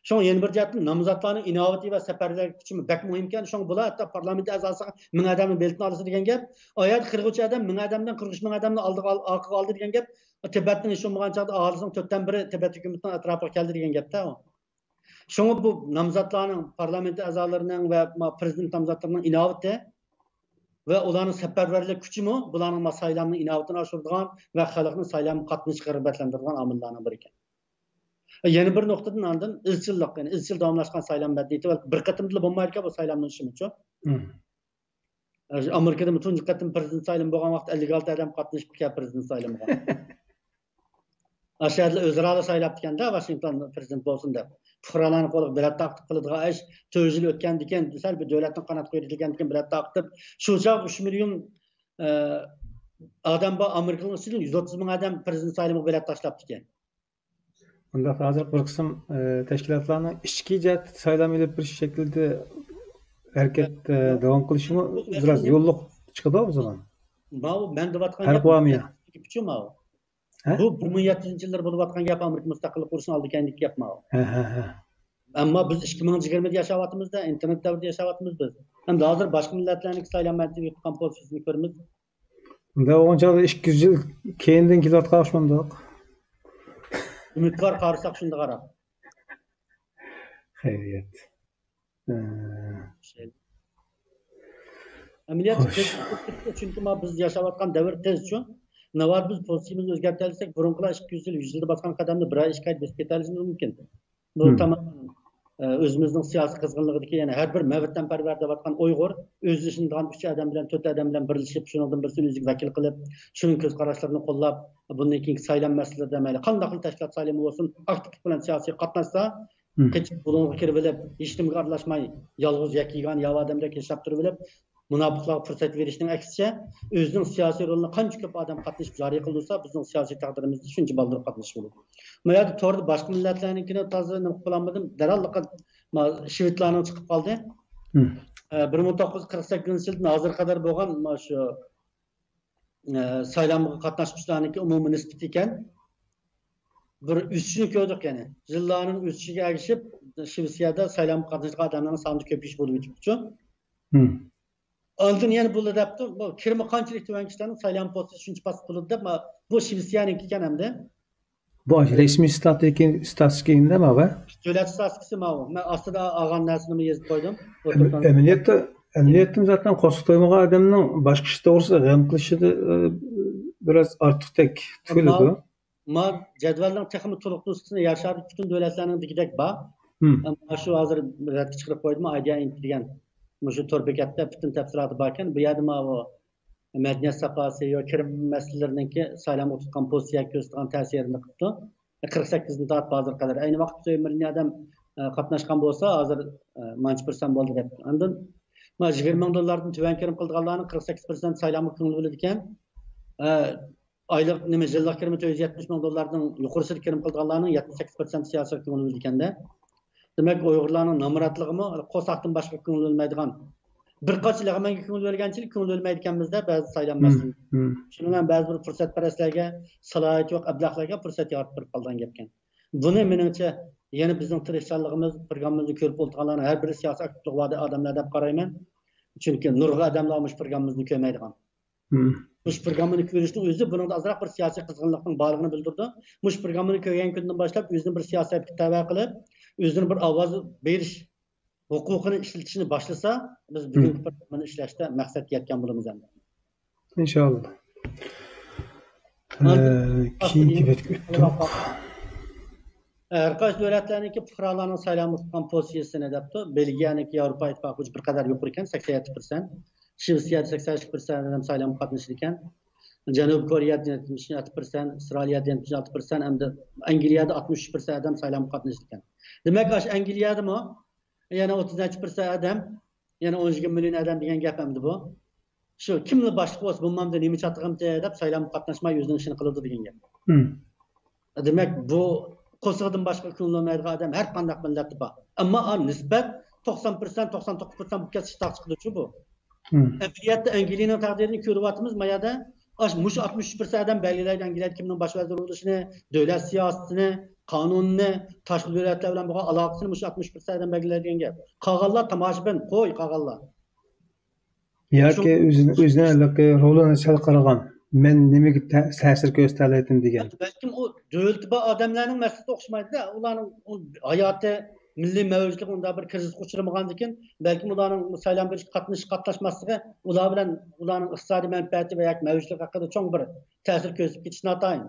شۇڭا يەنە بىر جەھەتتىن نامزاتلارنىڭ ئىناۋىتى ۋە سەپەرۋەرلىك كۈچىمۇ بەك مۇھىمكەن. شۇڭا بۇلار ھەتتا پارلامېنت ئەزاسىغا مىڭ ئادەمنىڭ بېلىتىنى ئالسا دېگەن گەپ. ئايەت قىرىق ئۈچ ئادەم مىڭ ئادەمدىن قىرىق ئۈچ مىڭ ئادەمنى ئالدىغا ئال-، ئارقىغا ئالدى دېگەن گەپ. تىبەتنىڭ ھېچ بولمىغان چاغدا ئاھالىسىنىڭ تۆتتىن بىرى تىبەت ھۆكۈمىتىنىڭ ئەتراپىغا كەلدى دېگەن گەپتە ئۇ. شۇڭا بۇ نامزاتلارنىڭ، پارلامېنت ئەزالىرىنىڭ ۋە ما-، پرېزىدېنت نامزاتلىرىنىڭ ئىناۋىتى ۋە ئۇلارنىڭ سەپەرۋەرلىك كۈچىمۇ بۇلارنىڭ ما-، سايلامنىڭ ئىناۋىتىنى ئاشۇرىدىغان ۋە خەلقنى سايلامغا قاتنىشىشقا رىغبەتلەندۈرىدىغان ئامىللارنىڭ بىرى ئىكەن. يەنە بىر نۇقتىدىن ئاندىن ئىزچىللىق، يەنى ئىزچىل داۋاملاشقان سايلام مەدەنىيىتى ۋە بىر قېتىمدىلا بولمايدىكەن بۇ سايلامنىڭ ئىشىمۇچۇ. مم. ئامېرىكىدا تۇنجى قېتىم پرېزىدېنت سايلىمى بولغان ۋاقىت ئەللىك ئالتە ئادەم قاتنىشىپ كەل پرېزىدېنت سايلىمىغا. ئاشۇ يەردە ئۆزئارا سايلاپتىكەندە، ۋاشىنگتون پرېزىدېنت بولسۇن دەپ. پۇقرالارنىڭ قولىغا بېلەت تارقىتىپ قىلىدىغان ئىش، تۆت يىل ئۆتكەندىكىن، سەل بىر دۆلەتنىڭ قانات قويۇۋېتىلگەندىكىن بېلەت تارقىتىپ، شۇ چاغ ئۈچ مىليون، ئە، ئادەم بار ئامېرىكىنىڭ ئىچىدىن يۈز ئوتتۇز مىڭ ئادەم پرېزىدېنت سايلىمىغا بېلەت تاشلاپتىكەن. ئۇنداق ھازىر بىر قىسىم، ئە، تەشكىلاتلارنىڭ ئىچكى جەھەتتە سايلام ئېلىپ بېرىش شەكلىدە ھەرىكەت، ئە، داۋام قىلىشىمۇ بىراز يوللۇق چىقىدۇ بۇ زامان. ماۋۇ مەن دەۋاتقان گەپ ماۋۇ. ھە؟ بۇ بىر مىڭ يەتتە يۈزىنچى يىللىرى بولۇۋاتقان گەپ، ئامېرىكا مۇستەقىللىق ئۇرۇشىنىڭ ئالدى كەينىدىكى گەپ ماۋۇ. ھە، ھە، ھە. ئەمما بىز ئىككى مىڭىنچى يىگىرمىدە ياشاۋاتىمىز-دە، ئىنتېرنېت دەۋرىدە ياشاۋاتىمىز بىز. ئەمدى ھازىر باشقا مىللەتلەرنىڭكى سايلام مەدەنىيىتىگە يۇتقان پوزىتسىيىسىنى كۆرىمىز. ئۇنداق بولغان چاغدا ئىككى يۈز يىل كېيىندىن كېلىۋاتقان شۇنداق. ئۈمىدۋار قارىساق شۇنداق قاراپ. خەيرىيەت. ئەمەلىيەتتە تېز، چۈنكى ما بىز ياشاۋاتقان دەۋر تېزچۇ. ناۋادا بىز پوزىتسىيىمىزنى ئۆزگەرتەلىسەك، بۇرۇنقىلار ئىككى يۈز يىل، يۈز يىلدا باسقان قەدەمنى بىر ئاي، ئىككى ئايدا بېسىپ كېتەلىشىمىز مۇمكىن. بۇ تامام، ئە، ئۆزىمىزنىڭ سىياسىي قىزغىنلىقىدىكى، يەنى ھەر بىر مەۋتەنپەرۋەر دەۋاتقان ئۇيغۇر ئۆزى ئىشىنىدىغان ئۈچ ئادەم بىلەن، تۆت ئادەم بىلەن بىرلىشىپ، شۇنىڭدىن بىرسىنى ئۆزىگە ۋەكىل قىلىپ، شۇنىڭ كۆز قاراشلىرىنى قوللاپ، بۇندىن كېيىنكى سايلام مەسىلىلىرىدە مەيلى قانداقلا تەشكىلات سايلىمى بولسۇن، ئاكتىپلىق بىلەن سىياسىي قاتناشسا، قېچىپ بۇلۇڭغا كىرىۋېلىپ، ھېچنېمىگە ئارىلاشماي، يالغۇز يەككە يېگان ياۋا ئادەمدەك ياشاپ تۇرۇۋېلىپ، مۇناپىقلارغا پۇرسەت بېرىشنىڭ ئەكسىچە، ئۆزىنىڭ سىياسىي رولىنى قانچە كۆپ ئادەم قاتنىشىپ جارى قىلدۇرسا، بىزنىڭ سىياسىي تەقدىرىمىزدە شۇنچە بالدۇر قاتنىشىپ بولىدۇ. ما يەردە توردا باشقا مىللەتلەرنىڭكىنى تازا نېمە قىلالمىدىم، دەرھال شىۋېتلارنىڭ چىقىپ قالدى. ئە، بىر مىڭ توققۇز يۈز قىرىق سەككىزىنچى يىلدىن ھازىرغا قەدەر بولغان ما شۇ، ئە، سايلامغا قاتناشقۇچىلارنىڭكى ئومۇمىي نىسبىتى ئىكەن. بىر ئۆسۈشنى كۆردۇق يەنى. يىللارنىڭ ئۆسۈشىگە ئەگىشىپ، شىۋېتسىيەدە سايلامغا قاتنىشىدىغان ئادەملەرنىڭ سانىدا كۆپىيىش بولۇپ ئۆتۈپتۇ. ئاندىن يەنە بۇلا دەپتۇ، بۇ كىرىمى قانچىلىك تۆۋەن كىشىلەرنىڭ سايلام پوستى شۇنچە پاس بولىدۇ دەپ، ما-، بۇ شىۋېتسىيەنىڭكى ئىكەن ئەمدى. بۇ رەسمىي ستاتىكى-، ستاتىستىكا ئىندە ماۋۇ. دۆلەت ستاتىستىكىسى ماۋۇ. مەن ئاستىدا ئالغان نەرسىنىمۇ يېزىپ قويدۇم. ئەم-، ئەمەلىيەتتە، ئەمەلىيەتتە زاتەن قورسىقى تويمىغان ئادەمنىڭ باشقا ئىش توغرىسىدا غەم قىلىشىدا، ئە، بىراز ئارتۇقتەك تۇيۇلىدۇ. ما جەدۋەلنىڭ تېخىمۇ تولۇق نۇسخىسىنى يەر شارىدىكى پۈتۈن دۆلەتلەرنىڭ دېگۈدەك بار. ئەمما شۇ ھازىر رەتكە چىقىرىپ قويدۇم، ئايدىيا ئىنفو دېگەن مۇشۇ تور بېكەتتە پۈتۈن تەپسىلاتى باركەن. بۇ يەردىمۇ بۇ مەدەنىيەت ساپاسى، يا كىرىم مەسىلىلىرىنىڭكى سايلامغا تۇتقان پوزىتسىيەگە كۆرسىتىدىغان تەسىرىنى قىپتۇ. قىرىق سەككىزدىن تارتىپ ھازىرغا قەدەر. ئەينى ۋاقىتتا سۆيۈملىنى ئادەم، ئە، قاتناشقان بولسا، ھازىر، ئە، مانچە پىرسەنت بولدى دەپتۇ. ئاندىن، ما، يىگىرمە مىڭ دوللاردىن تۆۋەن كىرىم قىلىدىغانلارنىڭ قىرىق سەككىز پىرسەنت سايلامغا كۆڭۈل بۆلىدىكەن. ئە، ئايلىق، نېمە، يىللىق كىرىمى تۆت يۈز يەتمىش مىڭ دوللاردىن يۇقىرىسىدا كىرىم قىلىدىغانلارنىڭ يەتمىش سەككىز پىرسەنت سىياسەتكە كۆڭۈل بۆلىدىكەندە. دېمەك، ئۇيغۇرلارنىڭ نامراتلىقىمۇ قورساقتىن باشقىغا كۆڭۈل بۆلمەيدىغان، بىر قاچا لەغمەنگە كۆڭۈل بۆلگەنچىلىك كۆڭۈل بۆلمەيدىكەنمىزدە بەزى سايلام مەسىلىسىدە. شۇنىڭ بىلەن بەزى بىر پۇرسەتپەرەسلەرگە، سالاھىيىتى يوق ئەبلەخلەرگە پۇرسەت يارىتىپ بېرىپ قالىدىغان گەپكەن. بۇنى، مېنىڭچە، يەنە بىزنىڭ تىرىشچانلىقىمىز، پروگراممىمىزنى كۆرۈپ ئولتۇرغانلارنىڭ ھەر بىرى سىياسىي ئاكتىپلىقى بار ئادەملەر دەپ قارايمەن. چۈنكى نۇرغۇن ئادەملەر مۇشۇ پروگراممىمىزنى كۆرمەيدىغان. مۇشۇ پروگراممىنى كۆرۈشنىڭ ئۆزى بۇنىڭدا ئازراق بىر سىياسىي قىزغىنلىقنىڭ بارلىقىنى بىلدۈرىدۇ. مۇشۇ پروگراممىنى كۆرگەن كۈندىن باشلاپ ئۆزىنى بىر سىياسەتكە تەۋە قىلىپ، ئۆزىنى بىر ئاۋاز بېرىش ھوقۇقىنى ئىشلىتىشنى باشلىسا، بىز بۈگۈنكى پروگراممىنى ئىشلەشتە مەقسەتكە يەتكەن بولىمىز ئەمدى. ئىنشاللا. ئاندىن ئە، كېيىنكى بەتكە ئۆتتۇق. ھەر قايسى دۆلەتلەرنىڭكى پۇقرالارنىڭ سايلامغا تۇتقان پوزىتسىيىسىنى دەپتۇ. بېلگىيەنىڭكى ياۋروپا ئىتتىپاقى بويىچە بىر قەدەر يۇقىرى ئىكەن، سەكسەن يەتتە پىرسەنت. شىۋېتسىيەدە سەكسەن ئىككى پىرسەنت ئادەم سايلامغا قاتنىشىدىكەن. جەنۇبىي كورېيەدە يەتمىش ئالتە پىرسەنت، ئىسرائىلىيەدە يەتمىش ئالتە پىرسەنت، ئەمدى ئەنگلىيەدە ئاتمىش ئۈچ پىرسەنت ئادەم سايلامغا قاتنىشىدىكەن. دېمەك، ئاشۇ ئەنگلىيەدىمۇ يەنە ئوتتۇز نەچچە پىرسەنت ئادەم، يەنە ئون يىگىرمە مىليون ئادەم دېگەن گەپ ئەمدى بۇ. شۇ كىملا باشلىق بولسا، بۇ مامدا نېمە چاتىقىمتى دەپ سايلامغا قاتناشماي ئۆزىنىڭ ئىشىنى قىلىدۇ دېگەن گەپ. دېمەك، بۇ قورسىقىدىن باشقا كۆڭۈل بۆلمەيدىغان ئادەم ھەر قانداق مىللەتتە بار. ئەمما ئا، نىسبەت توقسان پىرسەنت، توقسان توققۇز پىرسەنت بولۇپ كەتسە ئىشتىھاق چىقىدۇچۇ بۇ. ئەمەلىيەتتە ئەنگلىيەنىڭ تەقدىرىنى كۆرۈۋاتىمىز، ما يەردە. ئاش-، مۇشۇ ئاتمىش ئۈچ پىرسەنت ئادەم بەلگىلەيدۇ ئەنگلىيەدە كىمنىڭ باش ۋەزىر بولۇشىنى، دۆلەت سىياسىتىنى، قانۇننى، تاشقى دۆلەتلەر بىلەن بولغان ئالاقىسىنى مۇشۇ ئاتمىش پىرسەنت ئادەم بەلگىلەيدىغان گەپ. قالغانلار تاماشىبىن، قوي قالغانلار. ياكى ئۆزىنى، ئۆزىنىڭ ھېلىقى رولىنى سەل قارىغان. مەن نېمىگە تە-، تەسىر كۆرسىتەلەيتتىم دېگەن. بەلكىم ئۇ دۆلىتى بار ئادەملەرنىڭ مەسىلىسى ئوخشىمايدۇ-دە. ئۇلارنىڭ ئۇ ھاياتى، مىللىي مەۋجۇتلۇقى ئۇنداق بىر كرىزىسقا ئۇچرىمىغاندىكىن، بەلكىم ئۇلارنىڭ سايلام بېرىشكە قاتنىشىش، قاتناشماسلىقى ئۇلار بىلەن ئۇلارنىڭ ئىقتىسادىي مەنپەئەتى ۋە ياكى مەۋجۇتلۇقى ھەققىدە چوڭ بىر تەسىر كۆرسىتىپ كېتىشى ناتايىن.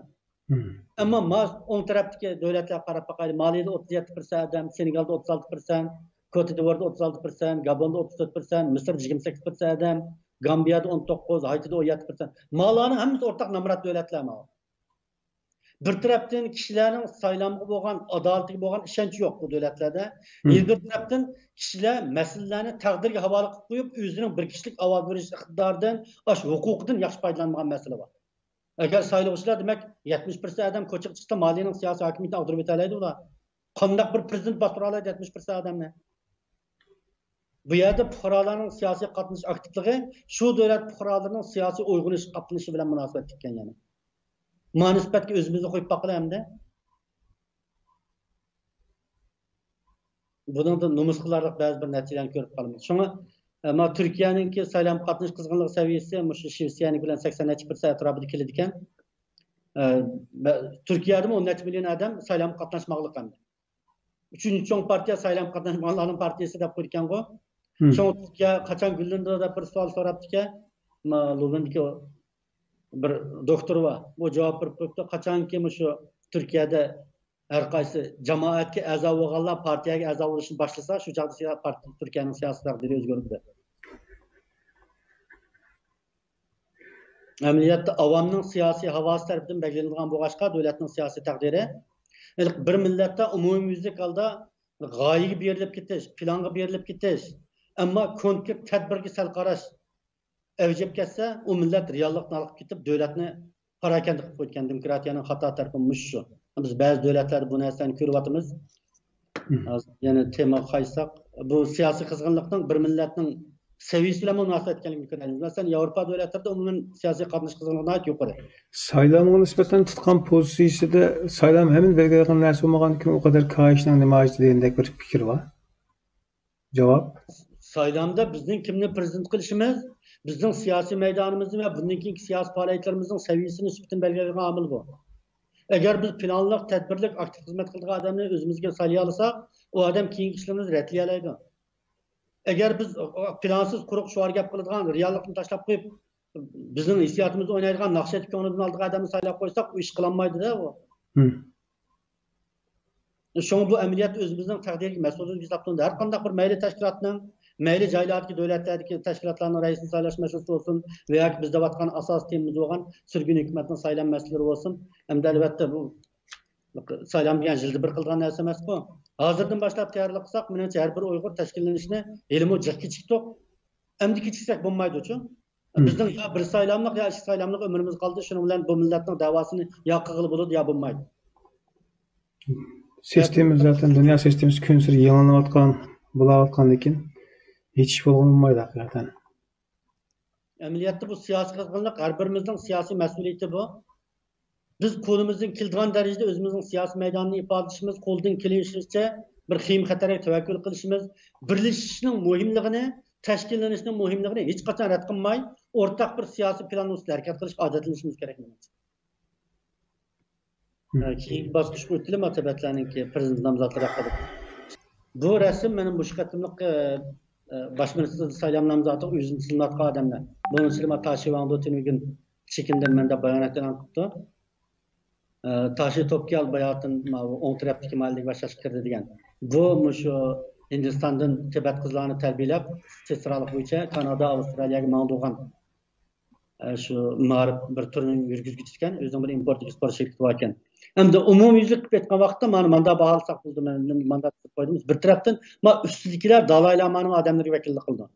ئەمما ما ئوڭ تەرەپتىكى دۆلەتلەرگە قاراپ باقايلى. مالىدا ئوتتۇز يەتتە پىرسەنت ئادەم، سېنېگالدا ئوتتۇز ئالتە پىرسەنت، كوت دىۋۇاردا ئوتتۇز ئالتە پىرسەنت، گابوندا ئوتتۇز تۆت پىرسەنت، مىسىردا يىگىرمە سەككىز پىرسەنت ئادەم، گامبىيادا ئون توققۇز، ھايتىدا ئون يەتتە پىرسەنت. مالارنىڭ ھەممىسى ئورتاق نامرات دۆلەتلەر ماۋۇ. بىر تەرەپتىن كىشىلەرنىڭ سايلامغا بولغان، ئادالىتىگە بولغان ئىشەنچى يوق بۇ دۆلەتلەردە. يەنە بىر تەرەپتىن كىشىلەر مەسىلىلەرنى تەقدىرگە ھاۋالە قىلىپ قويۇپ، ئۆزىنىڭ بىر كىشىلىك ئاۋاز بېرىش ئىقتىدارىدىن، ئاشۇ ھوقۇقىدىن ياخشى پايدىلانمىغان مەسىلە بار. ئەگەر سايلىغۇچىلار، دېمەك، يەتمىش پىرسەنت ئادەم كوچىغا چىقسا، مالىنىڭ سىياسىي ھاكىمىيىتىنى ئاغدۇرۇپ ئۆتەلەيدۇ ئۇلار. قانداق بىر پىرېزىدېنت باستۇرالايدۇ يەتمىش پىرسەنت ئادەمنى؟ بۇ يەردە پۇقرالارنىڭ سىياسىي قاتنىشىش ئاكتىپلىقى شۇ دۆلەت پۇقرالىرىنىڭ سىياسىي ئويغىنىشقا قاتنىشىشى بىلەن مۇناسىۋەتلىك ئىكەن، يەنى. ما نىسبەتكە ئۆزىمىزنى قويۇپ باققىلى ئەمدى. بۇنىڭدىن نومۇس قىلارلىق بەزى بىر نەتىجىلەرنى كۆرۈپ قالىمىز. شۇڭا، ئە، ما تۈركىيەنىڭكى سايلامغا قاتنىشىش قىزغىنلىقى سەۋىيەسى مۇشۇ شىۋېتسىيەنىڭكى بىلەن سەكسەن نەچچە پىرسەنت ئەتراپىدا كېلىدىكەن. ئە، بە-، تۈركىيەدىمۇ ئون نەچچە مىليون ئادەم سايلامغا قاتناشماقلىق ئەمدى. ئۈچىنچى چوڭ پارتىيە سايلامغا قاتناشمىغانلارنىڭ پارتىيەسى دەپ قويىدىكەنغۇ. شۇڭا تۈركىيە قاچان گۈللىنىدۇ دەپ بىر سوئال سوراپتىكەن. ما لوندوندىكى بىر دوكتور بار. بۇ جاۋاب بېرىپ قويۇپتۇ. قاچانكى مۇشۇ تۈركىيەدە ھەر قايسى جامائەتكە ئەزا بولغانلار پارتىيەگە ئەزا بولۇشنى باشلىسا، شۇ چاغدا سىيا-، پارت-، تۈركىيەنىڭ سىياسىي تەقدىرى ئۆزگىرىدۇ دەپ. ئەمەلىيەتتە ئاۋامنىڭ سىياسىي ھاۋاسى تەرىپىدىن بەلگىلىنىدىغان بولغاچقا، دۆلەتنىڭ سىياسىي تەقدىرى ھېلىقى بىر مىللەتتە ئومۇميۈزلۈك ھالدا غايىگە بېرىلىپ كېتىش، پىلانغا بېرىلىپ كېتىش، ئەمما كونكرېت تەدبىرگە سەل قاراش ئەۋج ئېلىپ كەتسە، ئۇ مىللەت رېئاللىقتىن ھالقىپ كېتىپ، دۆلەتنى پاراكەندە قىلىپ قويىدىكەن. دېموكراتىيەنىڭ خاتا تەرىپى مۇشۇ شۇ. بىز بەزى دۆلەتلەردە بۇ نەرسىلەرنى كۆرۈۋاتىمىز. ھازىر يەنە تېمىغا قايتساق، بۇ سىياسىي قىزغىنلىقنىڭ بىر مىللەتنىڭ سەۋىيىسى بىلەن مۇناسىۋەتلىكىنى كۆرەلەيمىز. مەسىلەن، ياۋروپا دۆلەتلىرىدە ئومۇمەن سىياسىي قاتنىشىش قىزغىنلىقى ناھايىتى يۇقىرى. سايلامغا نىسبەتەن تۇتقان پوزىتسىيىسىدە سايلام ھەممىنى بەلگىلەيدىغان نەرسە بولمىغاندىكىن، ئۇ قەدەر كاھىشنىڭ نېمە ھاجىتى دېگەندەك بىر پىكىر بار. جاۋاب. سايلامدا بىزنىڭ كىمنى پىرېزىدېنت قىلىشىمىز، بىزنىڭ سىياسىي مەيدانىمىزنى ۋە بۇندىن كېيىنكى سىياسىي پائالىيەتلىرىمىزنىڭ سەۋىيىسىنى، سۈپىتىنى بەلگىلەيدىغان ئامىل بۇ. ئەگەر بىز پىلانلىق، تەدبىرلىك، ئاكتىپ خىزمەت قىلىدىغان ئادەمنى ئۆزىمىزگە سايلىيالىساق، ئۇ ئادەم كېيىنكى ئىشلىرىمىزنى رەتلىيەلەيدۇ. ئەگەر بىز پىلانسىز، قۇرۇق شوئار گەپ قىلىدىغان، رېئاللىقنى تاشلاپ قويۇپ، بىزنىڭ ھېسسىياتىمىزدا ئوينايدىغان، ناخشا ئېيتىپ كۆڭلىمىزنى ئالىدىغان ئادەمنى سايلاپ قويساق، ئۇ ئىش قىلالمايدۇ-دە ئۇ. شۇڭا بۇ ئەمەلىيەتتە ئۆزىمىزنىڭ تەقدىرىگە مەسئۇل ھېسابلىنىدۇ. ھەر قانداق بىر مەيلى تەشكىلاتنىڭ، مەيلى جايلاردىكى، دۆلەتلەردىكى تەشكىلاتلارنىڭ رەئىسىنى سايلاش مەسىلىسى بولسۇن ۋە ياكى بىز دەۋاتقان ئاساسىي تېمىمىز بولغان سۈرگۈن ھۆكۈمەتنىڭ سايلام مەسىلىلىرى بولسۇن. ئەمدى ئەلۋەتتە بۇ سايلام دېگەن يىلدا بىر قىلىدىغان نەرسە ئەمەسقۇ. ھازىردىن باشلاپ تەييارلىق قىلساق، مېنىڭچە ھەر بىر ئۇيغۇر تەشكىللىنىشنى ھېلىمۇ جىق كېچىكتۇق. ئەمدى كېچىكسەك بولمايدۇچۇ. بىزنىڭ يا بىر سايلاملىق، يا ئىككى سايلاملىق ئۆمرىمىز قالدى. شۇنىڭ بىلەن بۇ مىللەتنىڭ دەۋاسىنى يا قىلغىلى بولىدۇ، يا بولمايدۇ. سىستېما زاتەن، دۇنيا سىستېمىسى كۈنسېرى يېڭىلىنىۋاتقان، بولاۋاتقاندىكىن ھېچ ئىش بولغىلى بولمايدۇ ھەقىقەتەن. ئەمەلىيەتتە بۇ سىياسىي قىزغىنلىق ھەر بىرىمىزنىڭ سىياسىي مەسئۇلىيىتى بۇ. بىز قولىمىزدىن كېلىدىغان دەرىجىدە ئۆزىمىزنىڭ سىياسىي مەيدانىنى ئىپادىلىشىمىز، قولدىن كېلىشىچە بىر خېيىم خەتەرگە تەۋەككۈل قىلىشىمىز، بىرلىشىشنىڭ مۇھىملىقىنى، تەشكىللىنىشنىڭ مۇھىملىقىنى ھېچقاچان رەت قىلماي، ئورتاق بىر سىياسىي پىلان ئۈستىدە ھەرىكەت قىلىشقا ئادەتلىنىشىمىز كېرەك، مېنىڭچە. ھە، كېيىنكى باسقۇچقا ئۆتىلى، ما تەبەتلەرنىڭكى پىرېزىدېنت نامزاتلىرى ھەققىدە. بۇ رەسىم مېنىڭ مۇشۇ قېتىملىق، ئە، ئە، باش مىنىستىر سايلام نامزاتىغا ئۆزىنى تىزىملاتقان ئادەملەر. بۇنىڭ ئىچىدە ما تاشى ۋاڭدۇ تۈنۈگۈن چېكىندىن مەندە بايانات ئېلان قىپتۇ. ئە، تاشى توپكىيال باياتىن ماۋۇ ئوڭ تەرەپتىكى مائەلىگە باشلاشقا كىردى دېگەن. بۇ مۇشۇ ھىندىستاندىن تىبەت قىزلارنى تەربىيەلەپ، سېسترالىق بويىچە كانادا، ئاۋسترالىيەگە ماڭىدىغان، ئە، شۇ مائارىپ بىر تۈرىنىڭ يۈرگۈزگۈچىسى ئىكەن، ئۆزىنىڭ بىر ئىمپورت ئېكسپورت شىركىتى بار ئىكەن. ئەمدى ئومۇميۈزلۈك قىلىپ ئېيتقان ۋاقىتتا مانا ماندا باھالىساق بولىدۇ، مەن ماندا قىلىپ قويدۇم. بىر تەرەپتىن ما ئۈستىدىكىلەر دالاي لامانىڭ ئادەملىرىگە ۋەكىللىك قىلىدۇ.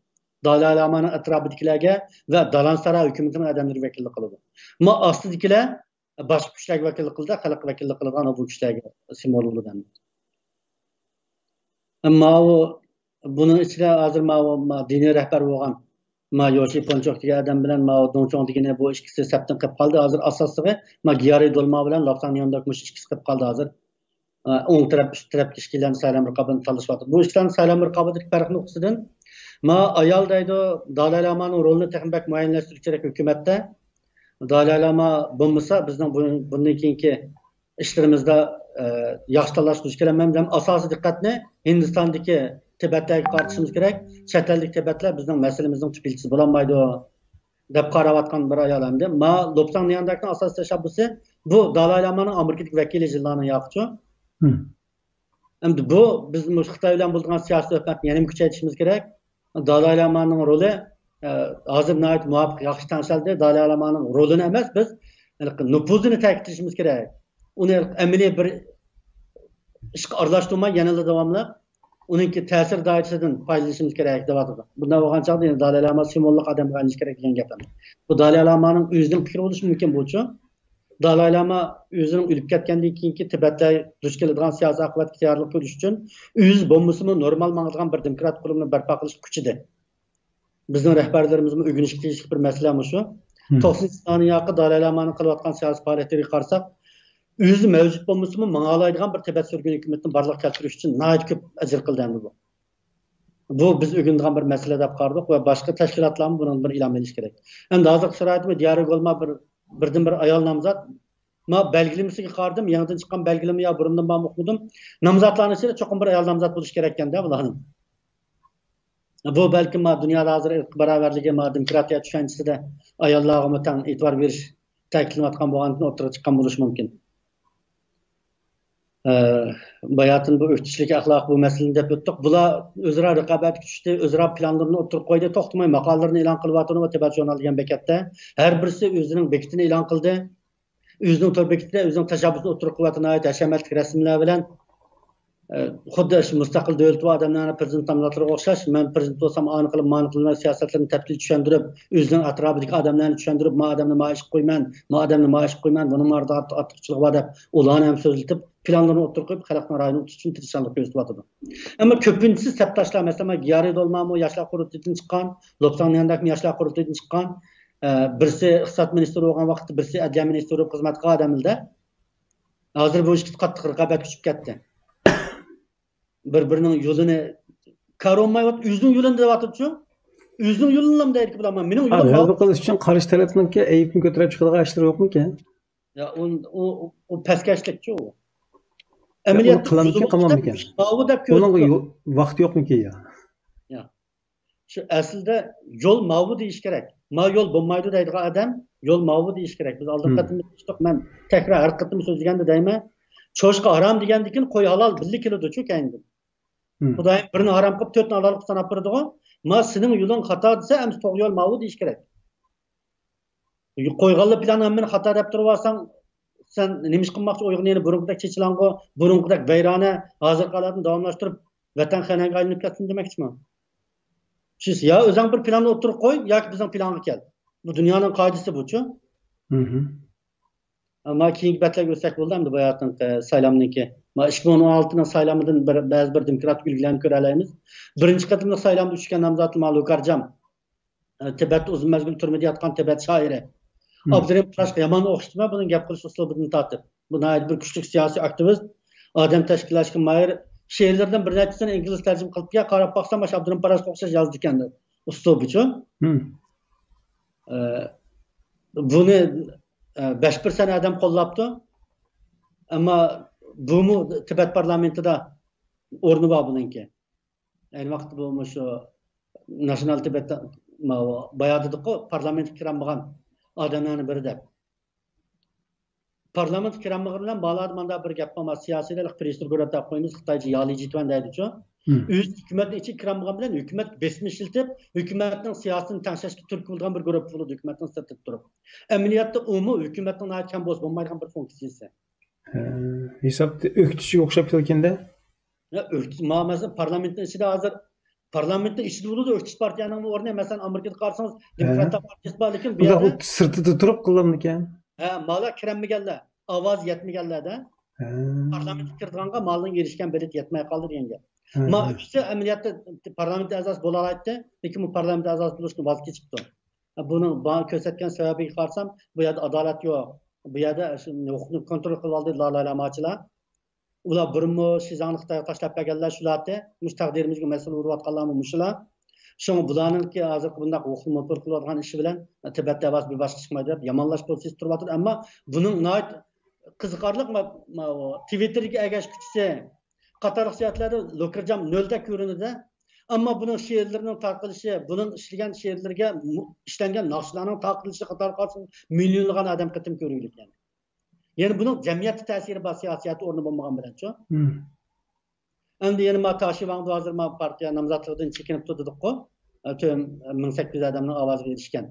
دالاي لامانىڭ ئەتراپىدىكىلەرگە ۋە دالانساراي ھۆكۈمىتىنىڭ ئادەملىرىگە ۋەكىللىك قىلىدۇ. ما ئاستىدىكىلەر باشقا كۈچلەرگە ۋەكىللىك قىلىدۇ، خەلققە ۋەكىللىك قىلىدىغان بۇ كۈچلەرگە سىمۋول بولىدۇ ئەمدى. ماۋۇ، بۇنىڭ ئىچىدە ھازىر ماۋۇ، ما دىنىي رەھبەر بولغان ما يوشى پونچوك دېگەن ئادەم بىلەن ماۋۇ دۇڭچوڭ دېگىنى، بۇ ئىككىسى سەپتىن قېلىپ قالدى. ھازىر ئاساسلىقى ما گيارى دولما بىلەن لوپساڭ نيانداك مۇشۇ ئىككىسى قېلىپ قالدى ھازىر. ئە، ئوڭ تەرەپ، ئۈست تەرەپكە ئىككىلەننى سايلام رىقابىتىنى تاللىشىۋاتىدۇ. بۇ ئىككىلەننى سايلام رىقابىتىدىكى پەرق نۇقتىسىدىن، ما ئايال دەيدۇ، دالاي لامانىڭ رولىنى تېخىمۇ بەك مۇئەييەنلەشتۈرۈش كېرەك ھۆكۈمەتتە. دالاي لاما بولمىسا، بىزنىڭ بۇ-، بۇندىن كېيىنكى ئىشلىرىمىزدا، ئە، ياخشى تاللاشقا دۇچ كېلەلمەيمىز. ھەم ئاساسىي دىققەتنى ھىندىستاندىكى تىبەتلەرگە قارىتىشىمىز كېرەك. چەت ئەلدىكى تىبەتلەر بىزنىڭ مەسىلىمىزنىڭ تۈپ ئىلچىسى بولالمايدۇ، دەپ قاراۋاتقان بىر ئايال ئەمدى. ما لوپساڭ نيانداكنىڭ ئاساسىي تەشەببۇسى بۇ دالاي لامانىڭ ئامېرىكىدىكى ۋەكىلى جىنلارنىڭ ياقىچۇ. ئەمدى بۇ بىز مۇشۇ خىتاي بىلەن بولىدىغان سىياسىي سۆھبەتنى يەنىمۇ كۈچەيتىشىمىز كېرەك. دالاي لامانىڭ رولى، ئە، ھازىر ناھايىتى مۇۋاپىق، ياخشى تەڭشەلدى. دالاي لامانىڭ رولىنى ئەمەس، بىز نوپۇزىنى تەكىتلىشىمىز كېرەك. ئۇنى ئەمەلىي بىر ئىشقا ئارىلاشتۇرماي، يەنىلا داۋاملىق ئۇنىڭكى تەسىر دائىرىسىدىن پايدىلىنىشىمىز كېرەك دەۋاتىدۇ. بۇنداق بولغان چاغدا يەنە دالاي لاما سىمۋوللۇق ئادەمگە ئايلىنىشى كېرەك دېگەن گەپ ئەمەس. بۇ دالاي لامانىڭ ئۆزىنىڭ پىكرى بولۇشى مۇمكىن بۇچۇ. دالاي لاما ئۆزىنىڭ ئۆلۈپ كەتكەندىن كېيىنكى تىبەتلەر دۇچ كېلىدىغان سىياسىي ئاقىۋەتكە تەييارلىق كۆرۈش ئۈچۈن ئۆزى بولمىسىمۇ نورمال ماڭىدىغان بىر دېموكراتىك قۇرۇمنى بەرپا قىلىشقا كۈچىدى. بىزنىڭ رەھبەرلىرىمىزمۇ ئۆگىنىشكە تېگىشلىك بىر مەسىلە مۇشۇ. توقسىنىنچى يىللارنىڭ ياقى دالاي لامانىڭ قىلىۋاتقان سىياسىي پائالىيەتلىرىگە قارىساق، ئۆزى مەۋجۇت بولمىسىمۇ ماڭالايدىغان بىر تىبەت سۈرگۈن ھۆكۈمىتىنى بارلىققا كەلتۈرۈش ئۈچۈن ناھايىتى كۆپ ئەجىر قىلدى ئەمدى بۇ. بۇ بىز ئۆگىنىدىغان بىر مەسىلە دەپ قارىدۇق ۋە باشقا تەشكىلاتلارمۇ بۇنىڭ بىر ئىلھام ئېلىشى كېرەك. ئەمدى ھازىرقى شارائىتىمۇ دىيارى گولما بىر، بىردىنبىر ئايال نامزات. ما بەلگىلىمىسىگە قارىدىم، يېڭىدىن چىققان بەلگىلىمە يا بۇرۇندىن بارمۇ ئۇقمىدىم. نامزاتلارنىڭ ئىچىدە چوقۇم بىر ئايال نامزات بولۇشى كېرەككەندە بۇلارنىڭ. بۇ بەلكىم ما دۇنيادا ھازىر ئىرق باراۋەرلىكى، ما دېموكراتىيە چۈشەنچىسىدە ئاياللارغىمۇ تەڭ ئېتىبار بېرىش تەكىتلىنىۋاتقان بولغاندىن ئوتتۇرىغا چىققان بولۇشى مۇمكىن. ئە، باياتىن بۇ ئۆكتىچىلىك ئەخلاق بۇ مەسىلىنى دەپ ئۆتتۇق. بۇلار ئۆزئارا رىقابەتكە چۈشتى، ئۆزئارا پىلانلىرىنى ئوتتۇرىغا قويدى، توختىماي ماقالىلىرىنى ئېلان قىلىۋاتىدۇ تىبەت ژۇرنال دېگەن بېكەتتە. ھەر بىرسى ئۆزىنىڭ بېكىتىنى ئېلان قىلدى. ئۆزىنىڭ تور بېكىتىدە ئۆزىنىڭ تەشەببۇسىنى ئوتتۇرىغا قويۇۋاتىدۇ، ناھايىتى ھەشەمەتلىك رەسىملەر بىلەن. ئە، خۇددى شۇ مۇستەقىل دۆلىتى بار ئادەملەرنىڭ پىرېزىدېنت نامزاتلىرىغا ئوخشاش، مەن پىرېزىدېنت بولسام، ئانى قىلىپ، مانى قىلىمەن سىياسەتلىرىنى تەپسىلىي چۈشەندۈرۈپ، ئۆزىنىڭ ئەتراپىدىكى ئادەملەرنى چۈشەندۈرۈپ، ما ئادەمنى ما ئىشقا قويىمەن، ما ئادەمنى ما ئىشقا قويىمەن، بۇنىڭ ئارىدا ئارتۇقچىلىقى بار دەپ، ئۇلارنى ھەم سۆزلىتىپ، پىلانلىرىنى ئوتتۇرىغا قويۇپ، خەلقنىڭ رايىنى ئۇتۇش ئۈچۈن تىرىشچانلىق كۆرسىتىۋاتىدۇ. ئەمما كۆپىنچىسى سەپداشلار، مەسىلەن، گيارى دولمامۇ ياشلار قۇرۇلتىيىدىن چىققان، لوپساڭ نيانداكمۇ ياشلار قۇرۇلتىيىدىن چىققان، ئە، بىرسى ئىقتىساد مىنىستىرى بولغان ۋاقىتتا، بىرسى ئەدلىيە مىنىستىرى بولۇپ خىزمەت قىلغان ئادەملەردە. ھازىر بۇ ئىككىسى قاتتىق رىقابەتكە چۈشۈپ كەتتى. بىر-بىرىنىڭ يولىنى كارىۋالمايۋاتىدۇ، ئۆزىنىڭ يولىنى دەۋاتىدۇچۇ. ئۆزىنىڭ يولىنىلا دەيدىكى بۇلار، مانا مېنىڭ يولۇم غەلىبە قىلىش ئۈچۈن قارشى تەرەپنىڭكى ئەيىبىنى كۆتۈرۈپ چىقىدىغان ئىشلىرى يوقمىكىن؟ يا، ئۇ، ئۇ، ئۇ پەسكەشلىكچۇ ئۇ. ئەمەلىيەتتە قىلامىكىن، قىلمامىكىن؟ ماۋۇ دەپ كۆرسىتىدۇ. ۋاقتى يوقمىكىن يا؟ يا. شۇ ئەسلىدە يول ماۋۇ دېيىش كېرەك. ما يول بولمايدۇ دەيدىغان ئادەم يول ماۋۇ دېيىش كېرەك. بىز ئالدىنقى قېتىم ئېيتتۇق، مەن تەكرار ھەر قېتىم سۆزلىگەندە دەيمەن، چوشقا ھارام دېگەندىن كېيىن قوي ھالال بىللە كېلىدۇچۇ كەينىدىن. خۇدايىم بىرنى ھارام قىلىپ، تۆتنى ھالال قىلىپ ساناپ بېرىدىغۇ. ما سېنىڭ يولۇڭ خاتا دېسە، ئەمدى توغرا يول ماۋۇ دېيىش كېرەك. قويغانلا پىلان ھەممىنى خاتا دەپ تۇرۇۋالساڭ، سەن نېمە ئىش قىلماقچى؟ ئۇيغۇرنى يەنە بۇرۇنقىدەك چېچىلاڭغۇ، بۇرۇنقىدەك ۋەيرانە، ھازىرقى ھالەتنى داۋاملاشتۇرۇپ، ۋەتەن خەنەككە ئايلىنىپ كەتسۇن دېمەكچىمۇ؟ شۇ، يا ئۆزۈڭ بىر پىلان ئوتتۇرىغا قوي، ياكى بىزنىڭ پىلانغا كەل. بۇ دۇنيانىڭ قائىدىسى بۇچۇ. مھم. ئەمما كېيىنكى بەتلەرگە ئۆتسەك بولدى، ئەمدى باياتىنقى سايلامنىڭكى. ما ئىككى مىڭ ئون ئالتىنىڭ سايلىمىدىن بىر، بەزى بىر دېموكراتىك ئۈلگىلەرنى كۆرەلەيمىز. بىرىنچى قېتىملىق سايلامدا چۈشكەن نامزات ما لۇكارجام. ئە، تىبەتتە ئۇزۇن مەزگىل تۈرمىدە ياتقان تىبەت شائىرى. مم. ئابدۇرېھىم قۇراشقا يامان ئوخشىتىمەن بۇنىڭ گەپ قىلىش ئۇسلۇبىدىن تارتىپ. بۇ ناھايىتى بىر كۈچلۈك سىياسىي ئاكتىۋىست، ئادەم تەشكىللەشكە ماھىر. شېئىرلىرىدىن بىر نەچچىسىنى ئىنگلىز تەرجىمە قىلىپ، يا قاراپ باقسام، مانا شۇ ئابدۇرېھىم قۇراشقا ئوخشاش يازىدىكەن ئۇسلۇبىچۇ. مم. ئە، بۇنى، ئە، بەش پىرسەنت ئادەم قوللاپتۇ. ئەمما بۇمۇ تىبەت پارلامېنتىدا ئورنى بار بۇنىڭكى. ئەينى ۋاقىتتا بۇ مۇشۇ ناشنال تىبەت، ماۋۇ بايا دېدۇققۇ، پارلامېنتقا كىرەلمىگەن ئادەملەرنىڭ بىرى دەپ. پارلامېنتقا كىرەلمىگەن بىلەن بالىدا ماندا بىر گەپ بار، سىياسىيدا پرېسسا گۇرۇپپا قويىمىز، خىتايچە يالى جىتۈەن دەيدىچۇ. مم. ئۆز ھۆكۈمەتنىڭ ئىچىگە كىرەلمىگەن بىلەن ھۆكۈمەتكە بېسىم ئىشلىتىپ، ھۆكۈمەتنىڭ سىياسىتىنى تەڭشەشكە تۈرتكە بولىدىغان بىر گۇرۇپپا بولىدۇ، ھۆكۈمەتنىڭ سىرتىدا تۇرۇپ. ئەمەلىيەتتە ئۇمۇ ھۆكۈمەتنىڭ ناھايىتى كەم بولسا بولمايدىغان بىر فۇنكسىيىسى. ھە، ھېسابتا ئۆكتىچىگە ئوخشاپ كېتىدىكەن-دە. يا، ئۆكتىچى، ما، مەسىلەن، پارلامېنتنىڭ ئىچىدە ھازىر، پارلامېنتنىڭ ئىچىدە بولىدۇ ئۆكتىچى پارتىيەنىڭمۇ ئورنى. مەسىلەن، ئامېرىكىدا قارىسىڭىز، ھە، دېموكراتلار پارتىيىسى بار، لېكىن بۇ بۇنداق يەردە سىرتىدا تۇرۇپ قىلىنىدىكەن. ھە، مالا كىرەلمىگەنلەر، ئاۋازى يەتمىگەنلەردە. ھە. پارلامېنتقا كىرىدىغانغا مالنىڭ ئېرىشكەن بېلىتى يەتمەي قالدى دېگەن گەپ. ھە، ما ھە. ئۈچىسى ئەمەلىيەتتە پارلامېنت ئەزاسى بولالايتتى، لېكىن بۇ پارلامېنت ئەزاسى بولۇشتىن ۋاز كېچىپتۇ. بۇنىڭ با-، كۆرسەتكەن سەۋەبىگە قارىسام، بۇ يەردە ئادالەت يوق. بۇ يەردە شۇ ھوقۇقنى كونترول قىلىۋالدى لالاي لاماچىلار. ئۇلار بۇرۇنمۇ شىزاڭنى خىتايغا تاشلاپ بەرگەنلەر شۇلارتى. مۇشۇ تەقدىرىمىزگە مەسئۇل بولۇۋاتقانلارمۇ مۇشۇلار. شۇڭا بۇلارنىڭكى ھازىرقى بۇنداق ھوقۇقنى مونوپول قىلىۋاتقان ئىشى بىلەن تىبەت دەۋاسى بىر باشقا چىقمايدۇ دەپ يامانلاش پوزىتسىيىسى تۇرۇۋاتىدۇ. ئەمما بۇنىڭ ناھايىتى قىزىقارلىق، ما-، ما-، تىۋىتتېرگە ئەگەشكۈچىسى قاتارلىق جەھەتلەردە لۇكىرجام نۆلدەك كۆرۈنىدۇ. ئەمما بۇنىڭ شېئىرلىرىنىڭ تارقىلىشى، بۇنىڭ ئىشلىگەن شېئىرلىرىگە مۇ-، ئىشلەنگەن ناخشىلارنىڭ تارقىلىشى قاتارىغا قارىسىڭىز، مىليونلىغان ئادەم قېتىم كۆرگۈلۈك يەنى. يەنى بۇنىڭ جەمئىيەتتە تەسىرى بار، سىياسىيەتتە ئورنى بولمىغان بىلەنچۇ. مم. ئەمدى يەنە ما تاشى ۋاڭدۇ ھازىر ما پارتىيە نامزاتلىقىدىن چېكىنىپ تۇردى دېدۇققۇ. تۆ-، مىڭ سەككىز يۈز ئادەمنىڭ ئاۋازىغا ئېرىشكەن.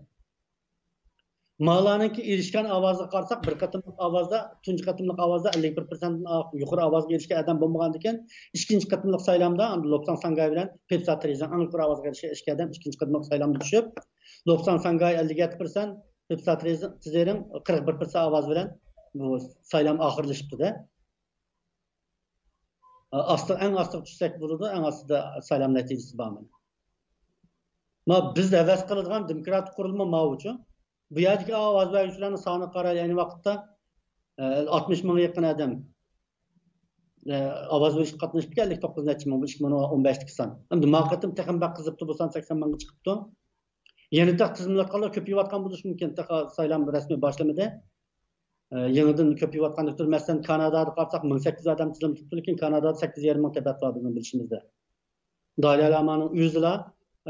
مالانىڭكى ئېرىشكەن ئاۋازىغا قارىساق، بىر قېتىملىق ئاۋازدا، تۇنجى قېتىملىق ئاۋازدا ئەللىك بىر پىرسەنتتىن ئا-، يۇقىرى ئاۋازغا ئېرىشكەن ئادەم بولمىغاندىكىن، ئىككىنچى قېتىملىق سايلامدا ئاندىن لوپساڭ ساڭگاي بىلەن پېپسا تېرېزىڭ ئەڭ يۇقىرى ئاۋازغا ئېرىشكەن ئىككى ئادەم ئىككىنچى قېتىملىق سايلامدا چۈشۈپ، لوپساڭ ساڭگاي ئەللىك يەتتە پىرسەنت، پېپسا تېرېزىڭ قىرىق بىر پىرسەنت ئاۋاز بىلەن بۇ سايلام ئاخىرلىشىپتۇ-دە. ئاستا، ئەڭ ئاستىغا چۈشسەك بولىدۇ، ئەڭ ئاستىدا سايلام نەتىجىسى بارمۇ؟ ما بىز ھەۋەس قىلىدىغان دېموكراتىك قۇرۇلما ماۋۇچۇ. بۇ يەردىكى ئاۋاز بەرگۈچىلەرنىڭ سانىغا قارايلى، ئەينى ۋاقىتتا، ئە، ئاتمىش مىڭغا يېقىن ئادەم، ئە، ئاۋاز بېرىشكە قاتنىشىپتىكەن، ئەللىك توققۇز نەچچە مىڭ، بۇ ئىككى مىڭ ئون بەشتىكى سان. ئەمدى ما قېتىم تېخىمۇ بەك قىزىپتۇ، بۇ سان سەكسەن مىڭغا چىقىپتۇ. يەنە تېخى تىزىملاتقانلار كۆپىيىۋاتقان بولۇشى مۇمكىن، تېخى سايلام رەسمىي باشلىمىدى. ئە، يېڭىدىن كۆپىيىۋاتقاندەك تۇر. مەسىلەن، كانادادا قارىساق، مىڭ سەككىز يۈز ئادەم تىزىملىتىپتۇ، لېكىن كانادادا سەككىز يېرىم مىڭ تىبەت بار بىزنىڭ بىلىشىمىزدە. دالىي لامانىڭ ئۆزىلا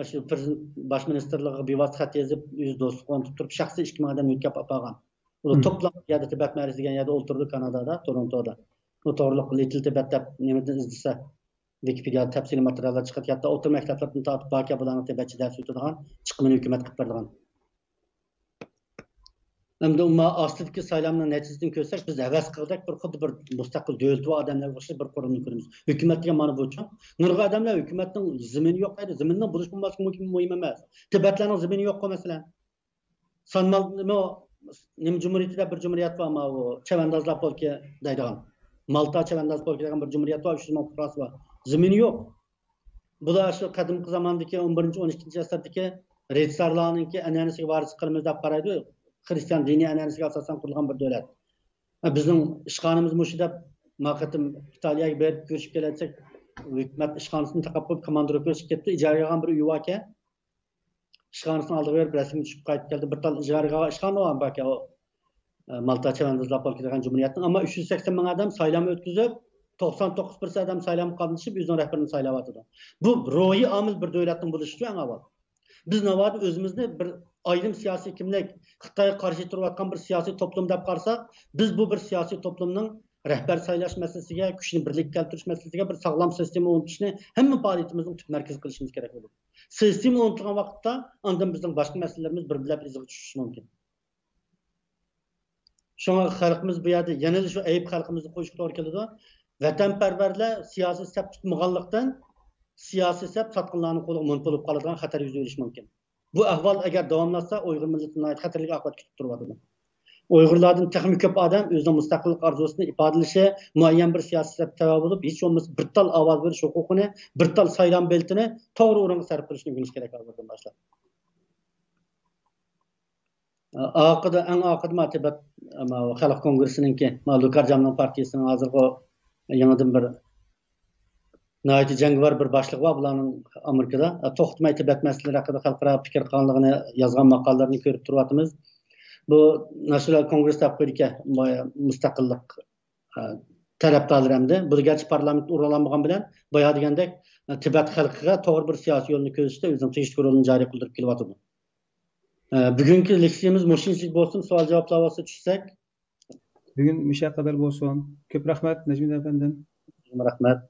شۇ پىرېزىدېنت، باش مىنىستىرلىقىغا بىۋاسىتە خەت يېزىپ، ئۆزى دوستلۇق ئورنىتىپ تۇرۇپ، شەخسىي ئىككى مىڭ ئادەم يۆتكەپ ئاپارغان. ئۇلار توپلام يەردە تىبەت مەركىزى دېگەن يەردە ئولتۇرىدۇ، كانادادا، تورونتودا. بۇ توغرىلىق لىتل تىبەت دەپ نېمىدىن ئىزدىسە، ۋىكىپېدىيادا تەپسىلىي ماتېرىياللار چىقىدۇ. ھەتتا ئوتتۇرا مەكتەپلەردىن تارتىپ باركەن بۇلارنىڭ تىبەتچە دەرس ئۆتىدىغان، چىقىمىنى ھۆكۈمەت قىلىپ بېرىدىغان. ئەمدى ئۇ ما ئاستىدىكى سايلامنىڭ نەتىجىسىدىن كۆرسەك، بىز ھەۋەس قىلغۇدەك بىر خۇددى بىر مۇستەقىل دۆلىتى بار ئادەملەرگە ئوخشاش بىر قۇرۇلما كۆرىمىز. ھۆكۈمەت دېگەن مانا بۇچۇ. نۇرغۇن ئادەملەر ھۆكۈمەتنىڭ زېمىنى يوق دەيدۇ. زېمىننىڭ بولۇش بولماسلىقى مۇمكىن، مۇھىم ئەمەس. تىبەتلەرنىڭ زېمىنى يوققۇ، مەسىلەن. سانمال نېمە، نېمە جۇمھۇرىيىتى دەپ بىر جۇمھۇرىيەت بار، ماۋۇ چەۋەندازلار پولكى دەيدىغان. مالتا چەۋەنداز پولكى دېگەن بىر جۇمھۇرىيەت بار، ئۈچ يۈز مىڭ پۇقراسى بار. زېمىنى يوق. بۇلار شۇ قەدىمكى زاماندىكى، ئون بىرىنچى، ئون ئىككىنچى ئەسىردىكى رىتسارلارنىڭكى ئەنئەنىسىگە ۋارىسلىق قىلىمىز دەپ قارايدۇ. خرىستىيان دىنىي ئەنئەنىسىگە ئاساسەن قۇرۇلغان بىر دۆلەت. بىزنىڭ ئىشخانىمىز مۇشۇ دەپ، ما قېتىم ئىتالىيەگە بېرىپ كۆرۈشۈپ كېلەتسەك، ھۆكۈمەت ئىشخانىسىنى تاقاپ قويۇپ، كوماندىرغا كۆرۈشۈپ كەتتى. ئىجارىگە ئالغان بىر ئۆيى باركەن. ئىشخانىسىنىڭ ئالدىغا بېرىپ رەسىمگە چۈشۈپ قايتىپ كەلدى. بىر تال ئىجارىگە ئالغان ئىشخانا بار ئىكەن، ئۇ، ئە، مالتا چەۋەندازلار پولكى دېگەن جۇمھۇرىيەتنىڭ. ئەمما ئۈچ يۈز سەكسەن مىڭ ئادەم سايلام ئۆتكۈزۈپ، توقسان توققۇز پىرسەنت ئادەم سايلامغا قاتنىشىپ، ئۆزىنىڭ رەھبىرىنى سايلاۋاتىدۇ. بۇ روھىي ئامىل بىر دۆلەتنىڭ بولۇشىچۇ ئەڭ ئاۋۋال. بىز ناۋادا ئۆزىمىزنى بىر ئايرىم سىياسىي كىملىك، خىتايغا قارشى تۇرۇۋاتقان بىر سىياسىي توپلۇم دەپ قارىساق، بىز بۇ بىر سىياسىي توپلۇمنىڭ رەھبەر سايلاش مەسىلىسىگە، كۈچنى بىرلىككە كەلتۈرۈش مەسىلىسىگە بىر ساغلام سىستېما ئورنىتىشنى ھەممە پائالىيىتىمىزنىڭ تۈپ مەركىزى قىلىشىمىز كېرەك بولىدۇ. سىستېما ئورنىتىلغان ۋاقىتتا ئاندىن بىزنىڭ باشقا مەسىلىلىرىمىز بىر بىرلەپ ئىزىغا چۈشۈشى مۇمكىن. شۇڭا خەلقىمىز بۇ يەردە يەنىلا شۇ ئەيىب خەلقىمىزگە قويۇشقا توغرا كېلىدۇ. ۋەتەنپەرۋەرلەر سىياسىي سەپ تۇتمىغانلىقتىن، سىياسىي سەپ ساتقىنلارنىڭ قولىغا مونوپول بولۇپ قالىدىغان خەتەر يۈز بېرىشى مۇمكىن. بۇ ئەھۋال ئەگەر داۋاملاشسا، ئۇيغۇر مىللىتىنى ناھايىتى خەتەرلىك ئاقىۋەت كۈتۈپ تۇرۇۋاتىدۇ. ئۇيغۇرلاردىن تېخىمۇ كۆپ ئادەم ئۆزىنىڭ مۇستەقىللىق ئارزۇسىنى ئىپادىلىشى، مۇئەييەن بىر سىياسىي سەپكە تەۋە بولۇپ، ھېچ بولمىسا بىر تال ئاۋاز بېرىش ھوقۇقىنى، بىر تال سايلام بېلىتىنى توغرا ئورۇنغا سەرپ قىلىشنى ئۆگىنىشى كېرەك ئاۋۋالدىن باشلاپ. ئاخىرىدا، ئەڭ ئاخىرىدا ما تىبەت، ما خەلق كونگرېسسىنىڭكى، ما لۇكار جامنىڭ پارتىيىسىنىڭ ھازىرغۇ يېڭىدىن بىر ناھايىتى جەڭگىۋار بىر باشلىقى بار بۇلارنىڭ ئامېرىكىدا. توختىماي تىبەت مەسىلىلىرى ھەققىدە خەلقئارا پىكىر قىلغانلىقىنى يازغان ماقالىلىرىنى كۆرۈپ تۇرۇۋاتىمىز. بۇ ناشونال كونگرېس دەپ قويىدىكەن، مۇستەقىللىق تەرەپدارلىرى ئەمدى. بۇ گەرچە پارلامېنت ئورۇن ئالالمىغان بىلەن، بايا دېگەندەك، تىبەت خەلقىگە توغرا بىر سىياسىي يولنى كۆرسىتىشتە ئۆزىنىڭ تېگىشلىك رولىنى جارى قىلدۇرۇپ كېلىۋاتىدۇ. بۈگۈنكى لېكسىيەمىز مۇشۇنچىلىك بولسۇن، سوئال جاۋابلار بولسا چۈشسەك. بۈگۈن مۇشۇ قەدەر بولسۇن. كۆپ رەھمەت، نەجمىدىن ئەپەندىم. رەھمەت.